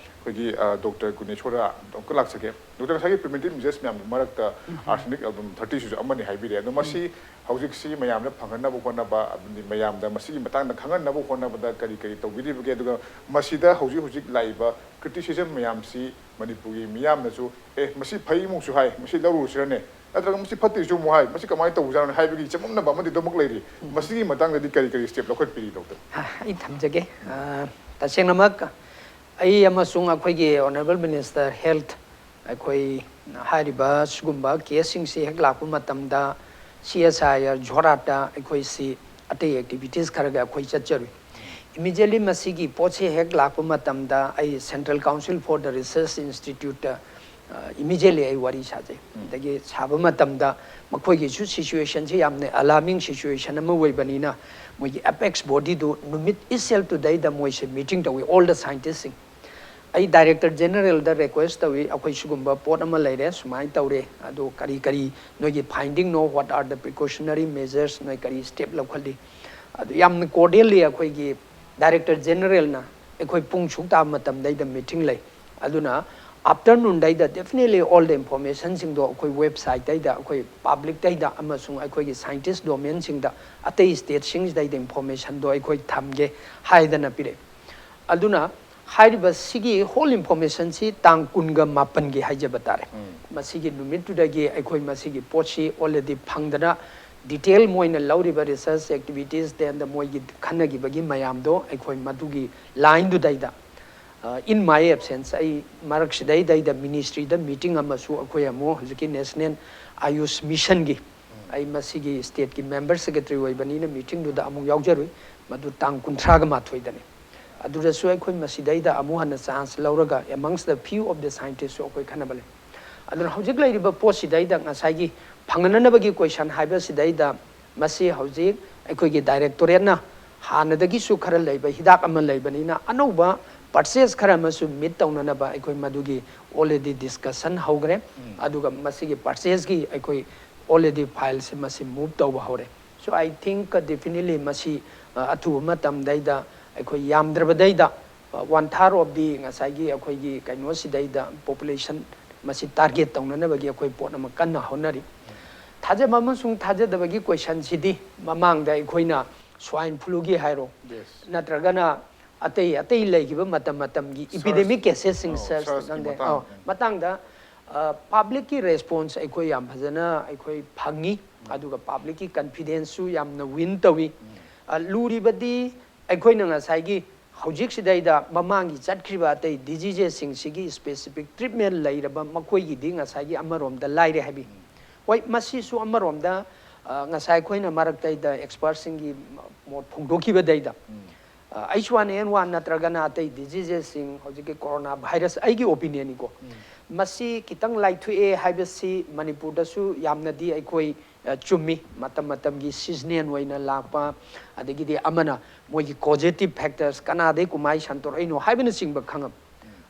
ꯑꯩꯈꯣꯏꯒꯤ ꯗꯣꯛꯇꯔ ꯒꯨꯅꯦꯁꯣꯔ ꯑꯃꯨꯛꯀ ꯂꯥꯛꯆꯒꯦ꯫ ꯗꯣꯛꯇꯔ, ꯉꯁꯥꯏꯒꯤ ꯄ꯭ꯔꯤꯚꯦꯟꯇꯤꯚ ꯃꯦꯖꯔꯁ ꯃꯌꯥꯝꯒꯤ ꯃꯔꯛꯇ ꯑꯥꯔꯁꯦꯅꯤꯛ ꯑꯦꯜꯕꯝ ꯊꯥꯔꯇꯤꯁꯤꯁꯨ ꯑꯃꯅꯤ ꯍꯥꯏꯕꯤꯔꯦ꯫ ꯑꯗꯣ ꯃꯁꯤ ꯍꯧꯖꯤꯛꯁꯤ ꯃꯌꯥꯝꯗ ꯐꯪꯍꯟꯅꯕ ꯍꯣꯠꯅꯕ, ꯑꯃꯗꯤ ꯃꯌꯥꯝꯗ ꯃꯁꯤꯒꯤ ꯃꯇꯥꯡꯗ ꯈꯪꯍꯟꯅꯕ ꯍꯣꯠꯅꯕꯗ ꯀꯔꯤ ꯀꯔꯤ ꯇꯧꯕꯤꯔꯤꯕꯒꯦ? ꯑꯗꯨꯒ ꯃꯁꯤꯗ ꯍꯧꯖꯤꯛ ꯍꯧꯖꯤꯛ ꯂꯥꯛꯏꯕ ꯀ꯭ꯔꯤꯇꯤꯁꯤꯖꯝ ꯃꯌꯥꯝꯁꯤ ꯃꯅꯤꯄꯨꯔꯒꯤ ꯃꯤꯌꯥꯝꯅꯁꯨ, "ꯑꯦ, ꯃꯁꯤ ꯐꯩ" ꯑꯃꯨꯛꯁꯨ ꯍꯥꯏ, "ꯃꯁꯤ ꯂꯧꯔꯨꯁꯤꯔꯅꯦ?" ꯅꯠꯇ꯭ꯔꯒ "ꯃꯁꯤ ꯐꯠꯇꯦꯁꯨ" ꯑꯃꯨꯛ ꯍꯥꯏ, "ꯃꯁꯤ ꯀꯃꯥꯏꯅ ꯇꯧꯕꯖꯥꯠꯅꯣ?" ꯍꯥꯏꯕꯒꯤ ꯆꯃꯝꯅꯕ ꯑꯃꯗꯤ ꯑꯗꯨꯃꯛ ꯂꯩꯔꯤ꯫ ꯃꯁꯤꯒꯤ ꯃꯇꯥꯡꯗꯗꯤ ꯀꯔꯤ ꯀꯔꯤ ꯁ꯭ꯇꯦꯞ ꯂꯧꯈꯠꯄꯤꯔꯤ, ꯗꯣꯛꯇꯔ? ꯑ, ꯑꯩ ꯊꯝꯖꯒꯦ꯫ ꯑ, ꯇꯁꯦꯡꯅꯃꯛ ꯑꯩ ꯑꯃꯁꯨꯡ ꯑꯩꯈꯣꯏꯒꯤ ꯑꯣꯅꯔꯦꯕꯜ ꯃꯤꯅꯤꯁꯇꯔ ꯍꯦꯜꯊ, ꯑꯩꯈꯣꯏ ꯍꯥꯏꯔꯤꯕ ꯁꯤꯒꯨꯝꯕ ꯀꯦꯁꯁꯤꯡꯁꯤ ꯍꯦꯛ ꯂꯥꯛꯄ ꯃꯇꯝꯗ ꯁꯤ ꯑꯦꯁ ꯑꯥꯏ ꯑꯥꯔ ꯖꯣꯔꯍꯥꯠꯇ ꯑꯩꯈꯣꯏꯁꯤ ꯑꯇꯩ ꯑꯦꯛꯇꯤꯚꯤꯇꯤꯁ ꯈꯔꯒ ꯑꯩꯈꯣꯏ ꯆꯠꯆꯔꯨꯏ꯫ ꯏꯃꯤꯗꯤꯌꯦꯠꯂꯤ ꯃꯁꯤꯒꯤ ꯄꯣꯠꯁꯤ ꯍꯦꯛ ꯂꯥꯛꯄ ꯃꯇꯝꯗ ꯑꯩ ꯁꯦꯟꯇ꯭ꯔꯦꯜ ꯀꯥꯎꯟꯁꯤꯜ ꯐꯣꯔ ꯗ ꯔꯤꯁꯔꯁ ꯏꯟꯁꯇꯤꯇ꯭ꯌꯨꯠꯇ ꯏꯃꯤꯗꯤꯌꯦꯠꯂꯤ ꯑꯩ ꯋꯥꯔꯤ ꯁꯥꯖꯩ꯫ ꯑꯗꯒꯤ ꯁꯥꯕ ꯃꯇꯝꯗ ꯃꯈꯣꯏꯒꯤꯁꯨ ꯁꯤꯆꯨꯋꯦꯁꯟꯁꯤ ꯌꯥꯝꯅ ꯑꯂꯥꯔꯃꯤꯡ ꯁꯤꯆꯨꯋꯦꯁꯟ ꯑꯃ ꯑꯣꯏꯕꯅꯤꯅ ꯃꯣꯏꯒꯤ ꯑꯦꯄꯦꯛꯁ ꯕꯣꯗꯤꯗꯨ ꯅꯨꯃꯤꯠ ꯏꯁꯦꯜ ꯇꯨꯗꯩꯗ ꯃꯣꯏꯁꯦ ꯃꯤꯇꯤꯡ ꯇꯧꯏ, ꯑꯣꯜ ꯗ ꯁꯥꯏꯟꯇꯤꯁꯁꯤꯡ꯫ ꯑꯩ ꯗꯥꯏꯔꯦꯛꯇꯔ ꯖꯦꯅꯔꯦꯜꯗ ꯔꯤꯀ꯭ꯋꯦꯁ ꯇꯧꯏ, "ꯑꯩꯈꯣꯏ ꯁꯤꯒꯨꯝꯕ ꯄꯣꯠ ꯑꯃ ꯂꯩꯔꯦ, ꯁꯨꯃꯥꯏꯅ ꯇꯧꯔꯦ, ꯑꯗꯣ ꯀꯔꯤ ꯀꯔꯤ ꯅꯣꯏꯒꯤ ꯐꯥꯏꯟꯗꯤꯡꯅꯣ, what are the precautionary measures, ꯅꯣꯏ ꯀꯔꯤ ꯁ꯭ꯇꯦꯞ ꯂꯧꯈꯠꯂꯤ?" ꯑꯗꯨ ꯌꯥꯝꯅ ꯀꯣꯔꯗꯤꯌꯦꯜꯂꯤ ꯑꯩꯈꯣꯏꯒꯤ ꯗꯥꯏꯔꯦꯛꯇꯔ ꯖꯦꯅꯔꯦꯜꯅ ꯑꯩꯈꯣꯏ ꯄꯨꯡ ꯁꯨꯛ ꯇꯥꯕ ꯃꯇꯝꯗꯩꯗ ꯃꯤꯇꯤꯡ ꯂꯩ꯫ ꯑꯗꯨꯅ ꯑꯥꯐꯇꯔꯅꯨꯟꯗꯩꯗ ꯗꯦꯐꯤꯅꯦꯠꯂꯤ ꯑꯣꯜ ꯗ ꯏꯟꯐꯣꯔꯃꯦꯁꯟꯁꯤꯡꯗꯣ ꯑꯩꯈꯣꯏ ꯋꯦꯕꯁꯥꯏꯠꯇꯩꯗ, ꯑꯩꯈꯣꯏ ꯄꯥꯕ꯭ꯂꯤꯛꯇꯩꯗ ꯑꯃꯁꯨꯡ ꯑꯩꯈꯣꯏꯒꯤ ꯁꯥꯏꯟꯇꯤꯁ ꯗꯣꯃꯦꯟꯁꯤꯡꯗ, ꯑꯇꯩ ꯁ꯭ꯇꯦꯠꯁꯤꯡꯁꯤꯗꯩꯗ ꯏꯟꯐꯣꯔꯃꯦꯁꯟꯗꯣ ꯑꯩꯈꯣꯏ ꯊꯝꯒꯦ ꯍꯥꯏꯗꯅ ꯄꯤꯔꯛꯏ꯫ ꯑꯗꯨꯅ ꯍꯥꯏꯔꯤꯕ ꯁꯤꯒꯤ ꯍꯣꯜ ꯏꯟꯐꯣꯔꯃꯦꯁꯟꯁꯤ ꯇꯥꯡ ꯀꯨꯟꯒ ꯃꯥꯄꯟꯒꯤ ꯍꯥꯏꯖꯕ ꯇꯥꯔꯦ꯫ ꯃꯁꯤꯒꯤ ꯅꯨꯃꯤꯠꯇꯨꯗꯒꯤ ꯑꯩꯈꯣꯏ ꯃꯁꯤꯒꯤ ꯄꯣꯠꯁꯤ ꯑꯣꯜꯔꯦꯗꯤ ꯐꯪꯗꯅ, ꯗꯤꯇꯦꯜ ꯃꯣꯏꯅ ꯂꯧꯔꯤꯕ ꯔꯤꯁꯔꯁ ꯑꯦꯛꯇꯤꯚꯤꯇꯤꯁ ꯗꯦꯟꯗ ꯃꯣꯏꯒꯤ ꯈꯟꯅꯈꯤꯕꯒꯤ ꯃꯌꯥꯝꯗꯣ ꯑꯩꯈꯣꯏ ꯃꯗꯨꯒꯤ ꯂꯥꯏꯟꯗꯨꯗꯩꯗ, ꯑ, in my absence, ꯑꯩ ꯃꯔꯛꯁꯤꯗꯩꯗꯩꯗ ꯃꯤꯅꯤꯁꯇ꯭ꯔꯤꯗ ꯃꯤꯇꯤꯡ ꯑꯃꯁꯨ ꯑꯩꯈꯣꯏ ꯑꯃꯨꯛ ꯍꯧꯖꯤꯛꯀꯤ ꯅꯦꯁꯅꯦꯜ ꯑꯥꯌꯨꯁ ꯃꯤꯁꯟꯒꯤ, ꯑꯩ ꯃꯁꯤꯒꯤ ꯁ꯭ꯇꯦꯠꯀꯤ ꯃꯦꯝꯕꯔ ꯁꯦꯀ꯭ꯔꯦꯇꯔꯤ ꯑꯣꯏꯕꯅꯤꯅ ꯃꯤꯇꯤꯡꯗꯨꯗ ꯑꯃꯨꯛ ꯌꯥꯎꯖꯔꯨꯏ꯫ ꯃꯗꯨ ꯇꯥꯡ ꯀꯨꯟꯊ꯭ꯔꯥꯒ ꯃꯥꯊꯣꯏꯗꯅꯤ꯫ ꯑꯗꯨꯗꯁꯨ ꯑꯩꯈꯣꯏ ꯃꯁꯤꯗꯩꯗ ꯑꯃꯨꯛ ꯍꯟꯅ ꯆꯥꯟꯁ ꯂꯧꯔꯒ amongst the few of the scientistꯁꯨ ꯑꯩꯈꯣꯏ ꯈꯟꯅꯕ ꯂꯩ꯫ ꯑꯗꯨꯅ ꯍꯧꯖꯤꯛ ꯂꯩꯔꯤꯕ ꯄꯣꯠꯁꯤꯗꯩꯗ ꯉꯁꯥꯏꯒꯤ ꯐꯪꯍꯟꯅꯅꯕꯒꯤ ꯀꯣꯏꯁꯟ ꯍꯥꯏꯕꯁꯤꯗꯩꯗ ꯃꯁꯤ ꯍꯧꯖꯤꯛ ꯑꯩꯈꯣꯏꯒꯤ ꯗꯥꯏꯔꯦꯛꯇꯣꯔꯦꯠꯅ ꯍꯥꯟꯅꯗꯒꯤꯁꯨ ꯈꯔ ꯂꯩꯕ ꯍꯤꯗꯥꯛ ꯑꯃ ꯂꯩꯕꯅꯤꯅ ꯑꯅꯧꯕ ꯄꯔꯆꯦꯁ ꯈꯔ ꯑꯃꯁꯨ ꯃꯤꯠ ꯇꯧꯅꯅꯕ ꯑꯩꯈꯣꯏ ꯃꯗꯨꯒꯤ already discussion ꯍꯧꯈ꯭ꯔꯦ꯫ ꯑꯗꯨꯒ ꯃꯁꯤꯒꯤ ꯄꯔꯆꯦꯁꯀꯤ ꯑꯩꯈꯣꯏ already ꯐꯥꯏꯜꯁꯦ ꯃꯁꯤ ꯃꯨꯚ ꯇꯧꯕ ꯍꯧꯔꯦ꯫ So I think definitely ꯃꯁꯤ, ꯑ, ꯑꯊꯨꯕ ꯃꯇꯝꯗꯩꯗ ꯑꯩꯈꯣꯏ ꯌꯥꯝꯗ꯭ꯔꯕꯗꯩꯗ, One third of the ꯉꯁꯥꯏꯒꯤ ꯑꯩꯈꯣꯏꯒꯤ ꯀꯩꯅꯣꯁꯤꯗꯩꯗ population ꯃꯁꯤ target ꯇꯧꯅꯅꯕꯒꯤ ꯑꯩꯈꯣꯏ ꯄꯣꯠ ꯑꯃ ꯀꯟꯅ ꯍꯣꯠꯅꯔꯤ꯫ ꯊꯥꯖꯕ ꯑꯃꯁꯨꯡ ꯊꯥꯖꯗꯕꯒꯤ questionꯁꯤꯗꯤ ꯃꯃꯥꯡꯗ ꯑꯩꯈꯣꯏꯅ swine fluꯒꯤ ꯍꯥꯏꯔꯣ, Yes. ꯅꯠꯇ꯭ꯔꯒꯅ ꯑꯇꯩ ꯑꯇꯩ ꯂꯩꯈꯤꯕ ꯃꯇꯝ ꯃꯇꯝꯒꯤ epidemic casesꯁꯤꯡ ꯑꯧ, surge surgeꯀꯤ ꯈꯪꯗꯦ, ꯃꯇꯥꯡ꯫ ꯑꯧ, ꯃꯇꯥꯡꯗ publicꯀꯤ response ꯑꯩꯈꯣꯏ ꯌꯥꯝ ꯐꯖꯅ ꯑꯩꯈꯣꯏ ꯐꯪꯉꯤ꯫ ꯑꯗꯨꯒ publicꯀꯤ confidenceꯁꯨ ꯌꯥꯝꯅ win ꯇꯧꯏ꯫ ꯑ, ꯂꯨꯔꯤꯕꯗꯤ ꯑꯩꯈꯣꯏꯅ ꯉꯁꯥꯏꯒꯤ ꯍꯧꯖꯤꯛꯁꯤꯗꯩꯗ ꯃꯃꯥꯡꯒꯤ ꯆꯠꯈ꯭ꯔꯤꯕ ꯑꯇꯩ diseasesꯁꯤꯡꯁꯤꯒꯤ specific treatment ꯂꯩꯔꯕ ꯃꯈꯣꯏꯒꯤꯗꯤ ꯉꯁꯥꯏꯒꯤ ꯑꯃꯔꯣꯝꯗ ꯂꯥꯏꯔꯦ ꯍꯥꯏꯕꯤ꯫ ꯍꯣꯏ, ꯃꯁꯤꯁꯨ ꯑꯃꯔꯣꯝꯗ, ꯑ, ꯉꯁꯥꯏ ꯑꯩꯈꯣꯏꯅ ꯃꯔꯛꯇꯩꯗ expertꯁꯤꯡꯒꯤ ꯃꯣꯠ ꯐꯣꯡꯗꯣꯛꯈꯤꯕꯗꯩꯗ, ꯑ, H one N one ꯅꯠꯇ꯭ꯔꯒꯅ ꯑꯇꯩ diseasesꯁꯤꯡ, ꯍꯧꯖꯤꯛꯀꯤ corona virus, ꯑꯩꯒꯤ opinionꯅꯤꯀꯣ, ꯃꯁꯤ ꯈꯤꯇꯪ ꯂꯥꯏꯊꯣꯛꯑꯦ ꯍꯥꯏꯕꯁꯤ ꯃꯅꯤꯄꯨꯔꯗꯁꯨ ꯌꯥꯝꯅꯗꯤ ꯑꯩꯈꯣꯏ, ꯑ, ꯆꯨꯝꯃꯤ꯫ ꯃꯇꯝ ꯃꯇꯝꯒꯤ seasonal ꯑꯣꯏꯅ ꯂꯥꯛꯄ, ꯑꯗꯒꯤꯗꯤ ꯑꯃꯅ ꯃꯣꯏꯒꯤ causative factors, ꯀꯅꯥꯗꯩ ꯀꯃꯥꯏ ꯁꯟꯗꯣꯔꯛꯏꯅꯣ ꯍꯥꯏꯕꯅꯆꯤꯡꯕ ꯈꯪꯉꯝ꯫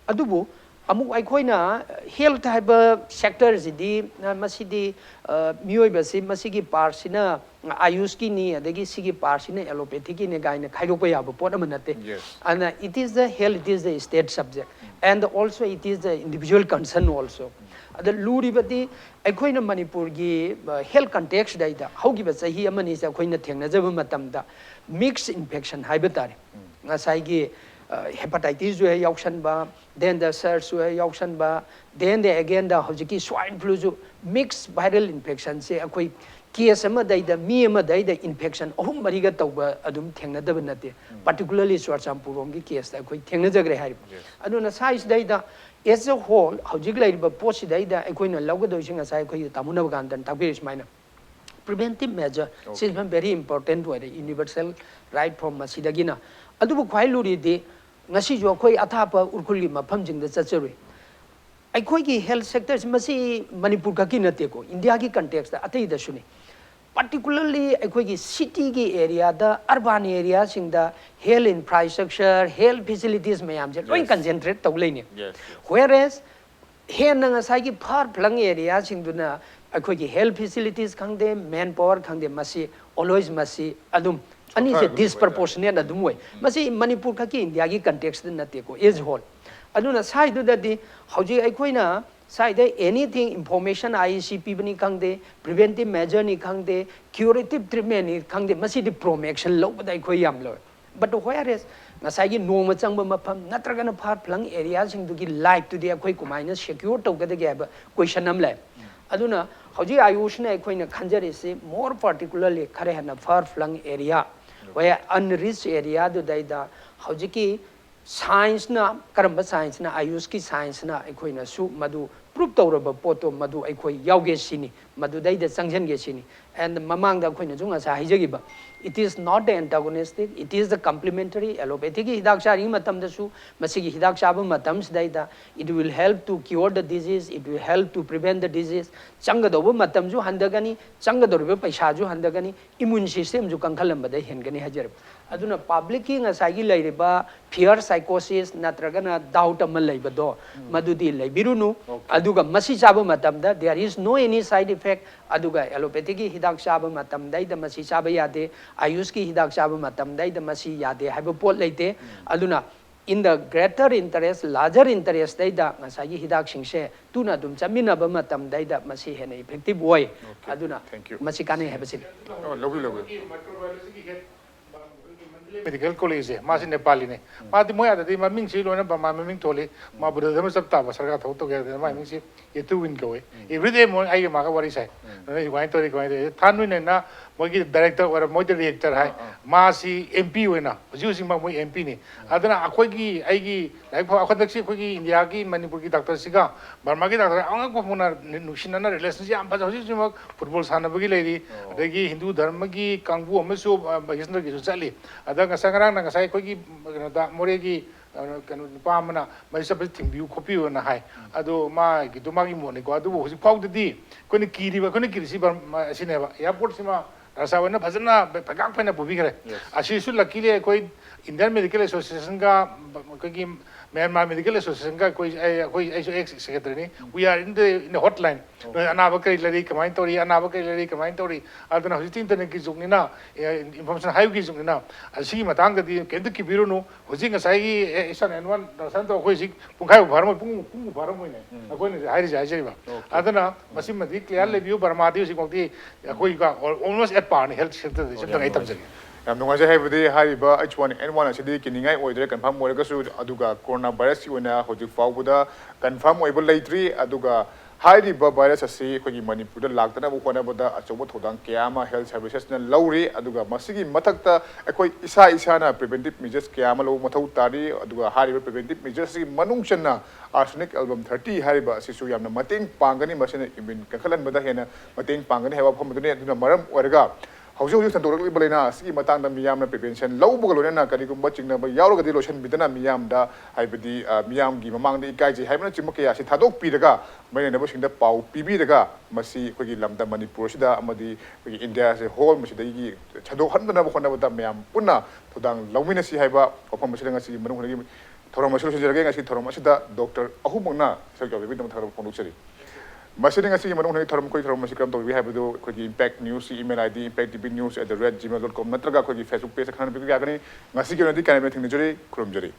ꯑꯗꯨꯕꯨ ꯑꯃꯨꯛ ꯑꯩꯈꯣꯏꯅ health ꯍꯥꯏꯕ sectorꯁꯤꯗꯤ, ꯑ, ꯃꯁꯤꯗꯤ, ꯑ, ꯃꯤꯑꯣꯏꯕꯁꯤ ꯃꯁꯤꯒꯤ partꯁꯤꯅ Ayushꯀꯤꯅꯤ, ꯑꯗꯒꯤ ꯁꯤꯒꯤ partꯁꯤꯅ allopathyꯒꯤꯅꯤ ꯀꯥꯏꯅ ꯈꯥꯏꯗꯣꯛꯄ ꯌꯥꯕ ꯄꯣꯠ ꯑꯃ ꯅꯠꯇꯦ꯫ Yes. ꯑꯗꯨꯅ it is the health, it is the state subject, and also it is the individual concern also. ꯑꯗ ꯂꯨꯔꯤꯕꯗꯤ ꯑꯩꯈꯣꯏꯅ ꯃꯅꯤꯄꯨꯔꯒꯤ, ꯑ, health contextꯗꯩꯗ ꯍꯧꯈꯤꯕ ꯆꯍꯤ ꯑꯃꯅꯤꯁꯦ ꯑꯩꯈꯣꯏꯅ ꯊꯦꯡꯅꯖꯕ ꯃꯇꯝꯗ mixed infection ꯍꯥꯏꯕ ꯇꯥꯔꯦ꯫ ꯉꯁꯥꯏꯒꯤ, ꯑ, hepatitisꯁꯨ ꯍꯦꯛ ꯌꯥꯎꯁꯟꯕ, then the surgeꯁꯨ ꯍꯦꯛ ꯌꯥꯎꯁꯟꯕ, then the againꯗ ꯍꯧꯖꯤꯛꯀꯤ swine fluꯁꯨ, mixed viral infectionꯁꯦ ꯑꯩꯈꯣꯏ case ꯑꯃꯗꯩꯗ, ꯃꯤ ꯑꯃꯗꯩꯗ infection ꯑꯍꯨꯝ ꯃꯔꯤꯒ ꯇꯧꯕ ꯑꯗꯨꯝ ꯊꯦꯡꯅꯗꯕ ꯅꯠꯇꯦ꯫ Particularly ꯆꯨꯔꯆꯥꯟꯄꯨꯔ ꯔꯣꯝꯒꯤ caseꯇ ꯑꯩꯈꯣꯏ ꯊꯦꯡꯅꯖꯈ꯭ꯔꯦ ꯍꯥꯏꯔꯤꯕ꯫ Yes. ꯑꯗꯨꯅ ꯁꯥꯏꯁꯤꯗꯩꯗ as a whole ꯍꯧꯖꯤꯛ ꯂꯩꯔꯤꯕ ꯄꯣꯠꯁꯤꯗꯩꯗ ꯑꯩꯈꯣꯏꯅ ꯂꯧꯒꯗꯧꯔꯤꯁꯤ ꯉꯁꯥꯏ ꯑꯩꯈꯣꯏꯒꯤ ꯇꯥꯃꯣ ꯅꯕꯀꯥꯟꯇꯅ ꯇꯥꯛꯄꯤꯔꯤ ꯁꯨꯃꯥꯏꯅ preventive measure, ꯁꯤ Okay. very important ꯑꯣꯏꯔꯦ, universal right from ꯃꯁꯤꯗꯒꯤꯅ꯫ ꯑꯗꯨꯕꯨ ꯈ꯭ꯋꯥꯏ ꯂꯨꯔꯤꯗꯤ ꯉꯁꯤꯁꯨ ꯑꯩꯈꯣꯏ ꯑꯊꯥꯞꯄ ꯎꯔꯈꯨꯜꯒꯤ ꯃꯐꯝꯁꯤꯡꯗ ꯆꯠꯆꯔꯨꯏ꯫ ꯑꯩꯈꯣꯏꯒꯤ health sectorꯁꯤ ꯃꯁꯤ ꯃꯅꯤꯄꯨꯔ ꯈꯛꯀꯤ ꯅꯠꯇꯦꯀꯣ, Indiaꯒꯤ contextꯇ ꯑꯇꯩꯗꯁꯨꯅꯤ꯫ Particularly ꯑꯩꯈꯣꯏꯒꯤ cityꯒꯤ areaꯗ, urban areaꯁꯤꯡꯗ health infrastructure, health facilities ꯃꯌꯥꯝꯁꯦ ꯂꯣꯏ Yes. concentrate ꯇꯧ ꯂꯩꯅꯦ꯫ Yes, yes. Whereas ꯍꯦꯟꯅ ꯉꯁꯥꯏꯒꯤ far flung areaꯁꯤꯡꯗꯨꯅ ꯑꯩꯈꯣꯏꯒꯤ health facilities ꯈꯪꯗꯦ, manpower ꯈꯪꯗꯦ, ꯃꯁꯤ always ꯃꯁꯤ ꯑꯗꯨꯝ ꯑꯅꯤꯁꯦ disproportionate ꯑꯗꯨꯝ ꯑꯣꯏ꯫ ꯃꯁꯤ ꯃꯅꯤꯄꯨꯔ ꯈꯛꯀꯤ, ꯏꯟꯗꯤꯌꯥꯒꯤ context ꯅꯠꯇꯦꯀꯣ, as whole꯫ ꯑꯗꯨꯅ ꯁ꯭ꯋꯥꯏꯗꯨꯗꯗꯤ ꯍꯧꯖꯤꯛ ꯑꯩꯈꯣꯏꯅ ꯁ꯭ꯋꯥꯏꯗ anything information I E C ꯄꯤꯕꯅꯤ ꯈꯪꯗꯦ, preventive measure ꯅꯤ ꯈꯪꯗꯦ, curative treatment ꯅꯤ ꯈꯪꯗꯦ, ꯃꯁꯤꯗꯤ prompt action ꯂꯧꯕꯗ ꯑꯩꯈꯣꯏ ꯌꯥꯝ ꯂꯧꯋꯦ꯫ But whereas ꯉꯁꯥꯏꯒꯤ ꯅꯣꯡꯃ ꯆꯪꯕ ꯃꯐꯝ ꯅꯠꯇ꯭ꯔꯒꯅ far flung area ꯁꯤꯡꯗꯨꯒꯤ life ꯇꯨꯗꯤ ꯑꯩꯈꯣꯏ ꯀꯃꯥꯏꯅ secure ꯇꯧꯒꯗꯒꯦ ꯍꯥꯏꯕ question ꯑꯃ ꯂꯩ꯫ ꯑꯗꯨꯅ ꯍꯧꯖꯤꯛ ꯑꯥꯌꯨꯁꯅ ꯑꯩꯈꯣꯏꯅ ꯈꯟꯖꯔꯤꯁꯤ more particularly ꯈꯔ ꯍꯦꯟꯅ far flung area, where unreached area ꯗꯨꯗꯩꯗ ꯍꯧꯖꯤꯛꯀꯤ science ꯅ, ꯀꯔꯝꯕ science ꯅ, ꯑꯥꯌꯨꯁꯀꯤ science ꯅ ꯑꯩꯈꯣꯏꯅꯁꯨ ꯃꯗꯨ prove ꯇꯧꯔꯕ ꯄꯣꯠꯇꯣ ꯃꯗꯨ ꯑꯩꯈꯣꯏ ꯌꯥꯎꯒꯦ ꯁꯤꯅꯤ, ꯃꯗꯨꯗꯩꯗ ꯆꯪꯁꯤꯟꯒꯦ ꯁꯤꯅꯤ꯫ And ꯃꯃꯥꯡꯗ ꯑꯩꯈꯣꯏꯅꯁꯨ ꯉꯁꯥꯏ ꯍꯥꯏꯖꯈꯤꯕ, it is not the antagonistic, it is the complementary. Allopathy ꯒꯤ ꯍꯤꯗꯥꯛ ꯆꯥꯔꯤꯉꯩ ꯃꯇꯝꯗꯁꯨ, ꯃꯁꯤꯒꯤ ꯍꯤꯗꯥꯛ ꯆꯥꯕ ꯃꯇꯝꯁꯤꯗꯩꯗ, it will help to cure the disease, it will help to prevent the disease꯫ ꯆꯪꯒꯗꯧꯕ ꯃꯇꯝꯁꯨ ꯍꯟꯊꯒꯅꯤ, ꯆꯪꯒꯗꯧꯔꯤꯕ ꯄꯩꯁꯥꯁꯨ ꯍꯟꯊꯒꯅꯤ, immune system ꯁꯨ ꯀꯟꯈꯠꯂꯝꯕꯗ ꯍꯦꯟꯒꯅꯤ ꯍꯥꯏꯖꯔꯤꯕ꯫ ꯑꯗꯨꯅ public ꯀꯤ ꯉꯁꯥꯏꯒꯤ ꯂꯩꯔꯤꯕ fear psychosis ꯅꯠꯇ꯭ꯔꯒꯅ doubt ꯑꯃ ꯂꯩꯕꯗꯣ, ꯃꯗꯨꯗꯤ ꯂꯩꯕꯤꯔꯨꯅꯨ꯫ ꯑꯗꯨꯒ ꯃꯁꯤ ꯆꯥꯕ ꯃꯇꯝꯗ there is no any side effect꯫ ꯑꯗꯨꯒ allopathy ꯒꯤ ꯍꯤꯗꯥꯛ ꯆꯥꯕ ꯃꯇꯝꯗꯩꯗ ꯃꯁꯤ ꯆꯥꯕ ꯌꯥꯗꯦ, ꯑꯥꯌꯨꯁꯀꯤ ꯍꯤꯗꯥꯛ ꯆꯥꯕ ꯃꯇꯝꯗꯩꯗ ꯃꯁꯤ ꯌꯥꯗꯦ ꯍꯥꯏꯕ ꯄꯣꯠ ꯂꯩꯇꯦ꯫ ꯑꯗꯨꯅ in the greater interest, larger interest ꯗꯩꯗ ꯉꯁꯥꯏꯒꯤ ꯍꯤꯗꯥꯛꯁꯤꯡꯁꯦ ꯇꯨꯅ ꯑꯗꯨꯝ ꯆꯠꯃꯤꯟꯅꯕ ꯃꯇꯝꯗꯩꯗ ꯃꯁꯤ ꯍꯦꯟꯅ effective ꯑꯣꯏ꯫ ꯑꯗꯨꯅ ꯃꯁꯤ ꯀꯥꯟꯅꯩ ꯍꯥꯏꯕꯁꯤꯅꯤ꯫ ꯑꯣ, ꯂꯧꯕꯤꯌꯨ, ꯂꯧꯕꯤꯌꯨ꯫ ꯃꯦꯗꯤꯀꯦꯜ ꯀꯣꯂꯦꯖꯁꯦ, ꯃꯥꯁꯤ ꯅꯦꯄꯥꯂꯤꯅꯦ꯫ ꯃꯥꯗꯤ ꯃꯣꯏ ꯑꯥꯗꯗꯤ ꯃꯃꯤꯡꯁꯤ ꯂꯣꯏꯅ ꯕꯔꯃꯥ ꯃꯃꯤꯡ ꯊꯣꯜꯂꯤ꯫ ꯃꯥ ꯕꯨꯙ ꯙꯔꯃ ꯆꯞ ꯇꯥꯕ ꯁꯔꯀꯥꯔ ꯊꯕꯛ ꯇꯧꯒꯦ ꯍꯥꯏꯗꯅ ꯃꯥꯏ ꯃꯤꯡꯁꯤ ꯌꯦꯇꯨꯋꯤꯟ ꯀꯧꯋꯦ꯫ Everyday morning ꯑꯩꯒ ꯃꯥꯒ ꯋꯥꯔꯤ ꯁꯥꯏ꯫ ꯑꯗꯨꯅ ꯀꯃꯥꯏꯅ ꯇꯧꯔꯤ, ꯀꯃꯥꯏꯅ ꯇꯧꯔꯤ? ꯊꯥꯟ ꯅꯣꯏꯅꯅ ꯃꯣꯏꯒꯤ ꯗꯥꯏꯔꯦꯛꯇꯔ ꯑꯣꯏꯔ, ꯃꯣꯏꯗ ꯔꯤꯑꯦꯛꯇꯔ ꯍꯥꯏ꯫ ꯃꯥꯁꯤ ꯑꯦꯝ ꯄꯤ ꯑꯣꯏꯅ ꯍꯧꯖꯤꯛ ꯍꯧꯖꯤꯛꯃꯛ ꯃꯣꯏ ꯑꯦꯝ ꯄꯤꯅꯤ꯫ ꯑꯗꯨꯅ ꯑꯩꯈꯣꯏꯒꯤ, ꯑꯩꯒꯤ ꯂꯥꯏꯔꯤꯛ ꯐ-, ꯍꯟꯗꯛꯁꯤ ꯑꯩꯈꯣꯏꯒꯤ ꯏꯟꯗꯤꯌꯥꯒꯤ ꯃꯅꯤꯄꯨꯔꯒꯤ ꯗꯥꯛꯇꯔꯁꯤꯒ ꯕꯔꯃꯥꯒꯤ ꯗꯥꯛꯇꯔ ꯑꯉꯛꯄ ꯐꯥꯎꯅ ꯅꯨꯡꯁꯤꯅꯅ relationship ꯌꯥꯝ ꯐꯖꯩ꯫ ꯍꯧꯖꯤꯛ ꯍꯧꯖꯤꯛꯃꯛ ꯐꯨꯠꯕꯣꯜ ꯁꯥꯟꯅꯕꯒꯤ ꯂꯩꯔꯤ꯫ ꯑꯗꯒꯤ ꯍꯤꯟꯗꯨ ꯙꯔꯃꯒꯤ ꯀꯥꯡꯕꯨ ꯑꯃꯁꯨ, ꯑ, ꯚꯦꯀꯦꯁꯅꯦꯜꯒꯤꯁꯨ ꯆꯠꯂꯤ꯫ ꯑꯗ ꯉꯁꯥꯏ ꯉꯔꯥꯡꯅ ꯉꯁꯥꯏ ꯑꯩꯈꯣꯏꯒꯤ ꯀꯩꯅꯣꯗ ꯃꯣꯔꯦꯒꯤ, ꯑ, ꯀꯩꯅꯣ ꯅꯨꯄꯥ ꯑꯃꯅ ꯃꯁꯤ ꯆꯠꯄꯁꯤ ꯊꯤꯡꯕꯤꯌꯨ ꯈꯣꯠꯄꯤꯌꯨꯅ ꯍꯥꯏ꯫ ꯑꯗꯣ ꯃꯥꯒꯤꯗꯣ ꯃꯥꯒꯤ ꯃꯣꯠꯅꯤꯀꯣ꯫ ꯑꯗꯨꯕꯨ ꯍꯧꯖꯤꯛ ꯐꯥꯎꯗꯗꯤ ꯑꯩꯈꯣꯏꯅ ꯀꯤꯔꯤꯕ, ꯑꯩꯈꯣꯏꯅ ꯀꯤꯔꯤꯁꯤ ꯕꯔ-, ꯃ-, ꯑꯁꯤꯅꯦꯕ, ꯑꯦꯌꯥꯔꯄꯣꯔꯠꯁꯤꯃ ꯔꯥꯖꯥ ꯍꯣꯏꯅ ꯐꯖꯅ ꯄꯩꯀꯥꯛ ꯐꯩꯅ ꯄꯨꯕꯤꯈ꯭ꯔꯦ꯫ ꯑꯁꯤꯁꯨ luckily ꯑꯩꯈꯣꯏ Indian Medical Association ꯒ ꯑꯩꯈꯣꯏꯒꯤ Myanmar Medical Association ꯒ ꯑꯩꯈꯣꯏ ꯑꯩ ꯑꯩꯈꯣꯏ ꯑꯩꯁꯨ X ꯁꯦꯀ꯭ꯔꯦꯇꯔꯤꯅꯤ꯫ We are in the in the hotline. ꯅꯣꯏ ꯑꯅꯥꯕ ꯀꯔꯤ ꯂꯩꯔꯤ, ꯀꯃꯥꯏꯅ ꯇꯧꯔꯤ, ꯑꯅꯥꯕ ꯀꯔꯤ ꯂꯩꯔꯤ, ꯀꯃꯥꯏꯅ ꯇꯧꯔꯤ? ꯑꯗꯨꯅ ꯍꯧꯖꯤꯛꯇꯤ ꯏꯟꯇꯔꯅꯦꯠꯀꯤ ꯖꯨꯒꯅꯤꯅ, ꯏꯟꯐꯣꯔꯃꯦꯁꯟ ꯍꯥꯏꯕꯒꯤ ꯖꯨꯒꯅꯤꯅ, ꯑꯁꯤꯒꯤ ꯃꯇꯥꯡꯗꯗꯤ ꯀꯩꯝꯇ ꯀꯤꯕꯤꯔꯨꯅꯨ꯫ ꯍꯧꯖꯤꯛ ꯉꯁꯥꯏꯒꯤ ꯏꯁꯥꯟ ꯑꯦꯟ ꯋꯥꯟ ꯗꯥꯁꯟꯇꯣ ꯑꯩꯈꯣꯏ ꯍꯧꯖꯤꯛ ꯄꯨꯡꯈꯥꯏꯃꯨꯛ ꯐꯥꯔꯝꯃꯣꯏ, ꯄꯨꯡ ꯄꯨꯡꯃꯨꯛ ꯐꯥꯔꯝꯃꯣꯏꯅꯦ꯫ ꯑꯩꯈꯣꯏꯅ ꯍꯧꯖꯤꯛ ꯍꯥꯏꯔꯤꯁꯦ ꯍꯥꯏꯖꯔꯤꯕ꯫ ꯑꯗꯨꯅ ꯃꯁꯤꯃꯗꯤ ꯀ꯭ꯂꯤꯌꯥꯔ ꯂꯩꯕꯤꯌꯨ꯫ ꯕꯔꯃꯥꯗꯤ ꯍꯧꯖꯤꯛꯐꯥꯎꯗꯤ ꯑꯩꯈꯣꯏꯒ almost at par ꯅꯤ ꯍꯦꯜꯊ ꯁꯦꯛꯇꯔꯗ꯫ ꯁꯤꯝꯇꯪ ꯑꯩ ꯊꯝꯖꯒꯦ꯫ ꯌꯥꯝ ꯅꯨꯡꯉꯥꯏꯖꯩ꯫ ꯍꯥꯏꯕꯗꯤ ꯍꯥꯏꯔꯤꯕ ꯑꯩꯆ ꯋꯥꯟ ꯑꯦꯟ ꯋꯥꯟ ꯑꯁꯤꯗꯤ ꯀꯤꯅꯤꯡꯉꯥꯏ ꯑꯣꯏꯗ꯭ꯔꯦ, ꯀꯟꯐꯥꯔꯝ ꯑꯣꯏꯔꯒꯁꯨ꯫ ꯑꯗꯨꯒ ꯀꯣꯔꯣꯅꯥ ꯚꯥꯏꯔꯁꯀꯤ ꯑꯣꯏꯅ ꯍꯧꯖꯤꯛ ꯐꯥꯎꯕꯗ ꯀꯟꯐꯥꯔꯝ ꯑꯣꯏꯕ ꯂꯩꯇ꯭ꯔꯤ꯫ ꯑꯗꯨꯒ ꯍꯥꯏꯔꯤꯕ ꯚꯥꯏꯔꯁ ꯑꯁꯤ ꯑꯩꯈꯣꯏꯒꯤ ꯃꯅꯤꯄꯨꯔꯗ ꯂꯥꯛꯇꯅꯕ ꯍꯣꯠꯅꯕꯗ ꯑꯆꯧꯕ ꯊꯧꯗꯥꯡ ꯀꯌꯥ ꯑꯃ ꯍꯦꯜꯊ ꯁꯔꯚꯤꯁꯦꯁꯅ ꯂꯧꯔꯤ꯫ ꯑꯗꯨꯒ ꯃꯁꯤꯒꯤ ꯃꯊꯛꯇ ꯑꯩꯈꯣꯏ ꯏꯁꯥ ꯏꯁꯥꯅ ꯄ꯭ꯔꯤꯚꯦꯟꯇꯤꯞ ꯃꯦꯖꯔꯁ ꯀꯌꯥ ꯑꯃ ꯂꯧꯕ ꯃꯊꯧ ꯇꯥꯔꯤ꯫ ꯑꯗꯨꯒ ꯍꯥꯏꯔꯤꯕ ꯄ꯭ꯔꯤꯚꯦꯟꯇꯤꯞ ꯃꯦꯖꯔꯁꯀꯤ ꯃꯅꯨꯡ ꯆꯟꯅ ꯑꯥꯔꯁꯦꯅꯤꯛ ꯑꯦꯜꯕꯝ ꯊꯥꯔꯇꯤ ꯍꯥꯏꯔꯤꯕ ꯑꯁꯤꯁꯨ ꯌꯥꯝꯅ ꯃꯇꯦꯡ ꯄꯥꯡꯒꯅꯤ꯫ ꯃꯁꯤꯅ ꯏꯝꯃ꯭ꯌꯨꯟ ꯀꯟꯈꯠꯍꯟꯕꯗ ꯍꯦꯟꯅ ꯃꯇꯦꯡ ꯄꯥꯡꯒꯅꯤ ꯍꯥꯏꯕ ꯋꯥꯐꯝ ꯑꯗꯨꯅꯤ꯫ ꯑꯗꯨꯅ ꯃꯔꯝ ꯑꯣꯏꯔꯒ ꯍꯧꯖꯤꯛ ꯍꯧꯖꯤꯛ ꯁꯟꯗꯣꯔꯛꯂꯤꯕ ꯂꯥꯏꯅꯥ ꯑꯁꯤꯒꯤ ꯃꯇꯥꯡꯗ ꯃꯤꯌꯥꯝꯅ ꯄ꯭ꯔꯤꯚꯦꯟꯁꯟ ꯂꯧꯕꯒ ꯂꯣꯏꯅꯅ ꯀꯔꯤꯒꯨꯝꯕ ꯆꯤꯡꯅꯕ ꯌꯥꯎꯔꯒꯗꯤ ꯂꯣꯏꯁꯤꯟꯕꯤꯗꯅ ꯃꯤꯌꯥꯝꯗ, ꯍꯥꯏꯕꯗꯤ, ꯑ, ꯃꯤꯌꯥꯝꯒꯤ ꯃꯃꯥꯡꯗ ꯏꯀꯥꯏꯖꯩ ꯍꯥꯏꯕꯅꯆꯤꯡꯕ ꯀꯌꯥ ꯑꯁꯤ ꯊꯥꯗꯣꯛꯄꯤꯔꯒ, ꯃꯔꯤ ꯂꯩꯅꯕꯁꯤꯡꯗ ꯄꯥꯎ ꯄꯤꯕꯤꯔꯒ, ꯃꯁꯤ ꯑꯩꯈꯣꯏꯒꯤ ꯂꯝꯗꯝ ꯃꯅꯤꯄꯨꯔ ꯑꯁꯤꯗ ꯑꯃꯗꯤ ꯑꯩꯈꯣꯏꯒꯤ ꯏꯟꯗꯤꯌꯥ ꯑꯁꯤ ꯍꯣꯜ ꯃꯁꯤꯗꯒꯤ ꯁꯟꯗꯣꯛꯍꯟꯗꯅꯕ ꯍꯣꯠꯅꯕꯗ ꯃꯌꯥꯝ ꯄꯨꯟꯅ ꯊꯧꯗꯥꯡ ꯂꯧꯃꯤꯟꯅꯁꯤ ꯍꯥꯏꯕ ꯋꯥꯐꯝ ꯑꯁꯤꯗ ꯉꯁꯤꯒꯤ ꯃꯅꯨꯡ ꯍꯨꯠꯅꯒꯤ ꯊꯧꯔꯝ ꯑꯁꯤ ꯂꯣꯏꯁꯤꯟꯖꯔꯒꯦ꯫ ꯉꯁꯤ ꯊꯧꯔꯝ ꯑꯁꯤꯗ ꯗꯣꯛꯇꯔ ꯑꯍꯨꯝꯃꯛꯅ ꯁꯔꯨꯛ ꯌꯥꯕꯤꯕꯒꯤꯗꯃꯛ ꯊꯥꯒꯠꯄ ꯐꯣꯡꯗꯣꯛꯆꯔꯤ꯫ ꯃꯁꯤꯅ ꯉꯁꯤꯒꯤ ꯃꯅꯨꯡ ꯍꯨꯠꯅꯒꯤ ꯊꯧꯔꯝ, ꯑꯩꯈꯣꯏ ꯊꯧꯔꯝ ꯑꯁꯤ ꯀꯔꯝ ꯇꯧꯕꯤꯒꯦ ꯍꯥꯏꯕꯗꯨ ꯑꯩꯈꯣꯏꯒꯤ ꯏꯝꯄꯦꯛ ꯅ꯭ꯌꯨꯁꯀꯤ email I D, impact T V news at the rate gmail dot com ꯅꯠꯇ꯭ꯔꯒ ꯑꯩꯈꯣꯏꯒꯤ ꯐꯦꯁꯕꯨꯛ ꯄꯦꯖꯇ ꯈꯪꯍꯟꯕꯤꯕ ꯌꯥꯒꯅꯤ꯫ ꯉꯁꯤꯒꯤ ꯑꯣꯏꯅꯗꯤ ꯀꯥꯏꯅꯕ ꯊꯦꯡꯅꯖꯔꯤ꯫ ꯈꯨꯔꯨꯝꯖꯔꯤ꯫